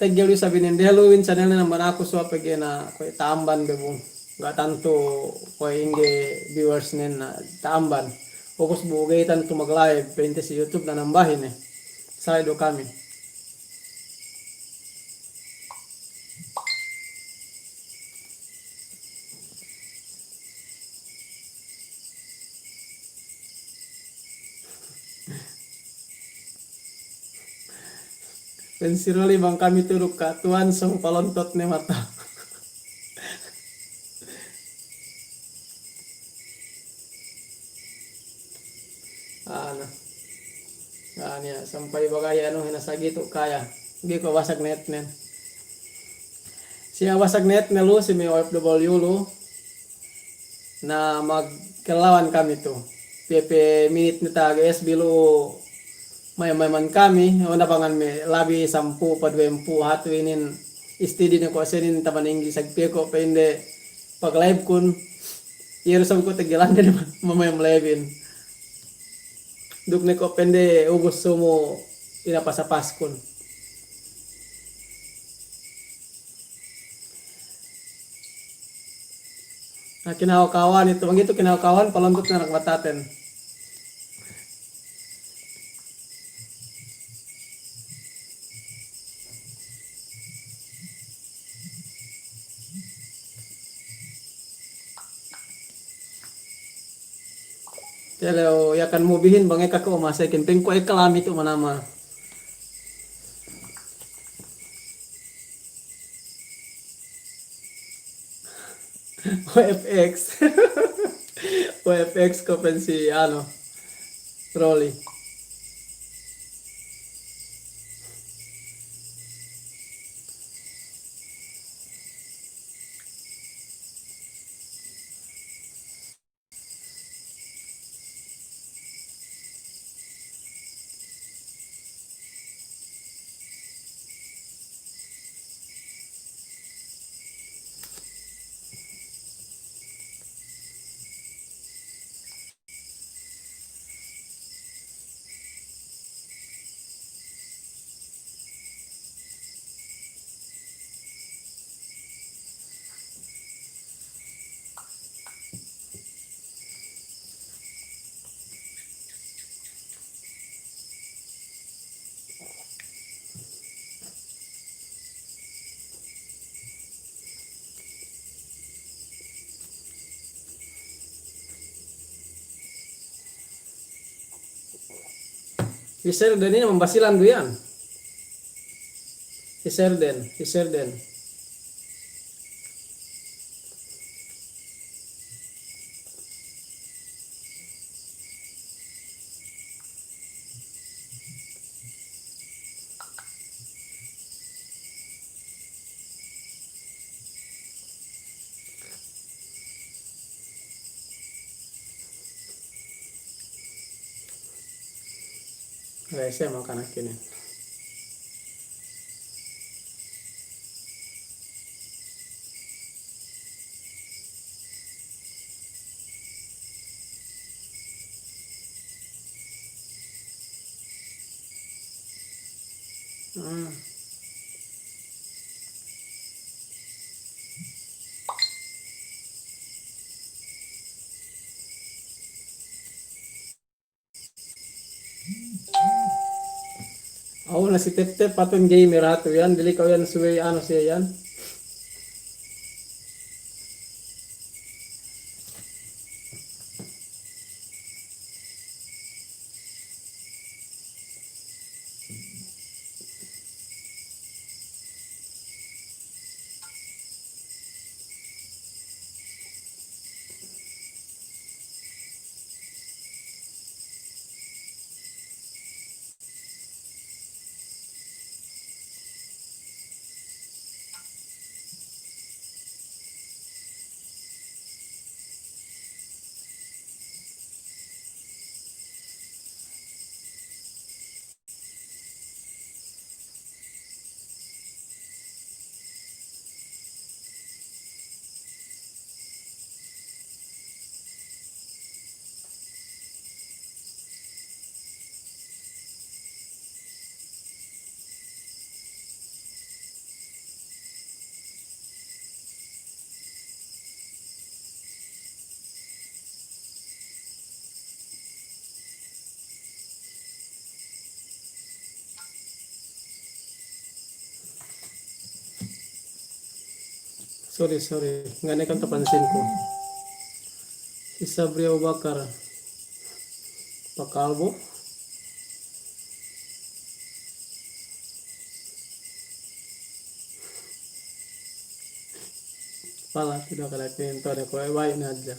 Teggel du isab inin, dehellu in channel nen amban aku suwa pegge' na kuwe' ta'amban be bu. Ga' tantu kuwe' ingge viewers nen na ta'amban. Ubus bu ga'i tantu mag-live, pa'inte si YouTube na nambahin ne. Sa'i du kami. Pensiroli bang kami tuduk ka' tuwan sōng palontot ne mata. Ana. Ana, sampay bagaya anu hina sagitu kaya. Ga'i ko' basag net nen. Siya basag net ne lu, si me' O F W lu. Na magkellawan kami tu. Piye-piye minit ne taga S B lu mayam-mayaman kami, o nabangan me' labi sampū' pa duwempū' hatu inin istidi ne ko' senin taman inggi sagpiye ko' pa'inde pag-live kun. Iye du sōng ko' teggelande ne mamayam live in. Duk ne ko' pa'inde ubus sumu inapas-apaskun. Na, kinakawan itu, bang itu kinakawan, palontot ne anak mataten. Telew, Yakan Mubihin bang ekka ko' masekin, pengko' ekka lami tu' manama. O F X. O F X ko' pen si, anu, Rolly. Iserden inin mambasilan du iyan. Iserden, Iserden. Rese makanak inin. Ah. Awal na si Tep-Tep patun gamer hatu iyan, dili' kew iyan subey anu siye iyan. Sorry, sorry. Ga' ne kan kapansinku. Si Sabri Abubakar. Pakalbo. Pala, tidak kena pinto deh, kue baik ne hadja.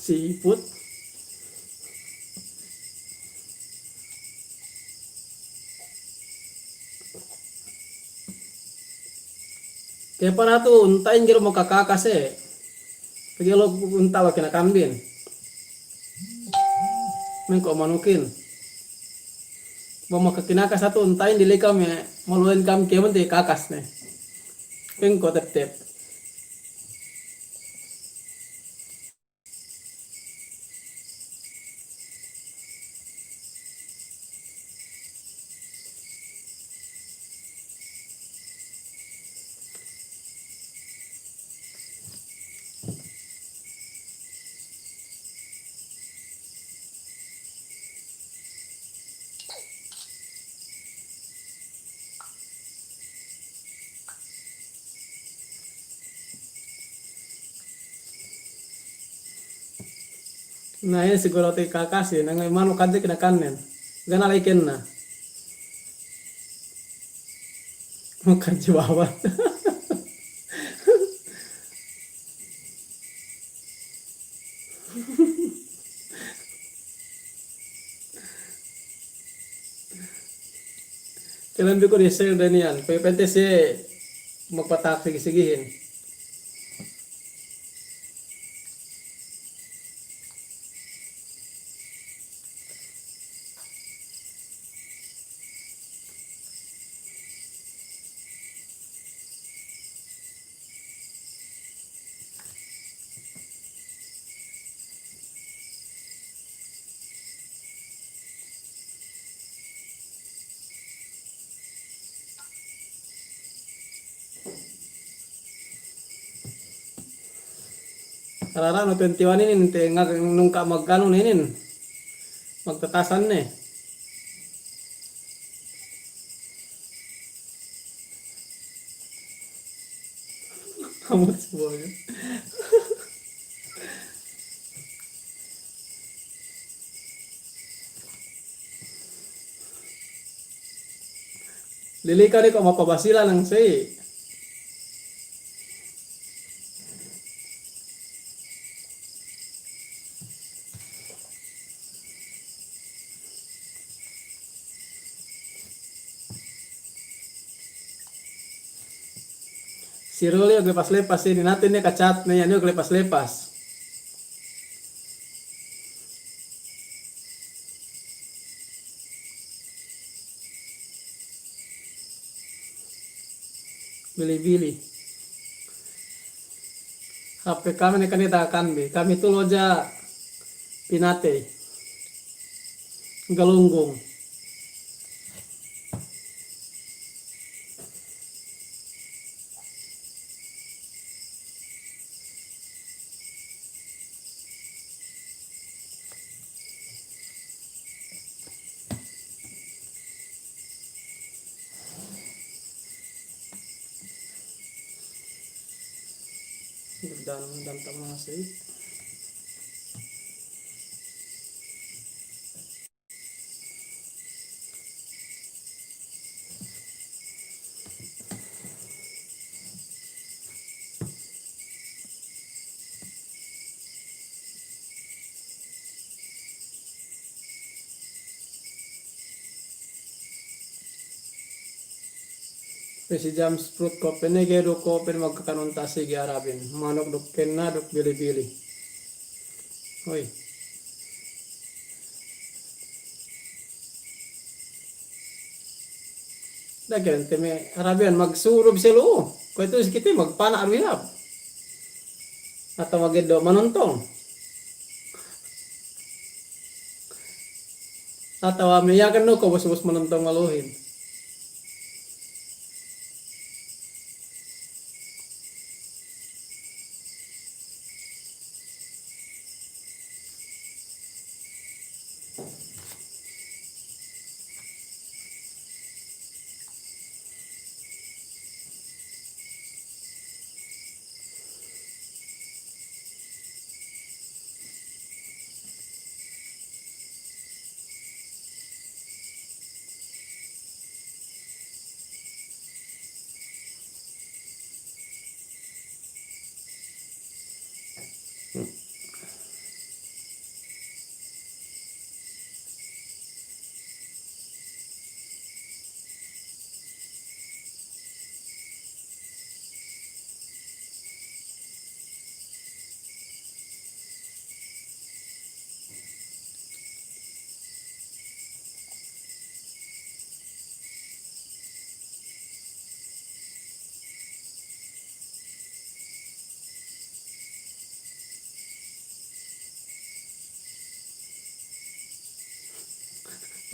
Siput. Ke para tu unta'in ga'i du makakakas e. Pegge' lu unta' lu kinakan bin. Mengko' manukin. Bang makakinakas atu unta'in dili kami, malu'en kami kēmon te kakas ne. Mengko' tep-tep. Na, iye siguratu kakas iye, nang manuk hadja kinakannen. Ga' ne la'i kenna. Makan jiwawa. Kēmon bi ku di-share den iyan, pe-, pente siye magpatahak sigi-sigihin. Arara nu twenty-one inin, te ngag-, nungka' maganu ne inin. Magtatasan ne. Kamu semuanya. Lili kani ko' mapabasila nang sei. Si Ruli ug lepas-lepas ini, natin ne ka-chat ne, iyan ug lepas-lepas. Bili-bili. Hap pe kami ne kani takan bi. Kami tu loja pinatey. Galunggung. Dan, dan tamasik. Pe si James Fruit Coffee ne ga'i du kopen magkakanun tasi ga'i Arabin. Manuk duk kenna duk bili-bili. Hoy. Dagen te me' Arabian magsuru' bi si lu'u. Kuwe'itu si kite magpana' du hiyap. Atawa mageddo' manontong. Atawa me' iyan kan nu ko' bus-bus manontong maluhin.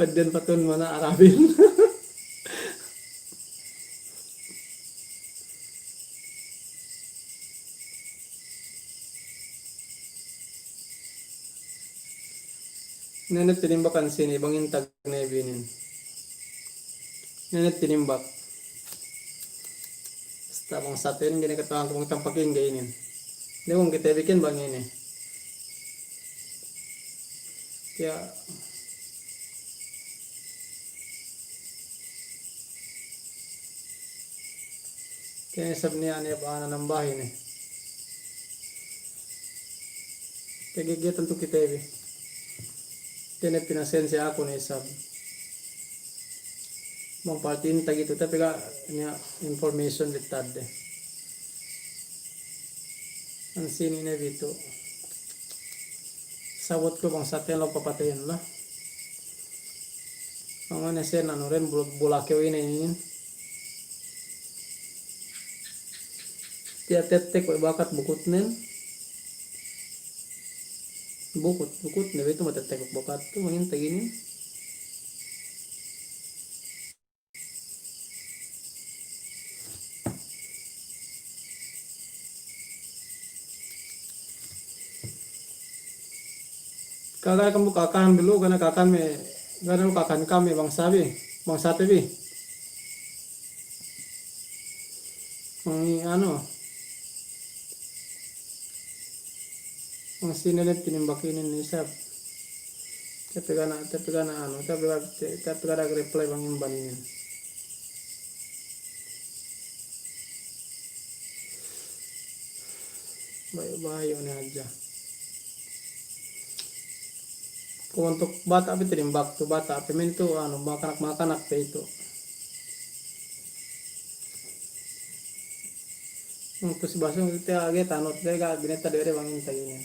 Pedden patun mana Arabin. Nene tinimbakan sini bang intag ne binin. Nene tinimbak. Basta bang saten gini kata'uhanku bang tampakin ga' inin. Ine bang kite bikin bang inin. Ya. Kene isab niya' ne bang nanambahin ne. Kagege tantu kite bi. Kene pinasensiya aku ne isab. Bang palti intag itu, tapi ga' niya' information bi tadde. An sini ne bi tu. Sabutku bang saten law papateyin la. Bang ne sen anu ren bul-, bulakew ine inin. Tiya' tettek we' bakat bukutnen. Bukut, bukutnen we' itu matettek we' bakat tu, bang intag inin. Kagana kami kakahan bi lu, gana kakahan me', gana lu kakahan kami bang sabi, bang sate bi. Bang i-, anu. Bang sine ne tinimbak inin isab. Tapi gana, tapi gana anu, tapi ga', tapi ga' reply bang imban inin. Bayu'-bayu' ne hadja. Untuk bata' pe tinimbak tu, bata' pe mintu', anu, makanak-makanak pe itu. Untuk si Basung itu age tanut de ga' bineta dede bang intag inin.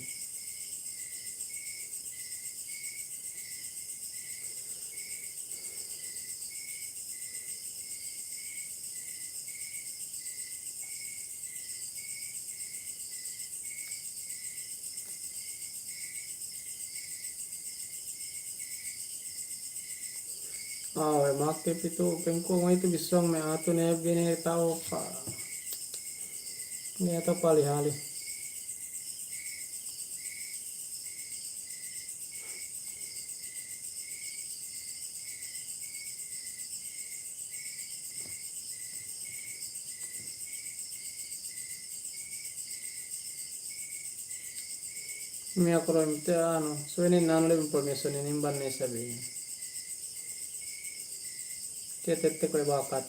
Awe, make pitu pengko ngai tu bisong me' atu ne bine tau pa. Ne tau pali-hali. Me' aku ro' imte anu, so inin anu le information inin ban ne sabi. Tiya' tettek we' bakat.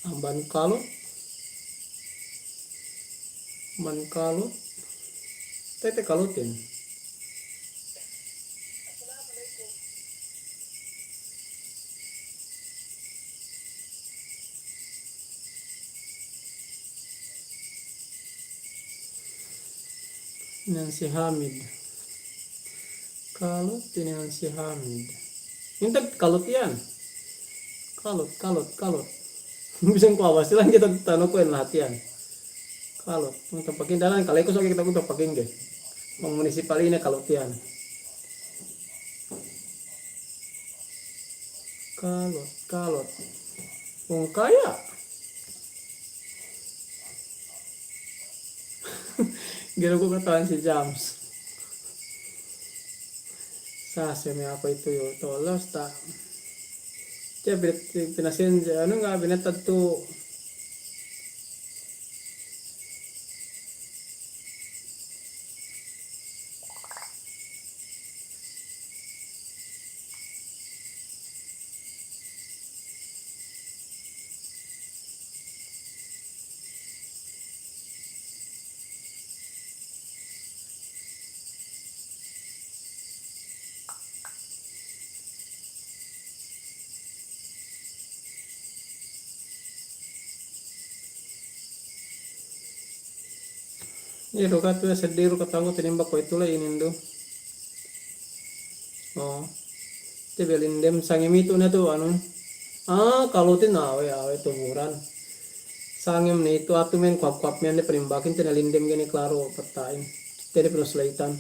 Amban kalut. Amban kalut. Tete kalutin. Inin si Hamid. Kalut, inin si Hamid. Intag kalut iyan. Kalut, kalut, kalut. Bisan ku awas ilan kite tanu ku en lahat iyan. Kalut. Tampakin dalan kale ku so kite ku tampakin ke. Bang munisipal ine kalut iyan. Kalut, kalut. Bang kaya. Gero ku kata'uhan si Jams. Sa' seme' apa itu yo, tolos ta'. Tiya' bine-, pinasin, anu nga' binetad tu. Iye du katu ya, seddili du kata'uhanku tinimbak kuwe'itu le inin du. O. Te be lindem sangem itu ne tu anu. A, kalutin awe', awe' tuburan. Sangem ne itu atu men kuwap-kuwap men de panimbakin te ne lindem gene klaru pata'in. Te ne penus la'itan.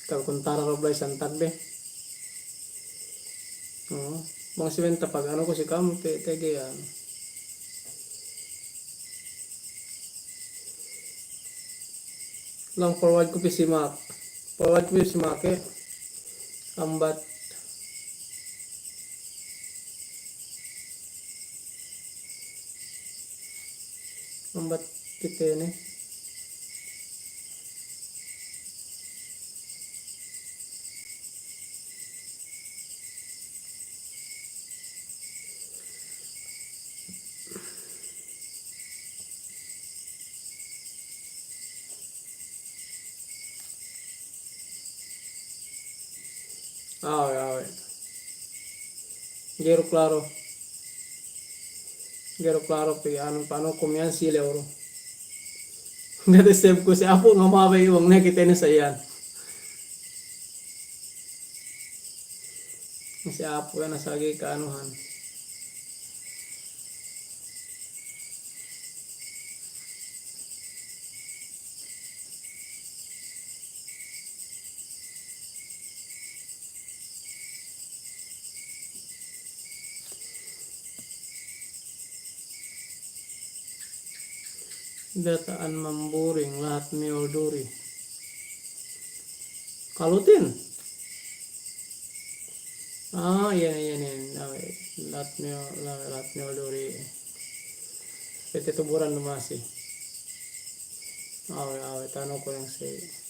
Kalu kuntara roblay santag de. O, bang si benta pag anu ku si kamu te, tege anu. Lang forward ku pī si Mak. Forward ku pī si Mak e. Ambat. Ambat kite ne. Awe', awe'. Ga'i du klaru. Ga'i du klaru pe anu, panu kumiyan si leuru. Ga'i du sep ku si apu ngamabe iwang ne kite ne sayan. Si apu ena sagi ka'anuhan. Data'an mamburing lahat miyol duri. Kalutin. A, iye ne, iye ne. Awe', lahat miyol, lahat miyol duri. Pete tuburan du masi. Awe', awe', tanu ku yang si.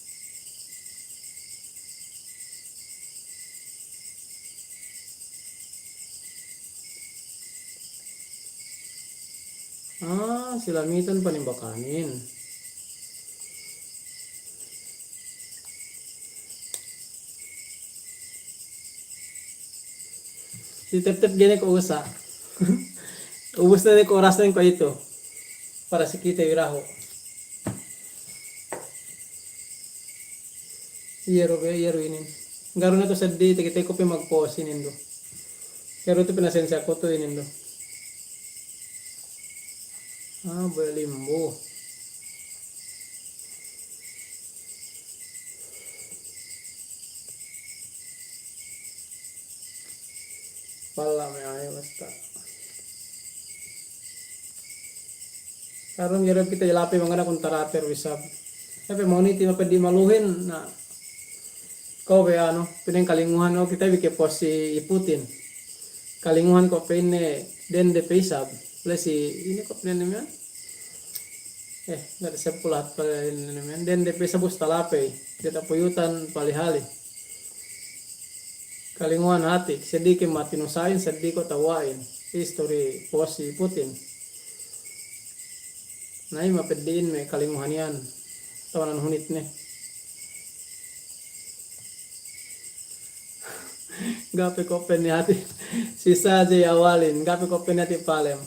A, si Lamitan panimbakanin. Si Tep-Tep gene ko' usa. Ubus ne ko' orasnen ko' itu. Para si kite wirahu. Iye ru, iye ru inin. Ga'i du ne tu seddili, te kite ko' pe magpost inin du. Iye ru tu pinasensiya ku tu inin du. A, bohe' limbu. Pala me' aye basta. Karun jerep kite ilape mangana kuntara ater wisab. Tapi mau niti mapeddi' maluhin, na. Ko' be anu, pineng kalinguhan, o, kite bi ke post si Iputin. Kalinguhan ko' pa'inne dende pe isab. Le si, ine ko' pa'inne miyan? Eh, ga'i du sep ku lahat pa'inne miyan. Dende pe isab ubus talapey. Diyata' puyutan palihali. Kalinguhan hati', seddili ke matinusa'in, seddili ko' tawa'in. Istori post si Iputin. Na, iye mapeddi'in me' kalinguhan iyan. Tawanan hunit ne. Ga' pe ko' pa'inne hati'. Si Sajey Awalin, ga' pe ko' pa'inne hati' Palem.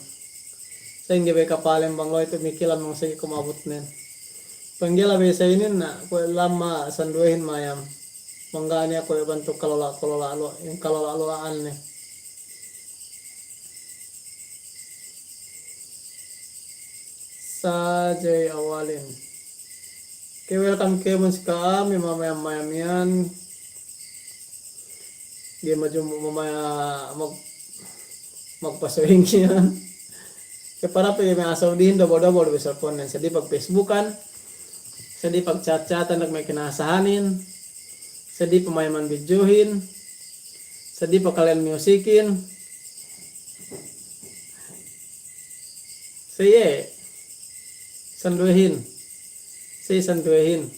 Sa'ingge be ka Palem bang lo'i tu mikilan bang sa'ingge ko' mabutnen. Panggela be sa inin na, kuwe' lamma sanduwehin mayam. Bang ga' niya' kuwe' bantuk kalola', kalola', lo-, kalola'-lola'an ne. Sajey Awalin. Ke welcome kēmon si ka'am, me' mamayam-mayam iyan. Ga'i majumbu mamaya mag-, magpasuwing iyan. Ke para pe me' asaw dihin dobol-dobol be cellphone-nen. Seddili pag-Facebookan, seddili pag-chat-chatan duk me' kinasahanin, seddili pamayaman videohin, seddili pakale'an musikin. Sa iye, sanduwehin. Sa iye sanduwehin.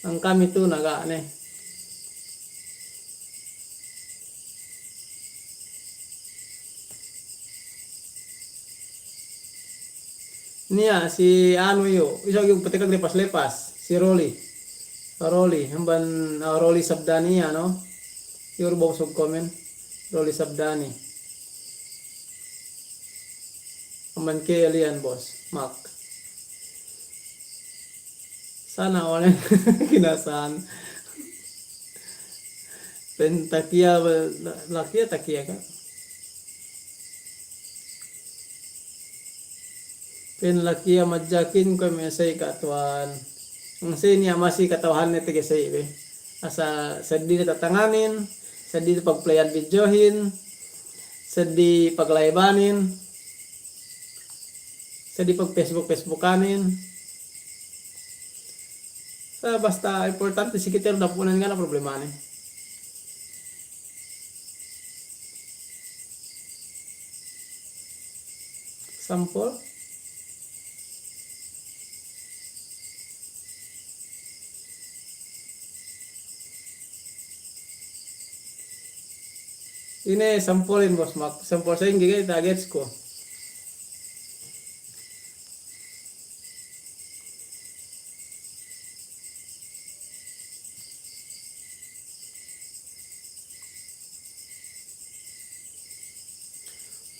Ang kami tu naga' ne. Niya' si anu iyu, isab iyu patekka lepas-lepas, si Roli. Roli, amban, ah, Roli Sabdani iye, no? Iyu du bosog komen, Roli Sabdani. Amban ke Elian, Bos Mak. Sana onen kinasan. Pa'in takiya, lakiya takiya ka. Pa'in lakiya majakin kuwe' me' sa'i ka tuwan. Bang sa'i niya' masi kata'uhanne tege sa'i be. Asal seddi tatanganin, seddi pagplayan bidjohin, seddi paglaibanin, seddi pagfacebook-facebookanin. Sa' basta importante si kite dapu'nen ga' ne problemane. Sampol. Ine sampolin, Bos Mak, sampol sa'ingge ga' ita' gets ku.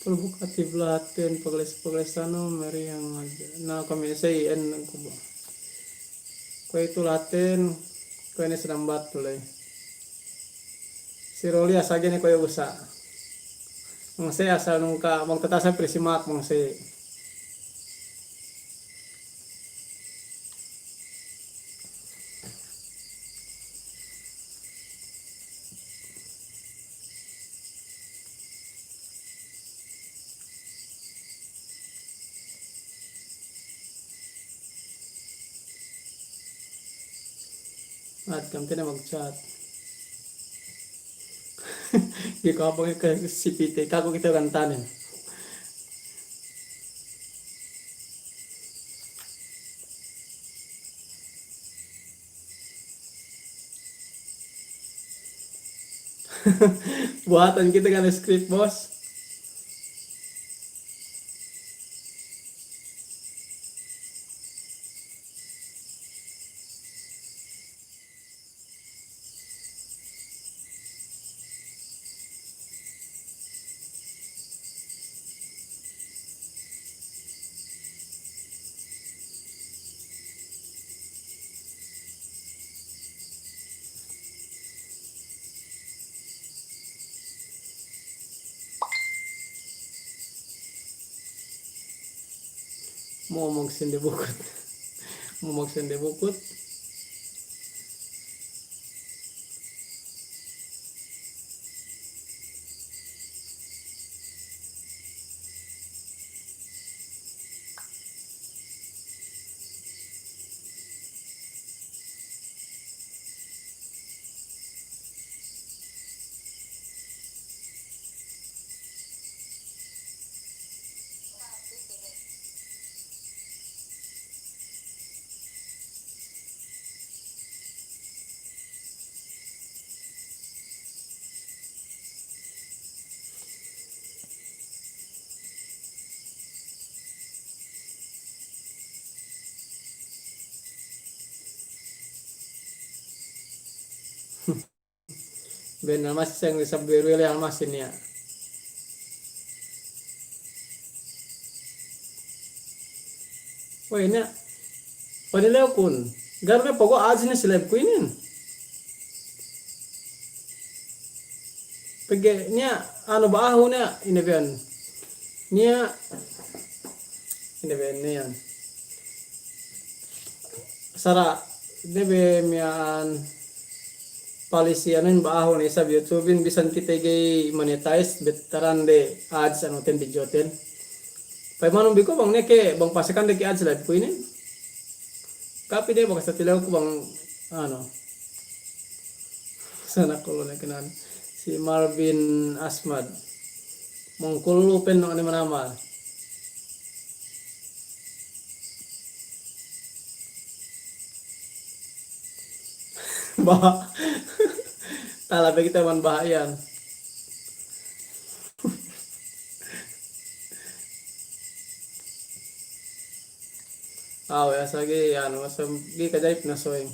Provokatif lahaten, pagles-pagles anu, meri yang aja. Na, kami S I N ku ba. Kuwe' itu lahaten, kuwe' ne sedang batu ley. Si Roli asal gene kuwe' usa'. Mangse asal nungka, bang tatasa prisimak, mangse. At kam tene mag-chat. Di ko apa ke si Pite, kako kita kantanen. Buhatan kite kan script, Bos. Momog sende bukut. Momog sende bukut. Ben, almasi seng di sabbi ruwele almasi niya'. Wey, niya'. Panilewkun. Garu ne pogo' ads ne si live ku inin. Pegge' niya', anu, ba'ahu niya', ine be iyan. Niya', ine be iyan. Sara', ine be miya'an palisi anun ba'ahun isab YouTube-in bisan kite ga'i monetize, bettaran de ads anu ten video ten. Payamanun bi ko' bang ne ke, bang pasekan de ke ads live ku inin. Kapi de bakas tatilewku bang, anu. Sana kulu ne kenan. Si Marvin Asmad. Mangkulu pen ne manamal. Baha'. Tala pe kite man baha' iyan. Awe, asal ga'i, anu, asal ga'i kajari pinasoy.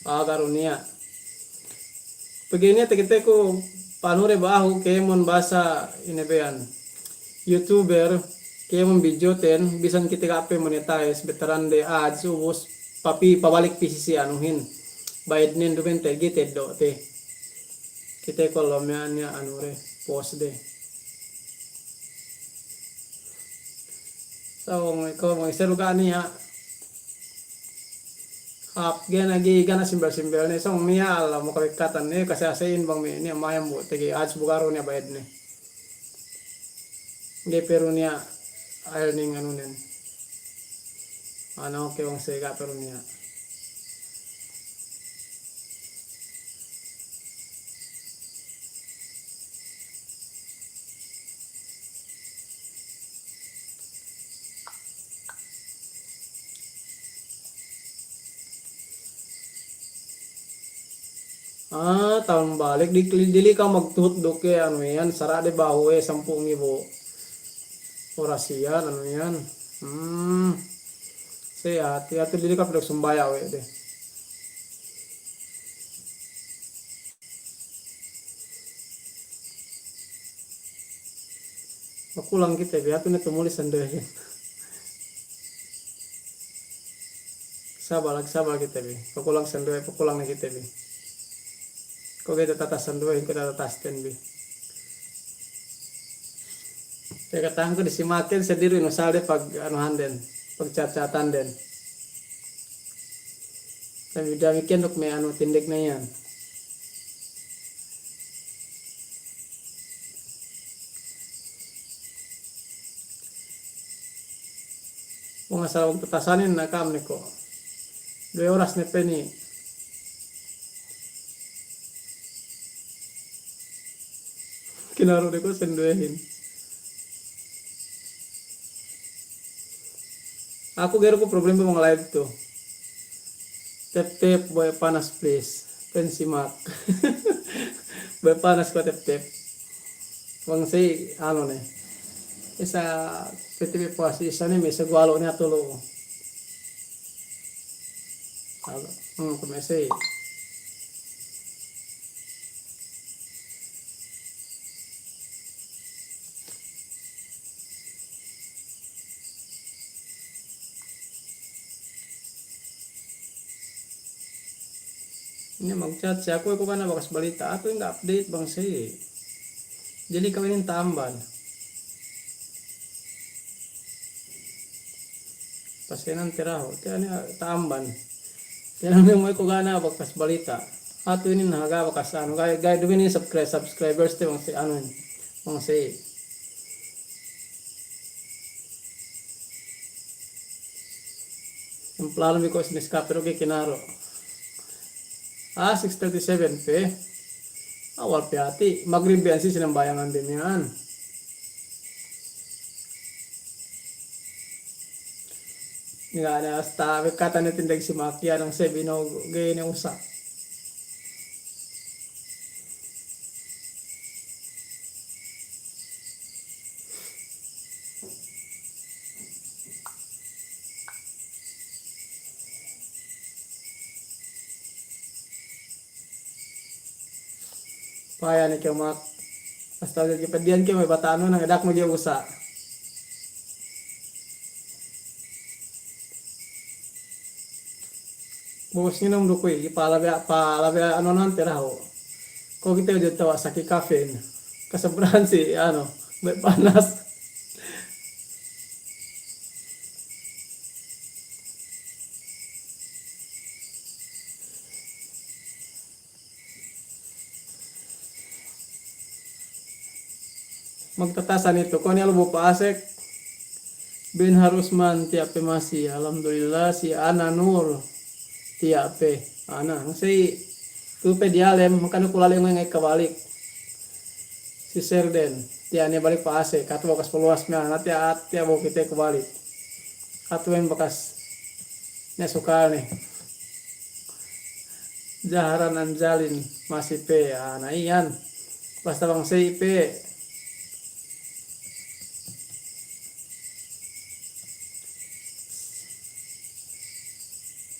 Agar niya'. Pegge' niya' takiteku Pa'anu re bahu kēmon basa ine be iyan, YouTuber, kēmon video ten, bisan kite ga' pe monetize, betarande ads, ubus papi-, pabalik pī si anuhin. Bayednen dumen te gite do te. Kite ko' lo me' anu re, post de. So, ko' me' seru ga' niya'. Hap, gana gi, gana simbel-simbel ne, sōng niya' ala mo kabekkatan ne, kase-asehin bang me' niya' mayam bu, tege ads bu garu niya' bayed ne. Ga'i peru niya' earning anunen. Ana oke bang se ga' peru niya'. Ah, tahun balik di, di, dili ka magtuhut duk e, anu iyan, sara' de bahu e, sampū' ngibu. Oras iyan, anu iyan. Hmm. Sehat, ya tu dili ka pidok sumbaya' we' de. Pakulang kite bi, hatu ne tumulis sinduwehin. Sabal, sabal kite bi. Pakulang sinduwe, pakulang ne kite bi. Ko' ga'i tatatas sinduwehin, ko' tatatas ten bi. Pegatahan ko' disi maken sediru inusal de pag anuhan den, pag chat-chatan den. Damikiyan duk me' anu tindeg ne iyan. Bang asal bang tatasanin na kam ne ko'. Duwe oras ne pe ni. Kinaru de ko' sinduwehin. Aku ga'i du ku problema bang live tu. Tep-tep bohe' panas please. Pen simak. Bohe' panas ko' tep-tep. Bang si anu ne. Isa P T P puwas isa ne me' isa guwalo' ne atulu. Hmm, ku me' si. Ine magchat si aku, aku kana bakas balita', aku ine ga' update bang si. Jadi kawinin tamban. Pasenan tirahu, tiya' ne tamban. Tiya' ne mo'e ku gana bakas balita'. Atu inin haga bakas anu, ga'i, ga'i duminin subscri-, subscribers te bang si anu, bang si. Emplalmi ko' si Nescafe du ga'i kinaru'. Ah, six thirty-seven pe. Awal pe hati', magrib be iyan si sinambayangan be miya'an. Niya' ne asta' bekkatan ne tindeg si Makiya nang sebino ga'i ne usa'. Paya ne kew mak. Astaga, kepedihan kew me' bata'nu nang edak me' ga'i usa'. Bos nginum du kuwe', palabe, palabe anu nante dahu'. Ko' kite ujud tawa' saki kafein. Kasabrahan si, anu, me' panas. Magtatasan itu, ko' niya' lubu pa'asek. Bin Harusman tiya' pe masi, alhamdulillah, si Ana Nur tiya' pe. Ana, ngasey tu pe diyalem, makana ku lale' ngai' kabalik. Si Serden, tiya' ne balik pa'asek, katu bakas paluwas me' ana, tiya', tiya' bahu kite ku balik. Katu men bakas ne sukal ne. Jaharan Anjalin masi pe, ah, na iyan. Basta bang sey pe.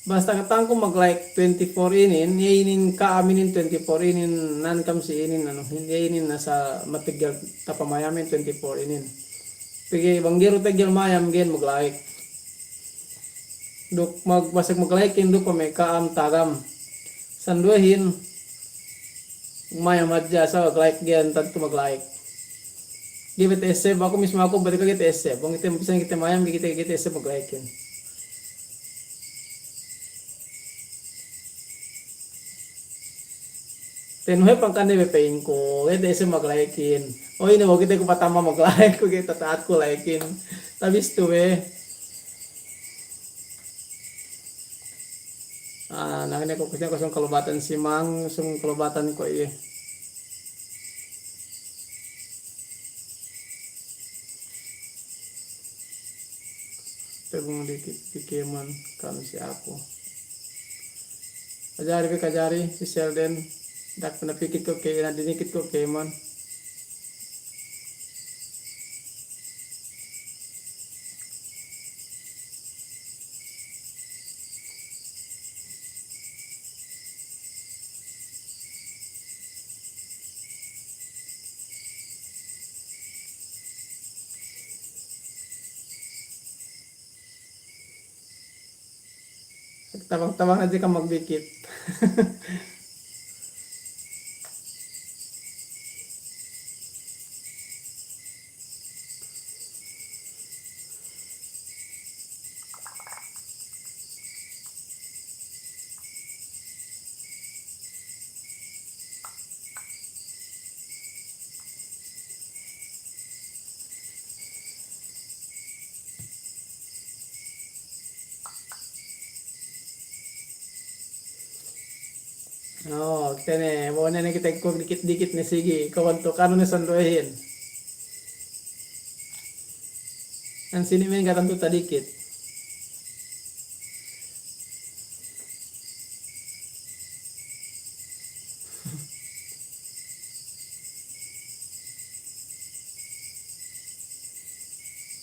Basta kata'uhanku mag-like twenty-four inin, iye inin ka'am inin twenty-four inin, nan ka'am si inin, anu, iye inin nasa mategel tapamayamin twenty-four inin. Pegge' bang ga'i du tegel mayam ga'i mag-like. Duk mag-, basta mag-like in duk pame' ka'am tagam. Sinduwehin, mayam hadja asal mag-like, ga'i tantu mag-like. Ga'i bete esseb, aku mismu aku bete ga'i bete esseb. Bang kite, bisan kite mayam, ga'i kite, ga'i kite esseb mag-like in. Tenuhe pangkande be pa'inku, ga'i kite esseb mag-like in. O ine, bang kite ku patama mag-like, ku ga'i tata'atku like in. Tabistu be. Ah, nangine ko' kite ko' sōng kalobatan si Mang, sōng kalobatan ko' iye. Tabung dikit, dikit man, kami si aku. Kajari be, kajari, si Selden, dak pina pikit ko' ke, na dinikit ko' ke man. Tabang-tabang hadja kam magdikit. O, kite ne, bo'o ne kite ku dikit-dikit ne sigi, kawantuk anu ne sinduwehin. Kan sini me' ga' tantu tadikit.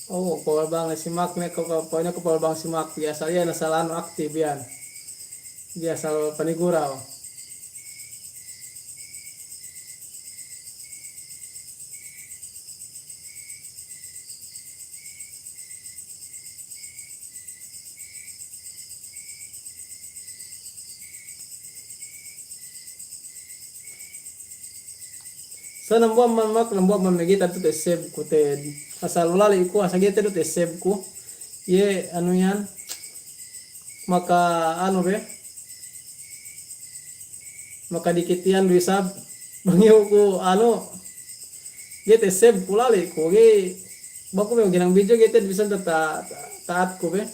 O, pawal bang si Mak ne, ko, ko, pawal bang si Mak, biasa iyan asal anu aktif iyan. Biasa paniguraw. Sa nambuwa' man Mak, nambuwa' man me' ga'i tantu ta'essebku te'ed. Asal lali' ku, asal ga'i te'ed ta'essebku. Iye, anu iyan, maka, anu be, maka dikit iyan du isab, bang iyu' ku, anu, ga'i ta'essebku lali' ku, ga'i, bang ku me' ginang video ga'i te'ed bisan ta-, ta-, ta'atku be.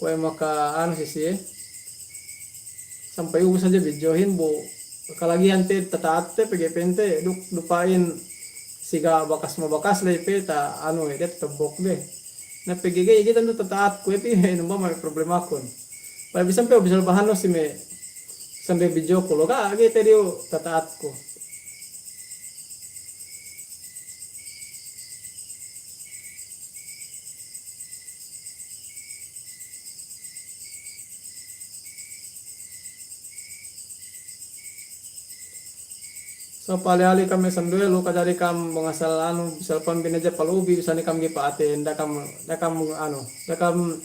Kuwe' maka, anu si siye. Sampay ubus hadja videohin bu, kalagihan te'ed tata'atte, pegge' pa'inte, duk, duk pa'in, si ga' bakas mabakas ley pe ta, anu, de' tabo'o be. Na pegge' ga'i, ga'i tantu tata'atku, e, pe, nambuwa' me' problemakun. Pegge' bisan pe, bisan bahannu si me' sande videoku lo, ga', ga'i te'ed iyu' tata'atku. So, pahali-hali kam me' sinduwe lu, kajari kam bang asal anu, asal pambin hadja palubi, bisan ne kam ga'i pa'aten, da'a kam, da'a kam anu, da'a kam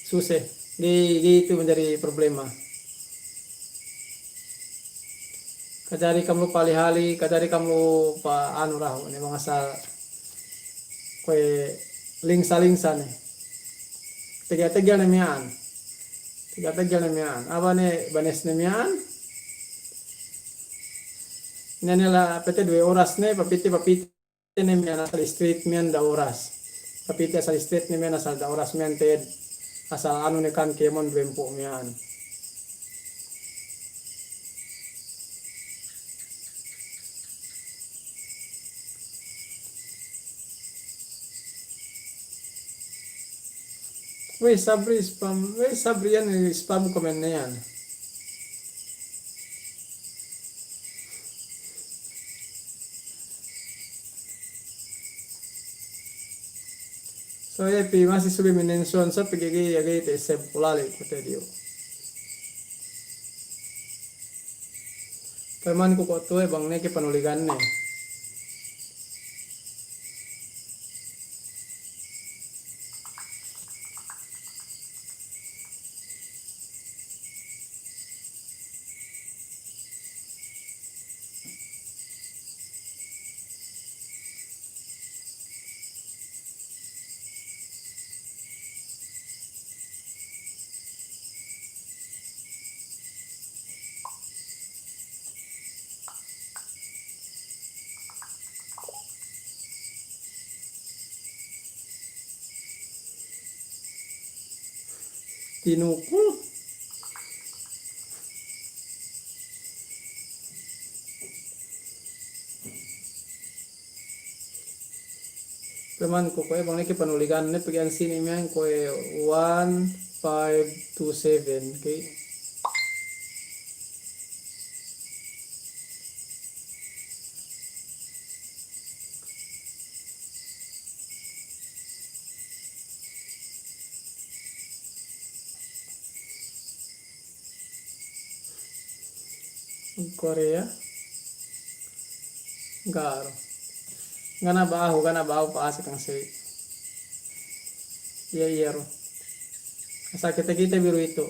suse, ga'i, ga'i itu manjari problema. Kajari kam lu pahali-hali, kajari kam lu pa anu dahu', ne bang asal kuwe' lingsa-lingsa ne. Tegel-tegel ne miya'an. Tegel-tegel ne miya'an. Apa ne banes ne miya'an? Ine ne la pete duwe oras ne, papite, papite ne miya'an asal straight miya'an da oras. Papite asal straight ne miya'an asal da oras miya'an te'ed. Asal anu ne kan kēmon duwempū' miya'an. Wey, Sabri spam, wey, Sabri iyan spam komen ne iyan. So, iye pī masi subey minention, so, pegge' ga'i, ga'i te save ku lale' ku te diyu. Payamku ko' tu'u bang ne ke panuligan ne. Tinukul. Payamku kuwe' bang ne ke panuligan ne pegge' ensini' miya'an kuwe' one five two seven, okay? Korea. Ga' du. Ga' ne ba'ahu, ga' ne ba'ahu pa'asek kang si. Iye, iye du. Asal kite-kite bi du itu.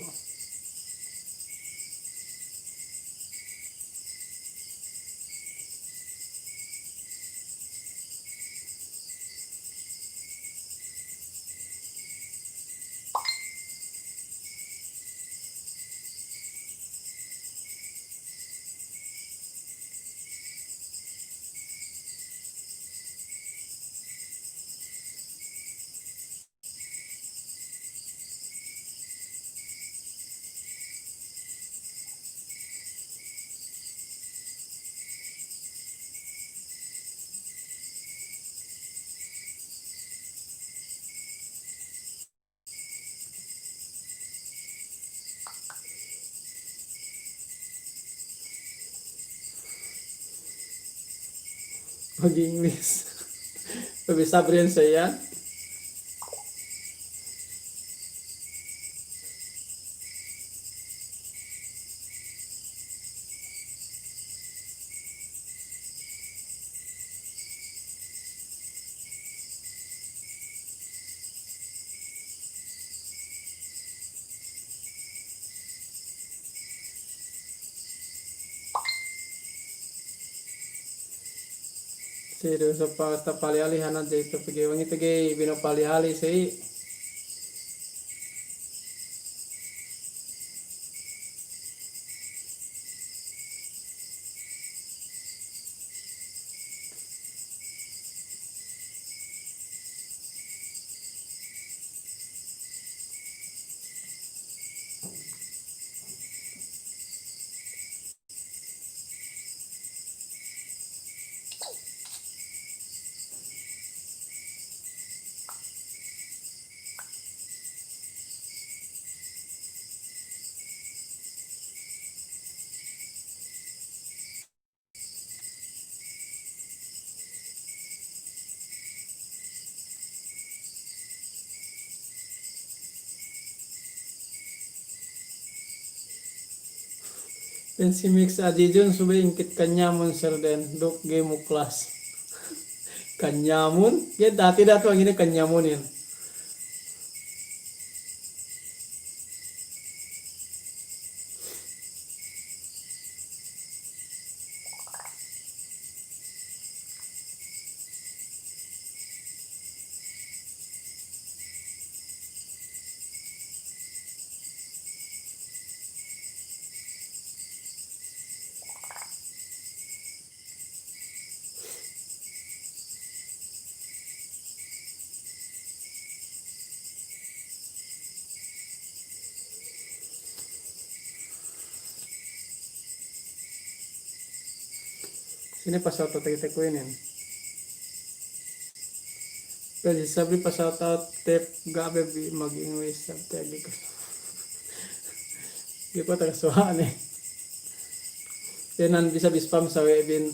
Mag-English. Pabisa' brin sa iyan. Sidu sa pa-, tapali-ali hana je itu pegge' wangi pegge' bino pali-ali si. Pa'in si Mix Ajijun subey ingkit kanyamun sir den duk ga'i muklas. Kanyamun? Ga'i dati' datu' angine kanyamunin. Sine pa-shout out te kuwe' inin. Pwede si Sabri pa-shout out te ga' pe bi mag-English sab te agi ko. Ga'i ko taga suwa'ne. Tenan bisa bi spam sawe' bin.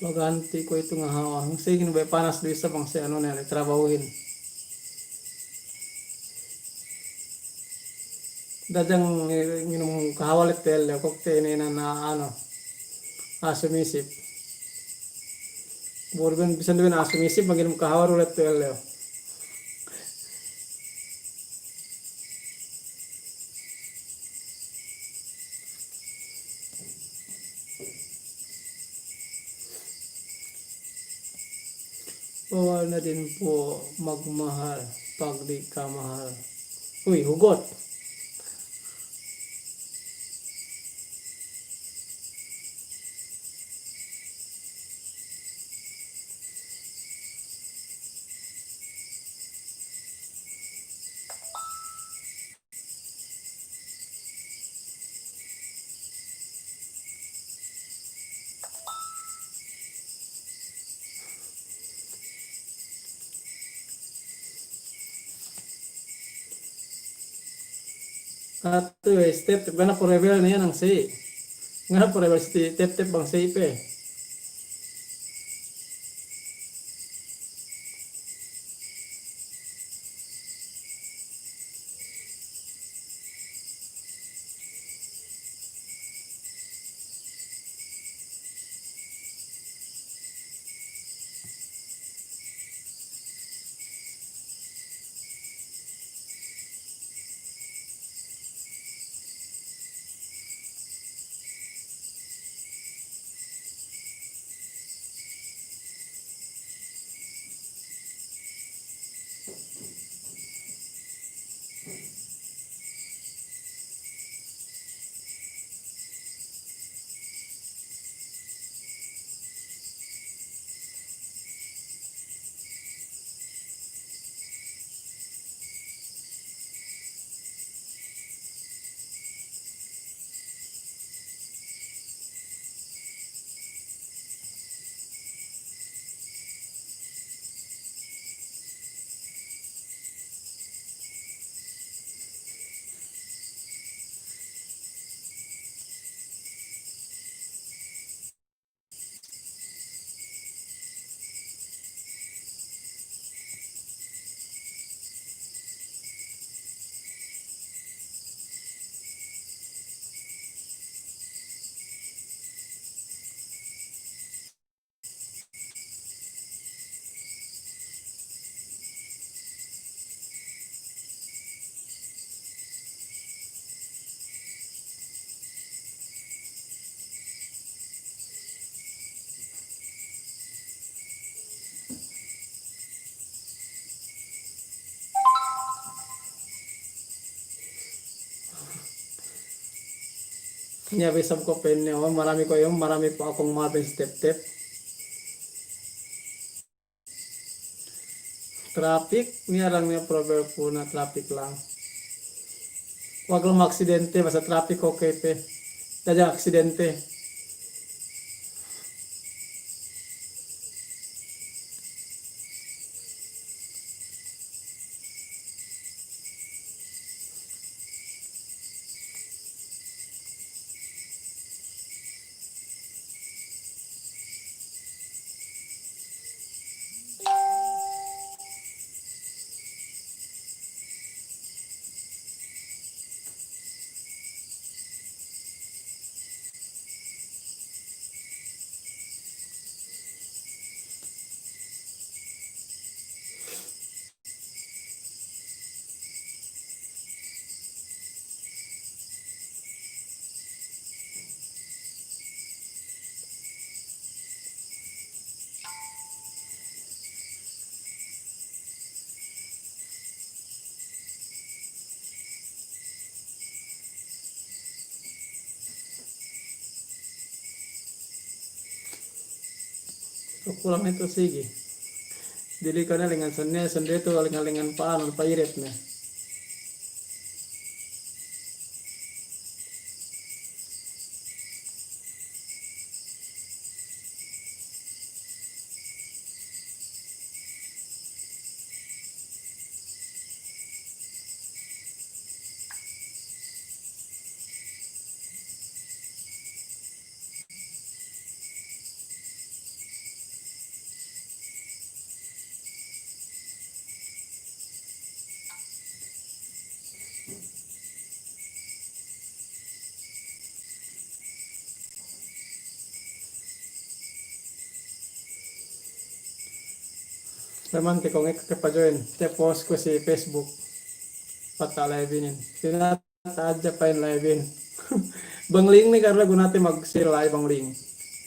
Baganti ko' itu ngahawa. Hangsi gin be panas du isab bang si anu ne, trabahuhin. Dajang ngi-, nginum kahawa lettu ellew, kokte ine na, na, anu, asu misip. Buru ben, bisan du ben asu misip, manginum kahawa du lettu ellew. Bawal na din po magmahal pag di ka mahal. Uy, hugot. Atu, eh, step, step, gana forever niya' nang si. Gana forever si step, step bang si pe. Niya' pe isab ko' pa'inne, o, marami ko' iyan, marami po akong ma'apen si Tep-Tep. Traffic, niya' lang niya' problem pu'un, traffic lang. Wag lang aksidente, basta traffic okey pe. Dajang aksidente. Kulang itu sigi. Dili' kane lengan senne, senne itu lengan-lengan pa'anu, pa'irep ne. Payamante ko' ngekka ke pa-join, te post ku si Facebook. Pata' live inin. Pinata' hadja pa'in live-in. Bang link ne ga'i du la'i gunate mag-share la'i bang link.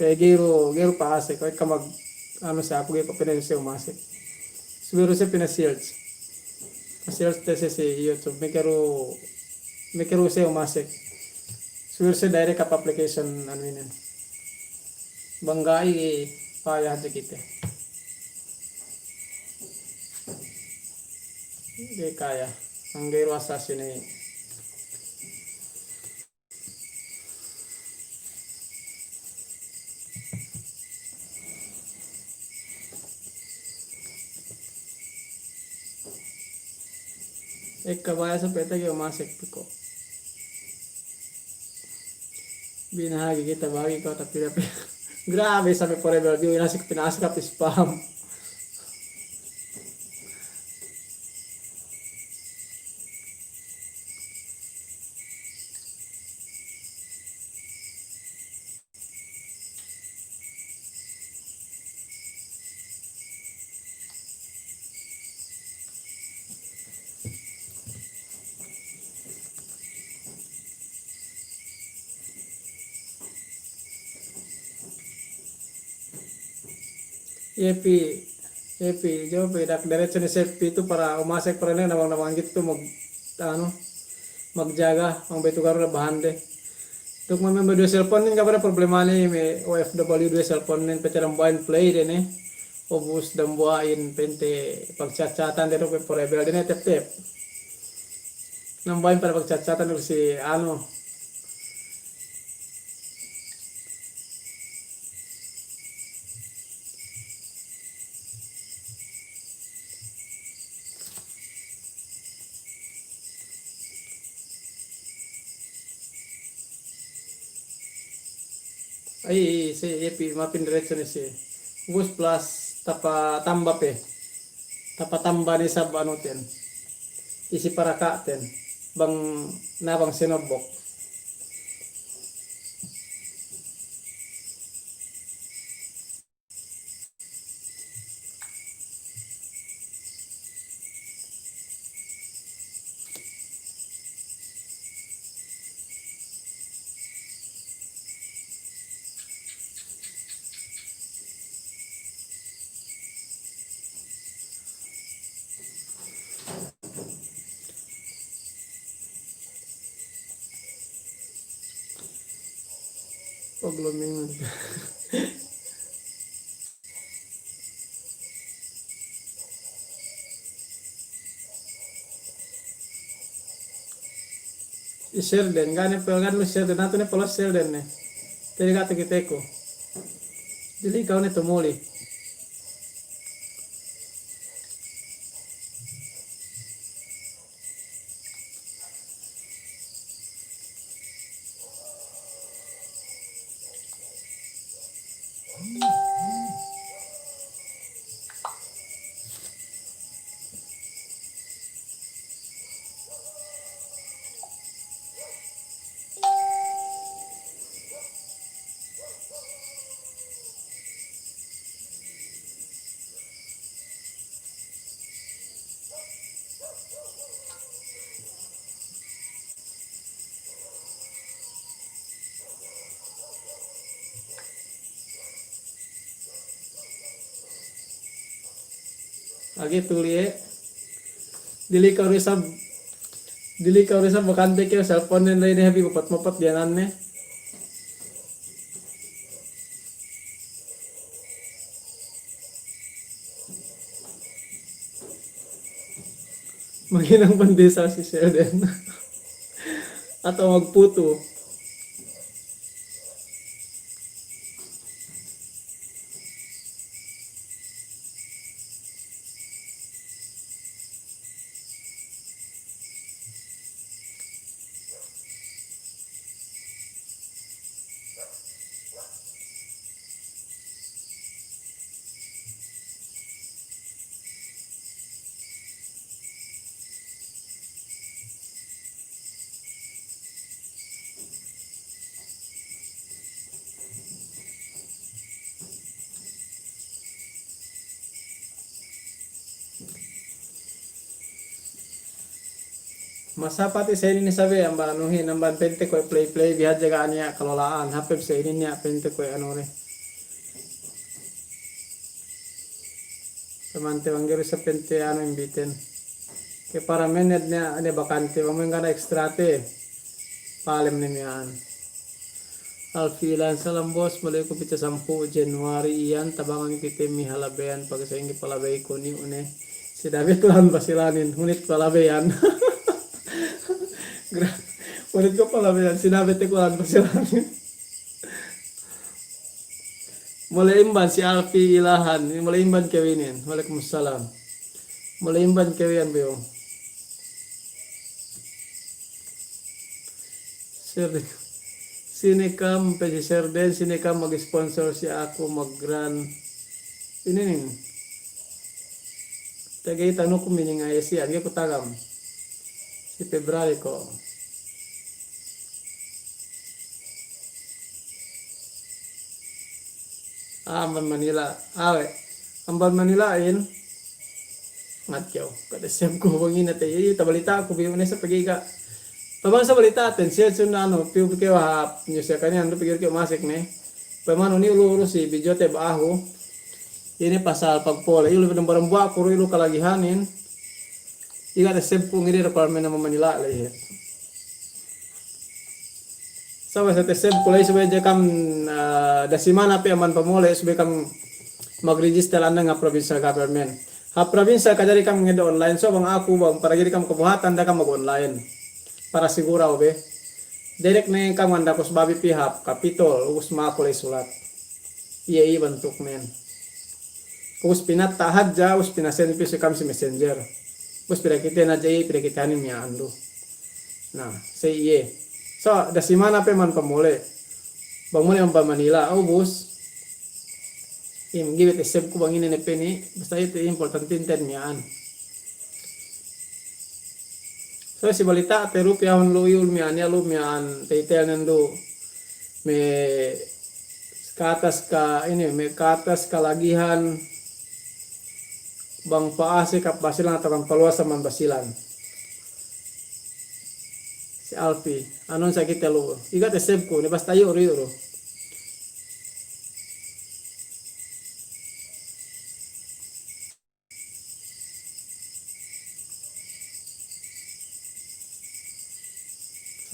Pe ga'i du, ga'i du pa'asek, ko' ekka mag-, anu, si aku ga'i ku pa'in siye umasek. Subey du siye pina-search. Search te siye si YouTube, meke du, meke du siye umasek. Subey du siye direct hap application anu inin. Bang ga'i, payah hadja kite. Ga'i kaya. Bang ga'i du asal sine. Ekka baya' sa pete ga'i umasek piko. Binahagi kite bagi kau tapi dapat. Grabe, sampe forever view, inasek pinasek hap spam. Iye pī, iye pī, jawab pī, dak direction ne siye pī tu para umasek para ne nabang-nabang gitu tu mag-, anu, magjaga, bang betu garu ne bahande. Duk me' member duwe cellphone nin, ga' pe ne problemane me' O F W duwe cellphone nin, pete dambuwa'in play de ne. Ubus dambuwa'in pa'inte pagchat-chatan de duk pe forever de ne tep-tep. Dambuwa'in pa'inte pagchat-chatan duk si anu. Ay, si, iye pī, mapin diretso ne si. Ubus plus tapa tamba pe. Tapa tamba ne isab anuten. Isi paraka'ten. Bang, na bang sinobok. Paglomingan. I-share den, ga' ne pe, ga' ne share den, atu ne polo share den ne. Tedi ga' takiteku. Dili ka'u ne tumuli. Agi tuli e. Dili ka'u du isab, dili ka'u du isab bakante ke cellphone nen la'i ne habi mopot-mopot diyanan ne. Maghinang pandesa si Sheldon. Atawa magputu. Masa pati sa inin isab e, amban anuhin, amban pa'inte kuwe' play-play, bi hadja ga' niya' kalola'an, hāp pe sa inin niya' pa'inte kuwe' anu re. Pemante bang geru sa pa'inte anu imbiten. Ke para mened niya' ne bakante, bang mengana extra te. Palem ne miya'an. Alfi Ilahan, salam bos, mole' ku pite sampū' January iyan, tabangan kite mi halabeyan, pag sa'ingge palabey ku niyu' ne. Sinabet lahan Basilanin, hunit palabeyan. Gra-, hunit ku palabeyan, sinabet ku lahan Basilanin. Mole' imban si Alfi Ilahan, mole' imban kew inin. Wa'alaikumussalam. Mole' imban kew iyan, bew. Sir, sine kam, pe si Sir Den, sine kam mag-sponsor si aku mag-run. Inin, inin. Tagay tanuku mining ayesian, ga'i ku tagam. Si February ko'. Ah, amban Manila. Awe'. Amban Manila'in. Ngat kew. Kade sem ku bang ine te. Iye, tabalita' ku bi ine sa pegge' ga'. Tabang sa balita' ten. Siye sun anu, piyu kew hap. Nyo siye kaniyan du pegge' kew masek ne. Pemanu ni ulu urus si video te ba'ahu. Ine pasal pagpole'. Ilu dambuwa'-dambuwa' ku ru ilu kalagihanin. Iga' te sem ku ngiri requirement amban Manila' le ihe. Sabab sa te sem ku la'i subey je kam, ah, dasimana pe amban pamole' subey kam mag-register andang hap provincial government. Hap provincial kajari kam ngeddo' online, so bang aku, bang para giri kam kabuhatan, da'a kam mag-online. Para sigura ube. Direct ne kam nganda kus babi pī hap Kapitol, ubus maku la'i sulat. Iye, iye bantuknen. Ubus pinatta' hadja, ubus pinasend pī si kam si messenger. Ubus pinakite hadja iye, pinakite hanin miya'an du. Na, sa iye. So, dasimana pe amban pamole'. Bang mole' amban Manila, ubus. Iye, manggiwit eseb ku bang ine ne pe ni, basta itu importante inten miya'an. So, si balita' te du piyahun lu iyul miya'an, iye lu miya'an, te itelnen du. Me' katas ka, ine, me' katas kalagihan bang pa'asek hap Basilan atawa bang paluwas amban Basilan. Si Alfi, anun sa kite lu. Iga' te eseb ku, ne basta iyu' du, iyu' du.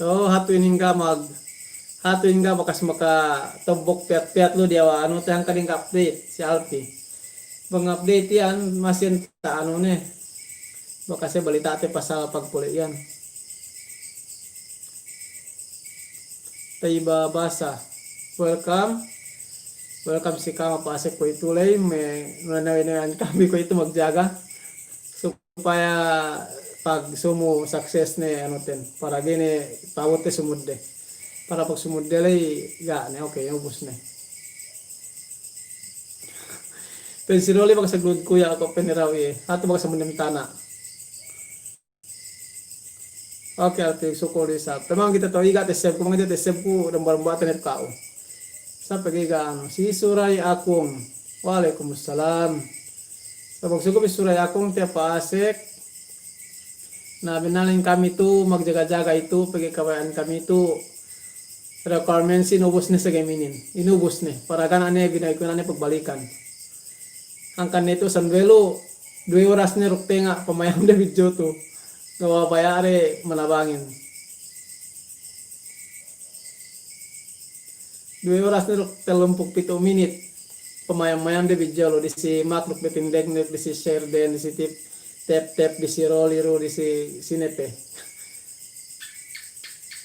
So, hatu inin ga' mag-, hatu inin ga' bakas makatobok piyat-piyat lu diyawa', anu, te hangkan inin ga' update, si Alfi. Bang update iyan, masi anta' anu ne. Bakas iye balita' te pasal pagpole' iyan. Tayyiba Basa. Welcome. Welcome si kama pa'asek kuwe'itu ley, me' nawe'-nawe'an kami kuwe'itu magjaga. Supaya pag sumu success ne anu ten. Para ga'i ne pa'abut te sumudde. Para pag sumudde ley ga' ne, oke, ubus ne. Pa'in si Roli bakas sagluhud kuya' ko' pa'in ne raw iye. Hatu bakas sumudde tana'. Oke, Alfi, sukul isab. Pemang kite tu iga' te eseb ku, pemang kite tu eseb ku, dambuwa'-dambuwa' te ne ka'u. Sa pegge' iga' anu, si Suray Akung. Wa'alaikumussalam. Sa pagsukup si Suray Akung tiya' pa'asek. Na, binalin kami tu, magjaga-jaga itu, pegge' kabaya'an kami tu. Requirement si inubus ne sa game inin. Inubus ne. Para ga' ne binalikun ne pagbalikan. Hangkan ne tu sanduwe lu, duwe oras ne duk tenga' pamayam de video tu. Gawa baya' de manabangin. Duwe oras ne duk tellumpū' pitu' minit. Pamayam-mayam de video lu, disi Mak duk Betindek, disi Sherden, disi Tip, Tep-Tep, disi Roli du, disi sine pe.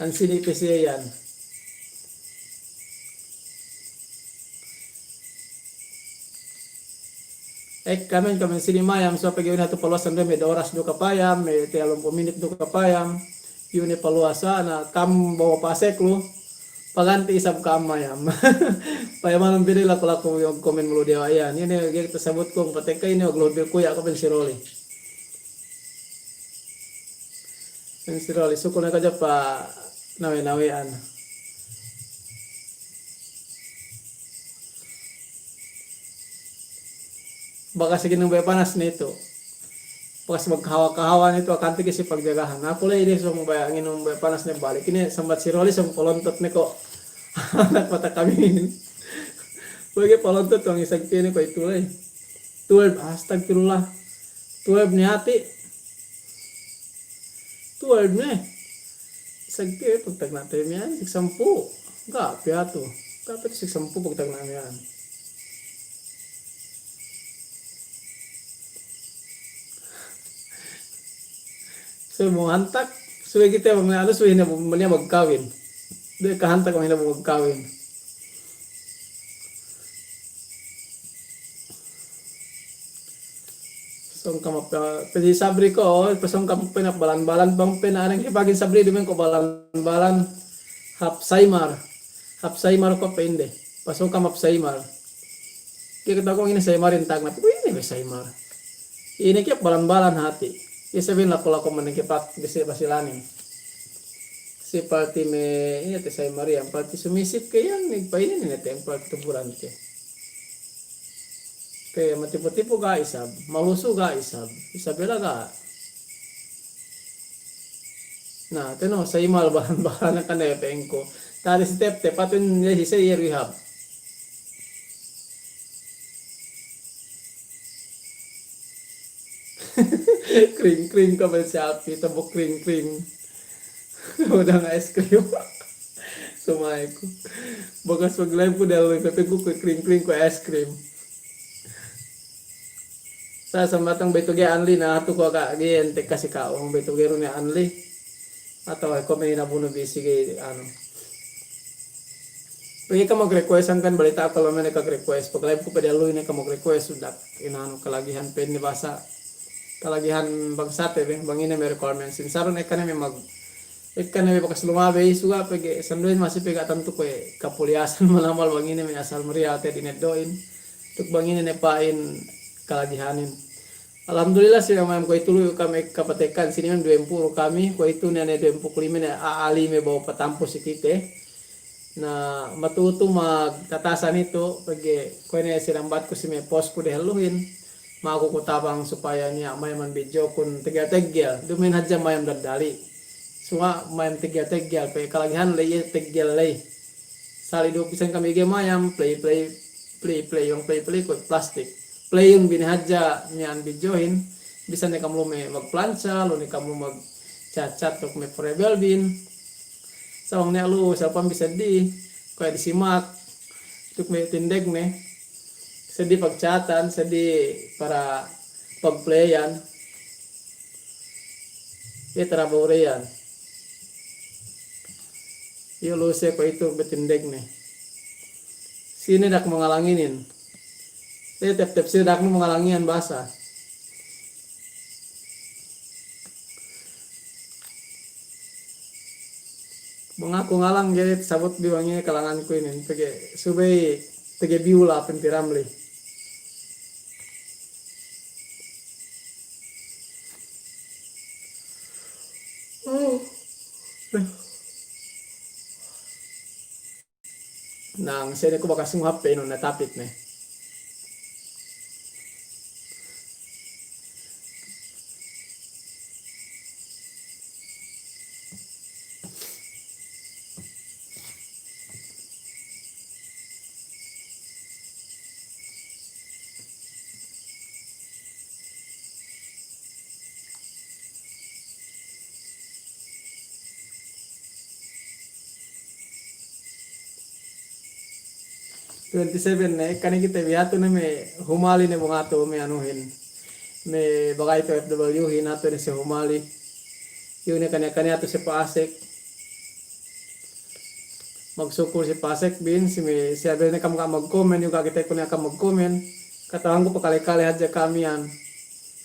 An sini pe siye iyan. Ek, kamen, kamen sini mayam, so pegge' ine hatu paluwasan du, me' duwe oras du kapayam, me' tellumpū' minit du kapayam, iyu' ne paluwasan, na kam bawa pasek lu, paganti isab kam mayam. Payamanun bi de laku-laku iyu' komen mulu diyawa' iyan. Ine ga'i tasabut ku, patekka ine, wag luhut bi kuya' ku, pa'in si Roli. Pa'in si Roli, sukul ne kaja pa nawe'-nawe'an. Bakas si ginung bayu' panas ne itu. Pas magkahawa-kahawa ne tu, akante ke si pagjagahan. Aku la'i de sōng baya' nginum baya' panas ne balik. Ine sambat si Roli sōng polontot ne ko' anak mata kamihin. Bagi polontot tu, isab tiya' ne ko' itu la'i. Twelve, astagfirullah. Twelve ne hati'. Twelve ne. Sagte pagtagna' te miya'an, sik sampū'. Ga' pe atu. Ga' pe tu sik sampū' pagtagna' miya'an. So, mu hantak, subey kite bang anu, subey hina bu-, niya' magkawin. Duwe kahantak bang hina bu magkawin. Sōng kam pe, pe si Sabri ko', pe sōng kam pe na balan-balan bang pe na areng kipagin Sabri, duma'in ko' balan-balan hap Saymar. Hap Saymar ko' pe inde. Pe sōng kam hap Saymar. Kite ko' ine Saymar in tagna'. Ine be Saymar. Ine ke balan-balan hati'. Isab in lako-lako manen ke pak dese Basilanin. Si palti me, ine te Saymar iyan, palti sumisip ke iyan, ni pa ine ne te palti tuburan ke. Pe matipu-tipu ga' isab, malusu ga' isab, Isabela ga'. Na, te no, Saymar balan-balan kan ne pengko. Tadi si Tep-Tep, patun ya si Sayer we have. Kring-kring ka ba si Api, tabo kring-kring. Udang es krim. Sumay ku. Bakas pag-live ku dahulu, tapi ku kring-kring ku es krim. Sa sambatang betoge Anli na atu ko' ka' gen te kasi ka'u betoge ru ne Anli. Atawa komen ina bunu bi sige anu. Pegge' kam mag-request, hangkan balita' aku la'i me' ne kag-request. Pag-live ku pe dahulu ine kam mag-request, sudak ina anu kalagihan pe ne basa. Kalagihan bangsa te be, bang ine me' requirements. Insarun ekka ne me' mag-, ekka ne me' bakas lumabe isu ga' pegge' sanduwen masi pe ga' tantu kuwe' kapuliyasan manamal bang ine me' asal merial te dineddo'in. Duk bang ine ne pa'in kalagihanin. Alhamdulillah, si mayam kuwe'itu lu'u kami kapatekan, sine mem duwempū' kami, kuwe'itu ne, ne duwempū' lime ne, a'a lime behu patampus si kite. Na, matu'u tu magtatasan itu, pegge' kuwe' ne sinambatku si me' postku dehelluhin, maku ku tabang supaya niya' mayam man bidyokun teggel-teggel, duma'in hadja mayam daddali'. Suma' mayam teggel-teggel, pe kalagihan ley iye teggel ley. Sali' du bisan kami ga'i mayam, play, play, play, play, bang play, play kuwe' plastik. Playun bi ne hadja miya'an bidyohin, bisan ne kam lu'u me' magplansa, lu'u ne kam lu'u magcat-cat duk me' forebel bin. Sa bang niya' lu'u, sa pa'in bi seddi, kuwe' disimak, duk me' tindeg ne, seddi pagcatan, seddi para pagplayan. Iye tarabaw de iyan. Iye lu'u se kuwe'itu betindeg ne. Sine dak mangalanginin. Iye tep-tep sine dak mangalanginin basa. Bang aku ngalang ga'i sabut bi bang iye kalanganku inin. Pegge' subey tege biyula penti Ramli. Nang sene ku bakas nguhap pe inu ne tapit ne. Twenty-seven ne, kani kite bi hatu ne me' humali ne bang hatu me' anuhin. Me' bagay tu F W hin hatu ne si humali. Iyu ne kani, kani hatu si Pasek. Magsukul si Pasek bin, si me', si abel ne kam ga' magkomen, iyu ga' kite ku ne kam magkomen. Kata'uhanku pakale-kale hadja kam iyan.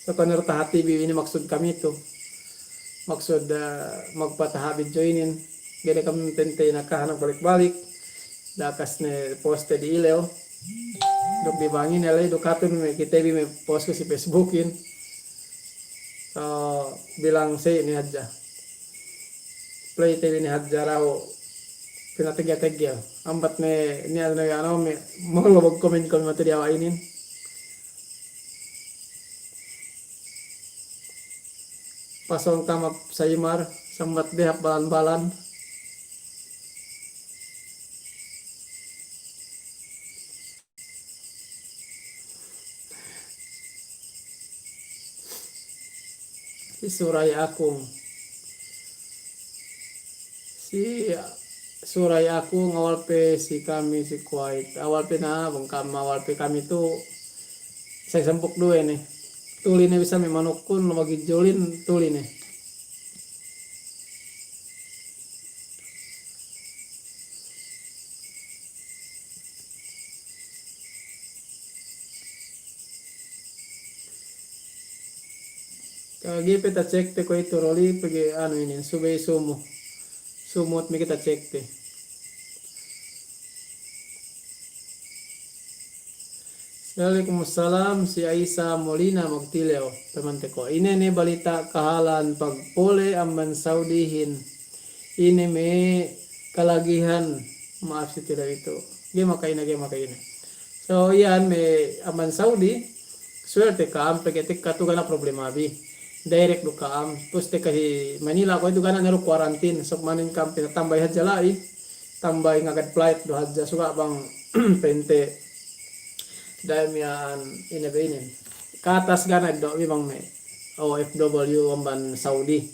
So, kanu tahati bi inin maksud kami tu. Maksud, eh, magpataha' bidyo inin. Ga'i ne kam tente inakahan balik-balik. Dakas ne poste di ilew. Duk bi bang ine ley, duk hatu ne me' kite bi me' post ku si Facebook in. So, bilang si inin hadja. Play te bi ne hadja dahu'. Pinategel-tegel. Ambat ne, inin anu, anu, me', molo magkomen-komen matu diyawa' inin. pasōng tama Saymar, sambat de hap balan-balan. Si Suray Akung. Si Suray Akung, awal pe si kami si Kuwait. Awal pe na, bang kam-, awal pe kami tu, sa sampū' duwe ne. Tuli ne bisan me' manukkun, lumagid julin, tuli ne. Kagi pe ta check te ko' itu roli pegge' anu inin, subey sumu. Sumut me' kite check te. Alaikum salam, si Aisa Molina magtilew, pemante ko'. Ine ne balita' kahalan pagpole' amban Saudihin. Ine me' kalagihan, ma'ap si tilew itu. Ga'i maka'ine, ga'i maka'ine. So, iyan me' amban Saudi, suwerte ka'am, pegge' tekka tu ga' niya' problema bi. Direct du ka'am, terus tekka si Manila, kuwe' itu ga' niya' ne du quarantine, so, manin ka'am pinatambay hadja la'i, tambay ngagad flight du hadja, suga' bang pente. Da'i miya'an ine be inin. Katas ga' niya' du bi bang me' O F W amban Saudi.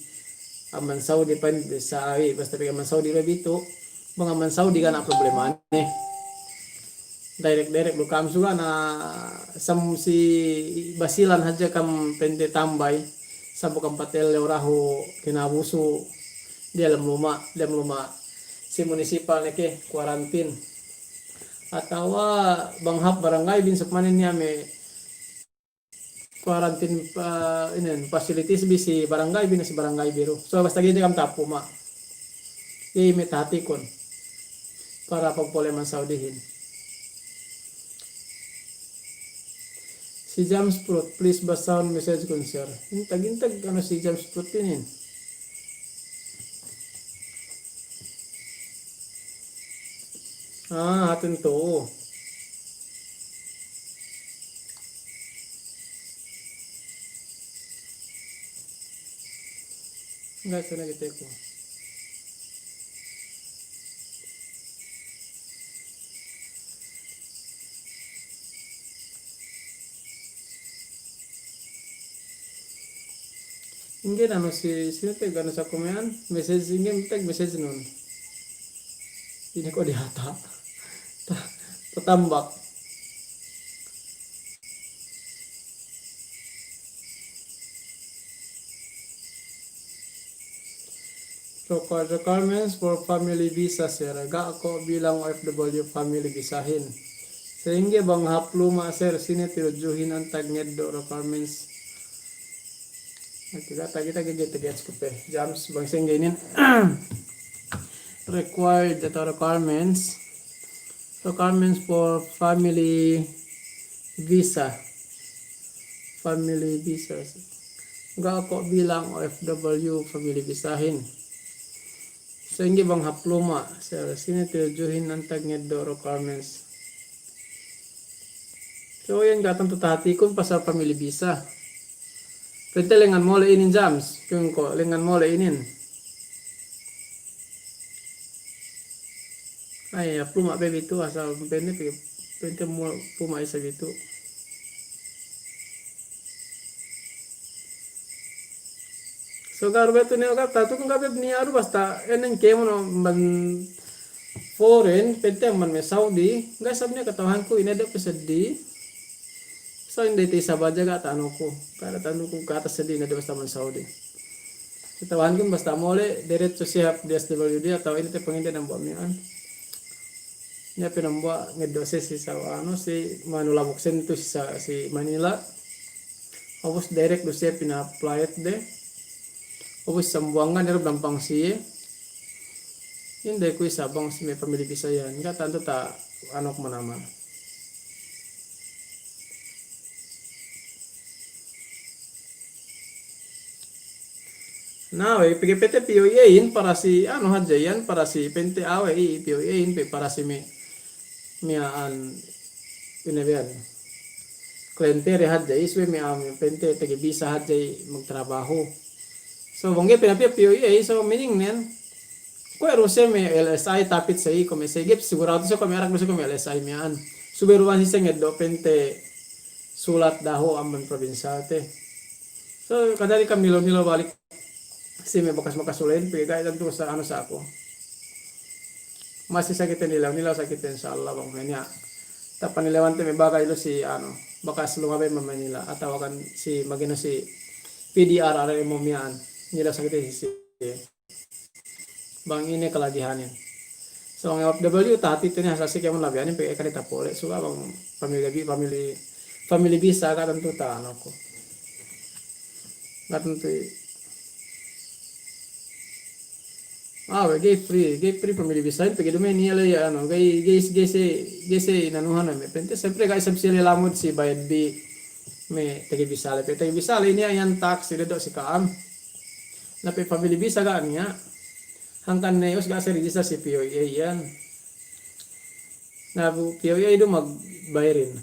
Amban Saudi pa'in bisa awi, basta pegge' amban Saudi be bitu'. Bang amban Saudi ga' niya' problemane. Direct-direct du ka'am suga' na sam-, si Basilan hadja ka'am pente tambay. Sabu ka'am patellew dahu' kinabusu diyalem luma', diyalem luma' si munisipal ne ke, quarantine. Atawa bang hap barangaybin sab manin niya' me' quarantine, eh, inin, facilities bi si barangay bi na si barangay bi du. So, basta ga'i hadja ka'am tapuma'. Iye me' tahatikun. Para pagpole' amban Saudihin. Si James Prut, please basahun message kun, sir. Intag, intag, anu si James Prut inin. Ah, hātinen tu'u. Ga' sine kite ku. Ingge nanu si, sine te' ga' nu sa kume'an, message ingge, tag message nun. Ine ko' diyata'. Ta-, tatambak. Requir-, requirements for family visa, sir. Ga' ko' bilang O F W family visahin. Sa'ingge bang hap luma', sir, sine tudjuhin antag ngeddo' requirements. Oke, ga' ta-, ga' ta-, ga' ta-, ga' ta-, ga' ta-, James, bang sa'ingge inin. Required atawa requirements. Requirements for family visa. Family visa. Ga' ko' bilang O F W family visahin. Sa'ingge bang hap luma', sir, sine tudjuhin antag ngeddo' requirements. So, iyan ga' tantu tahatikun pasal family visa. Pente lengngan mole' inin, James. Kung ko' lengngan mole' inin. Ay, hap luma' pe bitu' asal pente pe, pente mo-, puma' isab bitu'. So, ga' du be tu niya' ga' tatu, ga' be niya' du basta inin kēmon amban foreign, pente amban me' Saudi, ga' isab niya' kata'uhanku ine du pe seddili. So, ine te isab hadja ga' ta'anuku, ga' ta'anuku kata seddili ine du basta amban Saudi. Kata'uhanku basta mole', diretso siye hap D S W D atawa ine te panginde dambuwa' miya'an. Niya' pe dambuwa' ngeddo' siye si sa-, anu, si Manila Buksen tu si sa-, si Manila. Ubus direct du siye pina-flight de. Ubus Sambuwangan du dampang siye. Inde ku isab bang si me' family visa iyan. Ga' tantu ta'anuk manamal. Na we', pegge' pente P O A in para si, anu hadja iyan, para si pente awe' i P O A in pe para si me', miya'an, ine be iyan. Kliente hadja i, subey miya'an pente taga visa hadja i magtrabahu. So, bang ga'i pinapiya P O E A, so, meaning nen, kuwe' du siye me' L S I tapit sa iko me' siye ga'i sigurado siye kuwe' me' arak du siye kuwe' me' L S I miya'an. Subey du bang siye ngeddo' pente sulat dahu' amban probinsiyalte. So, kadari kam nilew-nilew balik si me' bakas-bakas ulahin, pegge' ga'i tantu sa anu sa aku. Masi sa kite nilew, nilew sa kite insya Allah bang me' niya'. Tapanilewante me' bagay lu si anu, bakas lumabey me' Manila, atawa kan si magino si P D R R M O miya'an. Nilew sa kite si, si bang ine kalagihanin. So, bang F W tahati tene asal si kēmon labihanin pegge' kali tapole', suga' bang family, family, family visa ga' tantu ta anu ku. Ga' tantu i. Ah, we' ga'i free, ga'i free family visa in, pegge' duma'in iye le, anu, ga'i, ga'i, ga'i siye, ga'i siye inanuhan me' pente, siyempre ga'i isab siye le lamud si bayad bi me' tagi visa le, pe tagi visa le niya' iyan tax, si dedo' si ka'am. Na pe family visa ga' niya'. Hangkan ne us ga' siye register si P O E A iyan. Na bu P O E A du magbayarin.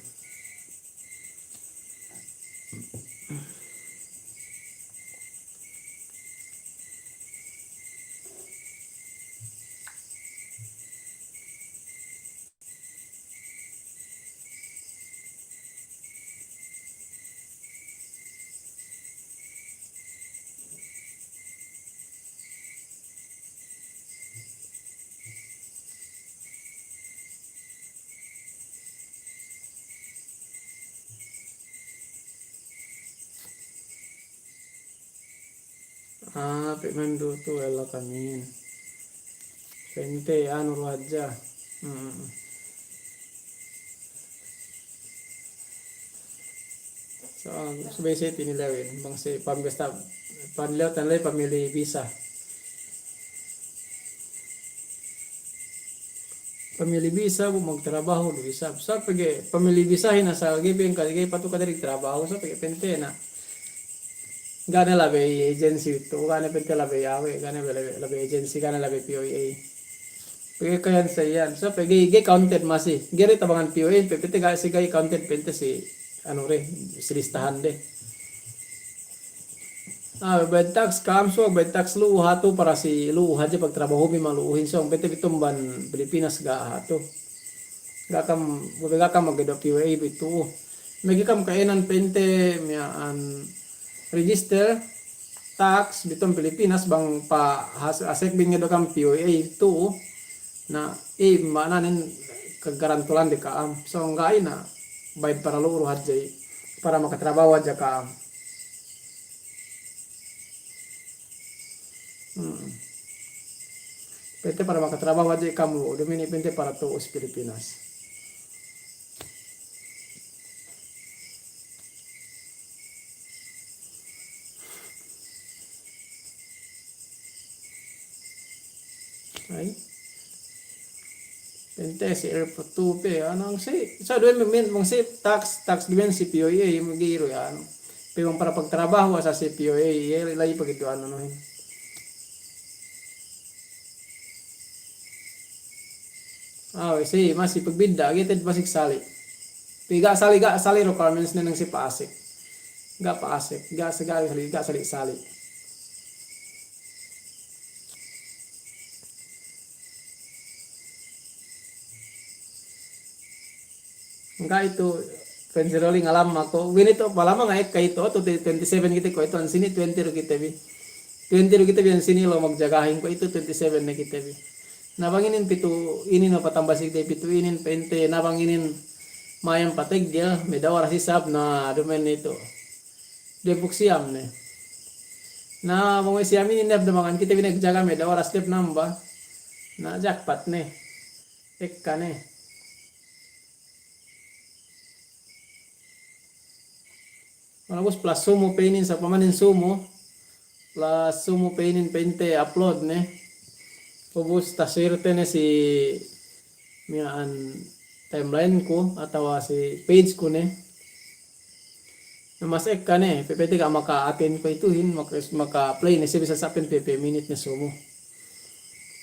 Ah, pe' mandu tu ella kamin. Pente anu du hadja. Hmm. So, subey siye tinilewin, bang siye pambesta, panilewin le pamili visa. Pamili visa bu magtrabahu du isab. Sa' pegge' pamili visahin asal ga'i pengka, ga'i patu kadari trabahu, sa' pegge' pente na. Ga' ne labey agency itu, ga' ne pente labey awe', ga' ne labey, labey agency, ga' ne labey P O E A. Pegge' kayan sa iyan, sa' pegge' ga'i counted masi. Ga'i du tabangan P O E A, pe pente ga' si ga'i counted pente si, anu re, si listahan de. Ah, bayad tax ka'am, so bayad tax lu'u hatu para si lu'u hadja pagtrabahu bi malu'uhin, so pente bi tumban Pilipinas ga' hatu. Ga' kam, ga' kam mageddo' P O A A bi tu'u. Megi kam ka'inan pente miya'an register tax bi tu'u Pilipinas bang pa has-, asek bi ngeddo' kam P O A A tu'u. Na, i ma'ananen kagarantulan de ka'am. So ga'i na bayad para lu'u du hadja i. Para makatrabahu hadja ka'am. Hmm. Pente para makatrabahu hadja i ka'am lu'u, duma'in pente para tu'u si Pilipinas. Ay. Pente si airport tu'u pe, anu, si, sa' duwe men, men, bang si tax, tax duwe si P O A A, iye magiru ya, anu. Pe bang para pagtrabahu asal si P O A A, iye la'i pagiddu anu, anuhin. Ah, we' si, masi pagbidda', ga'i te'ed masi sali'. Pe ga' sali', ga' sali' requirements ne nang si pa'asek. Ga' pa'asek, ga' sa-, ga' sali', ga' sali'-sali'. Ga' itu, pensi Rolly ngalamma ko'. Bini tu, palamma nga' ekka itu, tu twenty-seven kite ko' itu, ensini' twenty du kite bi. Twenty du kite bi, ensini' lo' magjagahin ko' itu, twenty-seven ne kite bi. Na bang inin pitu inin, o patamba si kite pitu inin, pente, na bang inin mayam pateggel, me' da oras isab, na duma'in itu. Depuk siyam ne. Na bang we' siyam inin ne, damangan kite bi ne jaga me' da oras dep namba. Na jackpot ne. Ekka ne. Ubus plus sumu pe inin, sa' pamanin sumu. Plus sumu pe inin pente upload ne. Ubus tasirte ne si miya'an timeline ku atawa si page ku ne. Na mas ekka ne, pe pente ga' maka-attend ko' ituhin, maka, maka-play ne siye bisan sa' pe pe minute ne sumu.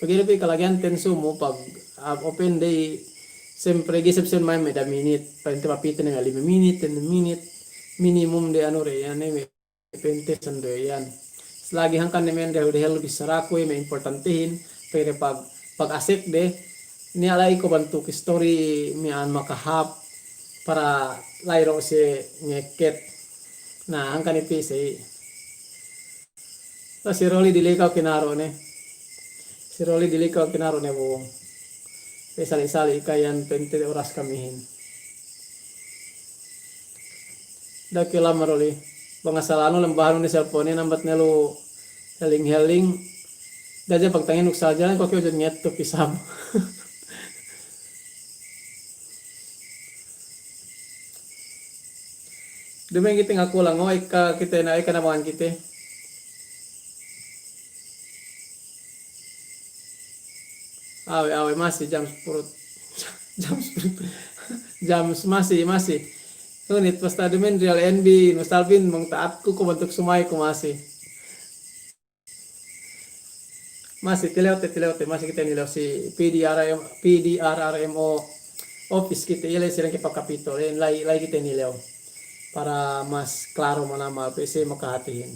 Pegge' du pe kalagihanten sumu pag, ah, open day, siyempre ga'i isab siye mayam me' da minute, pente papite ne me' lime minute, ten minute, minimum de anu re, iyan ne me' pente sandre iyan. lagi' hangkan ne me' dehel-dehel bissaraku, me' importantihin, pegge' pag, pag-asek de, niya' la'i ko' bantuk istori miya'an makahāp, para la'i du siye ngeket. Na, hangkan iti si, na, si Roli dilikaw kinaro ne. Si Roli dilikaw kinaro ne bu. Pe sali'-sali' kayan pente oras kamihin. Da'a ke lama Roli. Bang asal anu lembahanu ne selpon ne nambat ne lu heling-heling. Da'a hadja pagtangin duk sajalan ko' ke ujud ngetuk isab. Duma'in kite ngakulang, o, ekka kite na, ekka nabangan kite. Awe', awe', masi jam sepulu'. Jam sepulu'. Jam masi, masi. Ngunit basta duma'in Real N B, Nustalbin, bang ta'atku ko' bantuk suma'i ku masi. Masi, tilewte, tilewte, masi kite nilew si P D R M, P D R R M O office kite, iye la'i si Rengke Pakapito, la'i, la'i kite nilew. Para mas klaro manamal, pe siye makahatihin.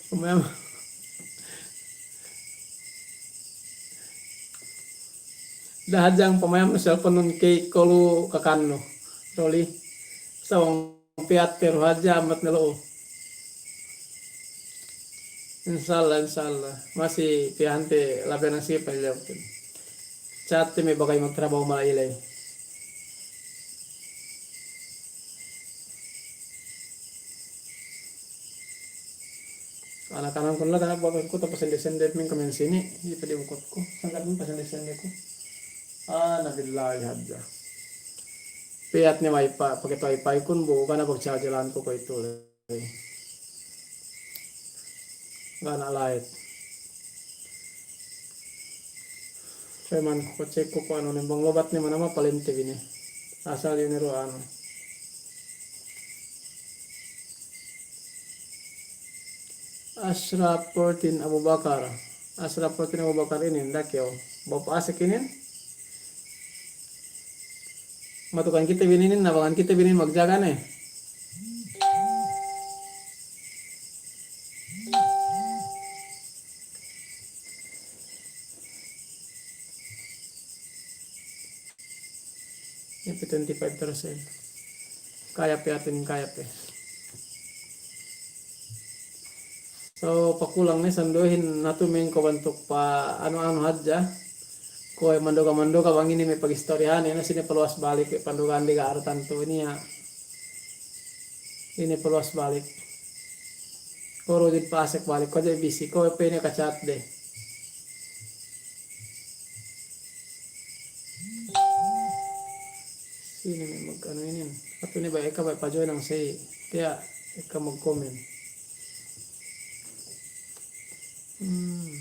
Pamayam. Da'a hadja pamayam selponun ke kolu kakannu. Roli. Sawang piyat teru hadja amat ne lu'u. Insya Allah, insya Allah. Masi piyahante labenan si palilew. Chat te me' bagay magtrabahu mala'i ley. Anak-anakkun la'i, anak babaku tapasende-sende min kamen sini, iye pa'in ungkutku, sangkat min pasende-sendeku. Ah, nabillahi hadja. Piyat ne wifi, pake wifikun bu, ga' ne pagchargelanku kuwe'itu le. Ga' ne light. Cuman ku check ku kuwe' anu ne bang lobat ne manamal palente bi ne. Asal iye ne du anu. Ashraf Fortin Abubakar. Ashraf Fortin Abubakar inin, da'a kew. Bapa asek inin. Matukan kite bi inin, nabangan kite bi inin magjaga ne. Iye pe twenty-five percent. Kaya pe atin, kaya pe. So, pakulang ne sinduwehin natu' mengko bantuk pa anu-anu hadja. Kuwe' mandoga-mandoga bang ine me' pagistorihan, ine sine paluwas balik, pandogan de ga' aru tantu ine ya. Ine paluwas balik. Kuwe' du pasek balik, kuwe' hadja bisi, kuwe' pe ine ka-chat de. Sine me' mag-anu inin. Atu ne bang ekka bang pajoin ang sei. Tiya' ekka mag-comment. Hmm.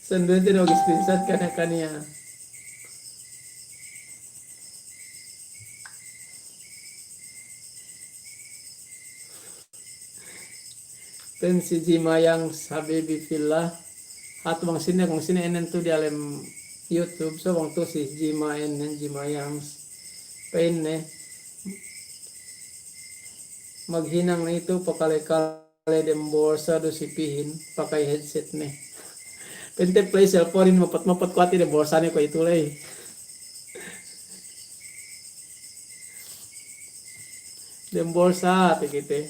Sinduwe te mag-screenshot kaniya-kaniya. Pa'in si Jima Yang, habibi fillah. Hatu bang sine, bang sine ēnnen tu diyalem YouTube, so bang tu si Jima ēnnen, Jima Yang. Pa'inne, maghinang ne itu pakale-kale dem bolsa du si pihin, pakay headset ne. Pa'inte play cellphone in, mapot-mapot kuwe' ati dem bolsa ne kuwe' itu ley. Dem bolsa te kite.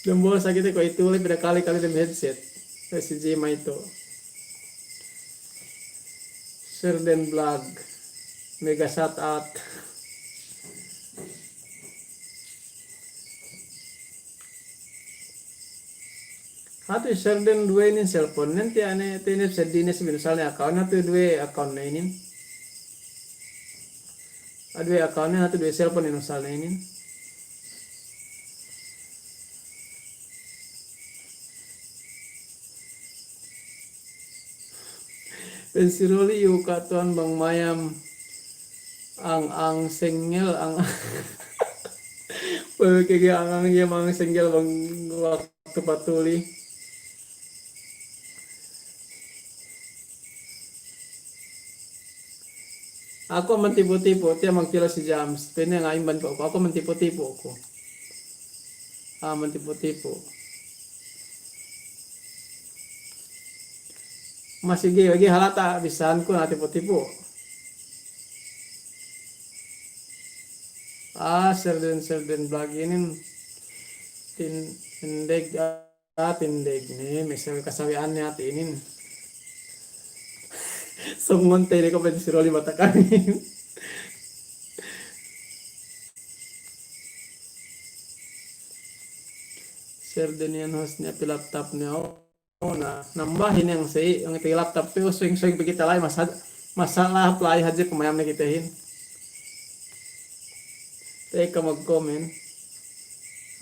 Dem bolsa kite kuwe' itu ley, pa'in kale-kale dem headset. Pa'in si Jima itu. Sherden Vlog. Mega shout out. Hatu Sherden duwe inin cellphone nen, tiya' ne, tiya' ne seddili ne si binusal ne account, hatu duwe account ne inin. Ah, duwe account ne, hatu duwe cellphone ne inusal ne inin. Pa'in si Roli, iyu ka'atuwan bang mayam ang-ang sengngel, ang-, wewe kege ang-ang iye mang sengngel bang waktu patuli. Aku mantipu-tipu, tiya' magkilo si Jams. Pene nga imban ko' aku, aku mantipu-tipu aku. Ah, mantipu-tipu. Masi ga'i, ga'i halata' bisan ku na tipu-tipu. Ah, Serden, Serden vlog inin tin-, tindeg, ah, tindeg ne, misal kasawe'an ne hāti inin. Sōng ngonte ne ko' pa'in si Roli Batak inin. Serden iyan host ne pi laptop ne, oh. Oh, na, nambahin yang si, yang ite laptop pe, suwing-suwing pe kite la'i, masa-, masalah la'i hadja pamayam ne kitehin. Teka magkomen.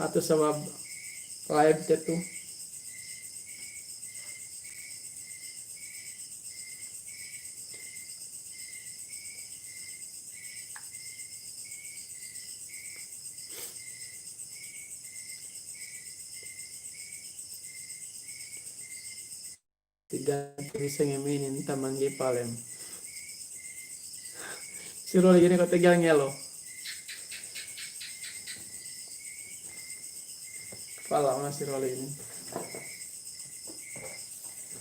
Atu sabab live te tu. Tiga, bisa ngeminin taman gi palem. Si Roli gini ko' tiga ngelo. Pala' ma si Roli ini.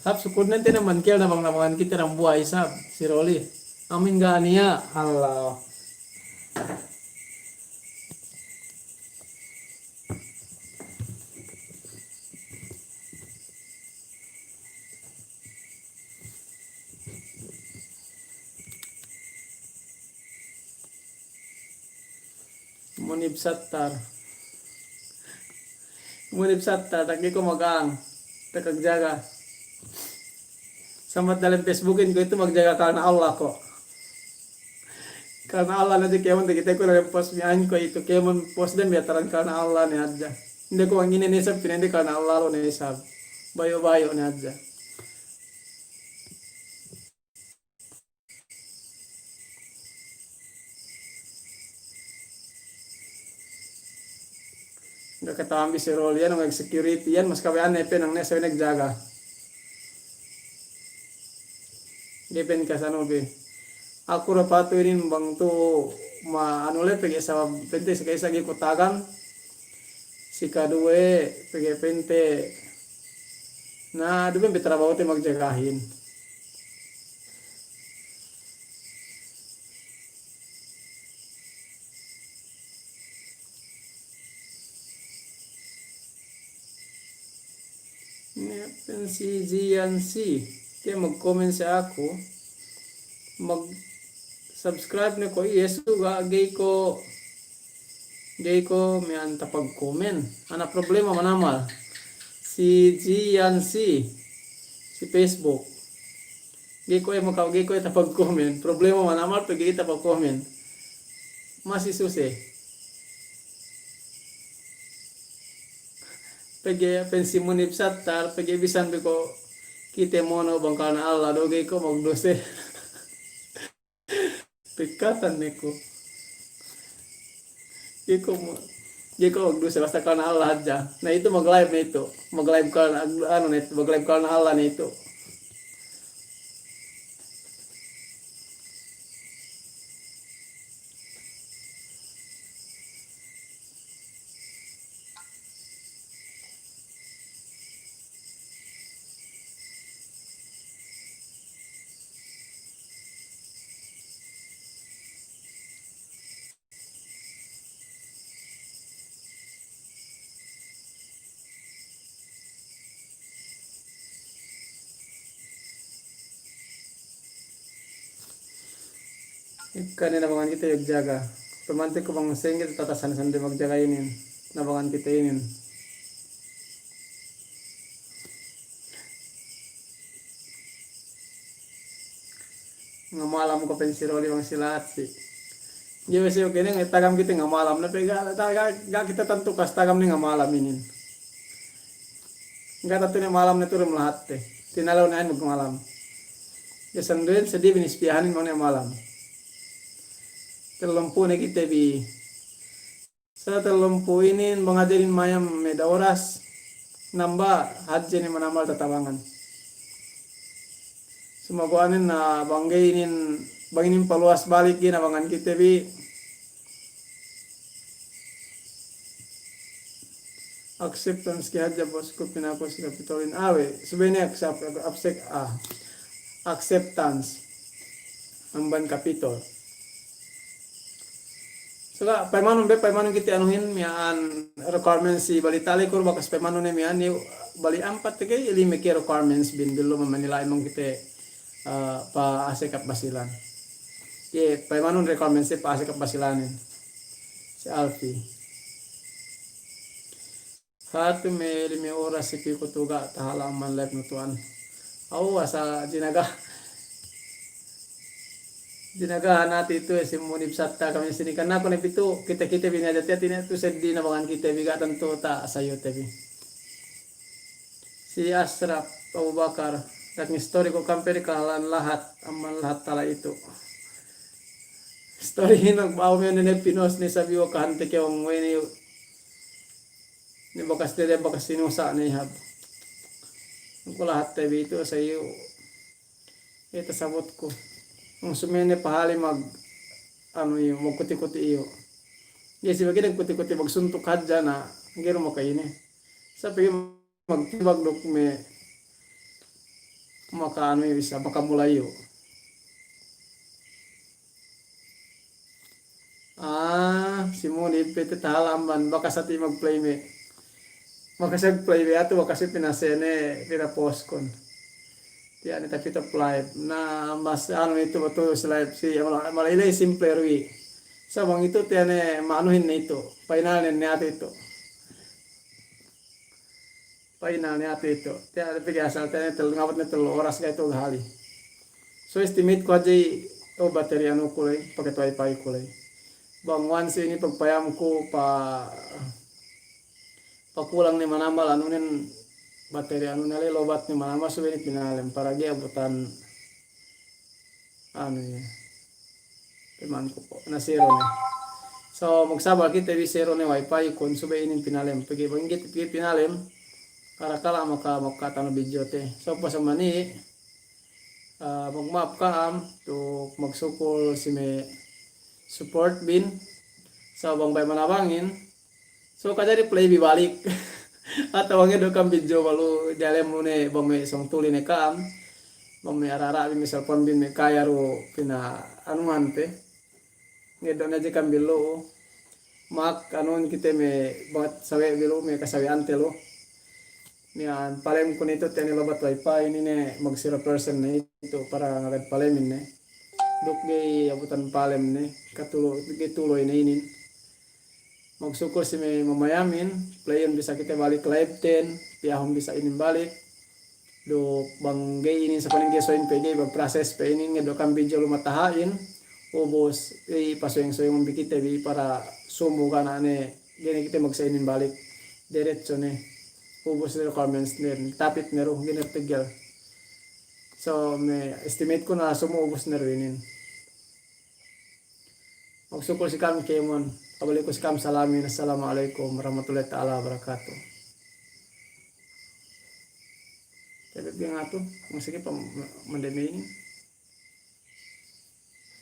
Sab sukudnen te ne mangkel na bang-, na bangan kite dambuwa' isab si Roli. Amin ga' niya', Allah. Munib Sattar. Munib Sattar, tak iko magang. Takak jaga. Sambat dalem Facebookin ko' itu magjaga karna Allah ko'. Karna Allah ne hadja kēmon, takite ku dalem post miya'an ko' itu kēmon post dem biyataran karna Allah ne hadja. Inde ku wangine ne isab, pinende karna Allah lu ne isab. Bayo'-bayo' ne hadja. Ga' kata'uhan bi si Roli iyan, nge-security iyan, mas kawe'an ne pe nang ne sawe'ne jaga. Ga'i pe ne kasanu bi. Aku du patu inin bang tu ma anu le pegge' sabab pente si ka'isa ga'i ku tagan. Si kaduwe pegge' pente. Na, du pente trabahu te magjagahin. Ne, pa'in si Jian si, tiya' magkomen si aku, mag-subscribe ne ko' iye, suga' ga'i ko', ga'i ko' miya'an tapagkomen. Ana' problema manamal. Si Jian si, si Facebook. Ga'i ko' iye maka-, ga'i ko' iye tapagkomen. Problema manamal pe ga'i tapagkomen. Masi suse. Pegge' pa'in si Munib Sattar, pegge' bisan bi ko' kite mono' bang karna Allah, du ga'i ko' magduse. Pekatan ne ku. Ga'i ko' ma-, ga'i ko' magduse, basta karna Allah hadja. Na itu mag-live ne itu. Mag-live karna, anu ne itu, mag-live karna Allah ne itu. Ekka ne nabangan kite magjaga. Pamante ku bang sa'ingge tatasan sande magjaga inin. Nabangan kite inin. Ngamalam ko' pa'in si Roli bang si lahat si. Iye we' si, oke ne, tagam kite ngamalam. Na pe ga', ga', ga' kite tantu kas tagam ne ngamalam inin. Ga' tantu ne malam ne tu'u dem lahatte. Tinalew ne a'ahin magmalam. Iye sanduwen seddi bi ne ispiyahanin bang ne malam. Tellumpū' ne kite bi. Sa tellumpū' inin bang hadja inin mayam me' da oras, namba hadja inin manamal tatabangan. Sumaguwa'nen na bang ga'i inin Bang inin paluwas balik ginabangan kite bi. Acceptance ke hadja, bosku, pinaku si Kapitolin. Awe', subey ne accept-, accept-, ah, acceptance amban Kapitol. Saka payamanun be, payamanun kite anuhin miya'an requirements si bali talikur, bakas payamanun ne miya'an, iyu' bali ampat ke, lime ke requirements bin, bellu mamanila'i mang kite, eh, pa'ase kap Basilan. Iye, payamanun requirements si pa'ase kap Basilanin. Si Alfi. Hatu me' lime oras si piku tu ga' tahala' amban live nu tuwan. Awu, asal jinaga. Jinagahan ati itu, eh, si Munib Satta kami sini. Kan aku ne pitu, kite-kite bi ne hadja tiya' ine tu seddili na bangan kite bi ga' tantu ta' sayu te bi. Si Asraf Abu Bakar, dak ngistori ko' kamperi kahalan lahat, amban lahat tala itu. Story hinog ba'u me' ne pinos ne sabi wa kahante ke ong we' ne yu'. Ne bakas dede, bakas sinusa' ne ihab. Ku lahat te bi itu sa iyu'. Iye tasabutku. Ung sumene pahali mag, anu iyu', magkuti-kuti iyu'. Iye si bagi ne kuti-kuti magsuntuk hadja na, ga'i du makaine. Sa pegge' magtibag duk me' maka anu iyu' isa, makamula iyu'. Ah, si Munib pe te tahala' amban, bakas ati mag-play me'. Bakas mag-play me' atu, bakas pinasene, pinapostkun. Tiya' ne tapitap live. Na mas anu itu batu si live si, mala, mala iley simple ruwi. Sa bang itu tiya' ne ma'anuhin ne itu. Final ne, ne atu itu. Final ne atu itu. Tiya' pegge' asal tiya' ne tel-, ngabut ne tellu oras ga' itu hali. So, estimate ku hadja i, o, bateri anu ku ley, paket wifi ku ley. Bang once inin pagpayamku pa, pakulang ne manamal anunen, bateri anunen ley, lobat ne manamal, subey ne pinalem, para ga'i abutan anu iye. Payamku po. Na zero ne. So, magsabal kite bi zero ne wifi kun subey inin pinalem. Pegge' bang kite bi pinalem, kala-kala maka, makatanu video te. So, pasamani, ah, magma'ap ka'am, duk magsukul si me' support bin. So, bang baya' manabangin, so, kajari play bi balik. Atawa ngeddo' kam video balu dalem lu ne, bang me' sōng tuli ne kam. Bang me' ara-ara bi, misal pon bi me' kaya du pina anuhan te. Ngeddo' ne hadja kam bi lu. Mak anun kite me' bat sawe' bi lu, me' kasawe'an te lu. Niya' palemku ne itu tiya' ne lobat wifi inin ne mag zero percent ne itu para ngagad palemin ne. Duk ga'i abutan palem ne, katulu, ga'i tuloy ne inin. Magsukul si me' mamayamin, playun bisa kite balik live ten, piyahun bisa inin balik. Duk bang ga'i inin sa paling ga'i soyin pe ga'i bang process pe inin ngeddo' kam video lu mataha'in, ubus, eh, pasuyung-suyung bi kite bi para sumu ga' na ne, ga'i ne kite magsa inin balik. Diretso ne. Ubus ne requirements ne, tapit ne du, ga'i ne tegel. So, me' estimate ku na sumu ubus ne du inin. Magsukul si ka'am kēmon. Kabalik ku si ka'am salamin. Assalamu alaikum warahmatullahi ta'ala wabarakatuh. Tabi' bi ngatu, masigi pa mandemi inin.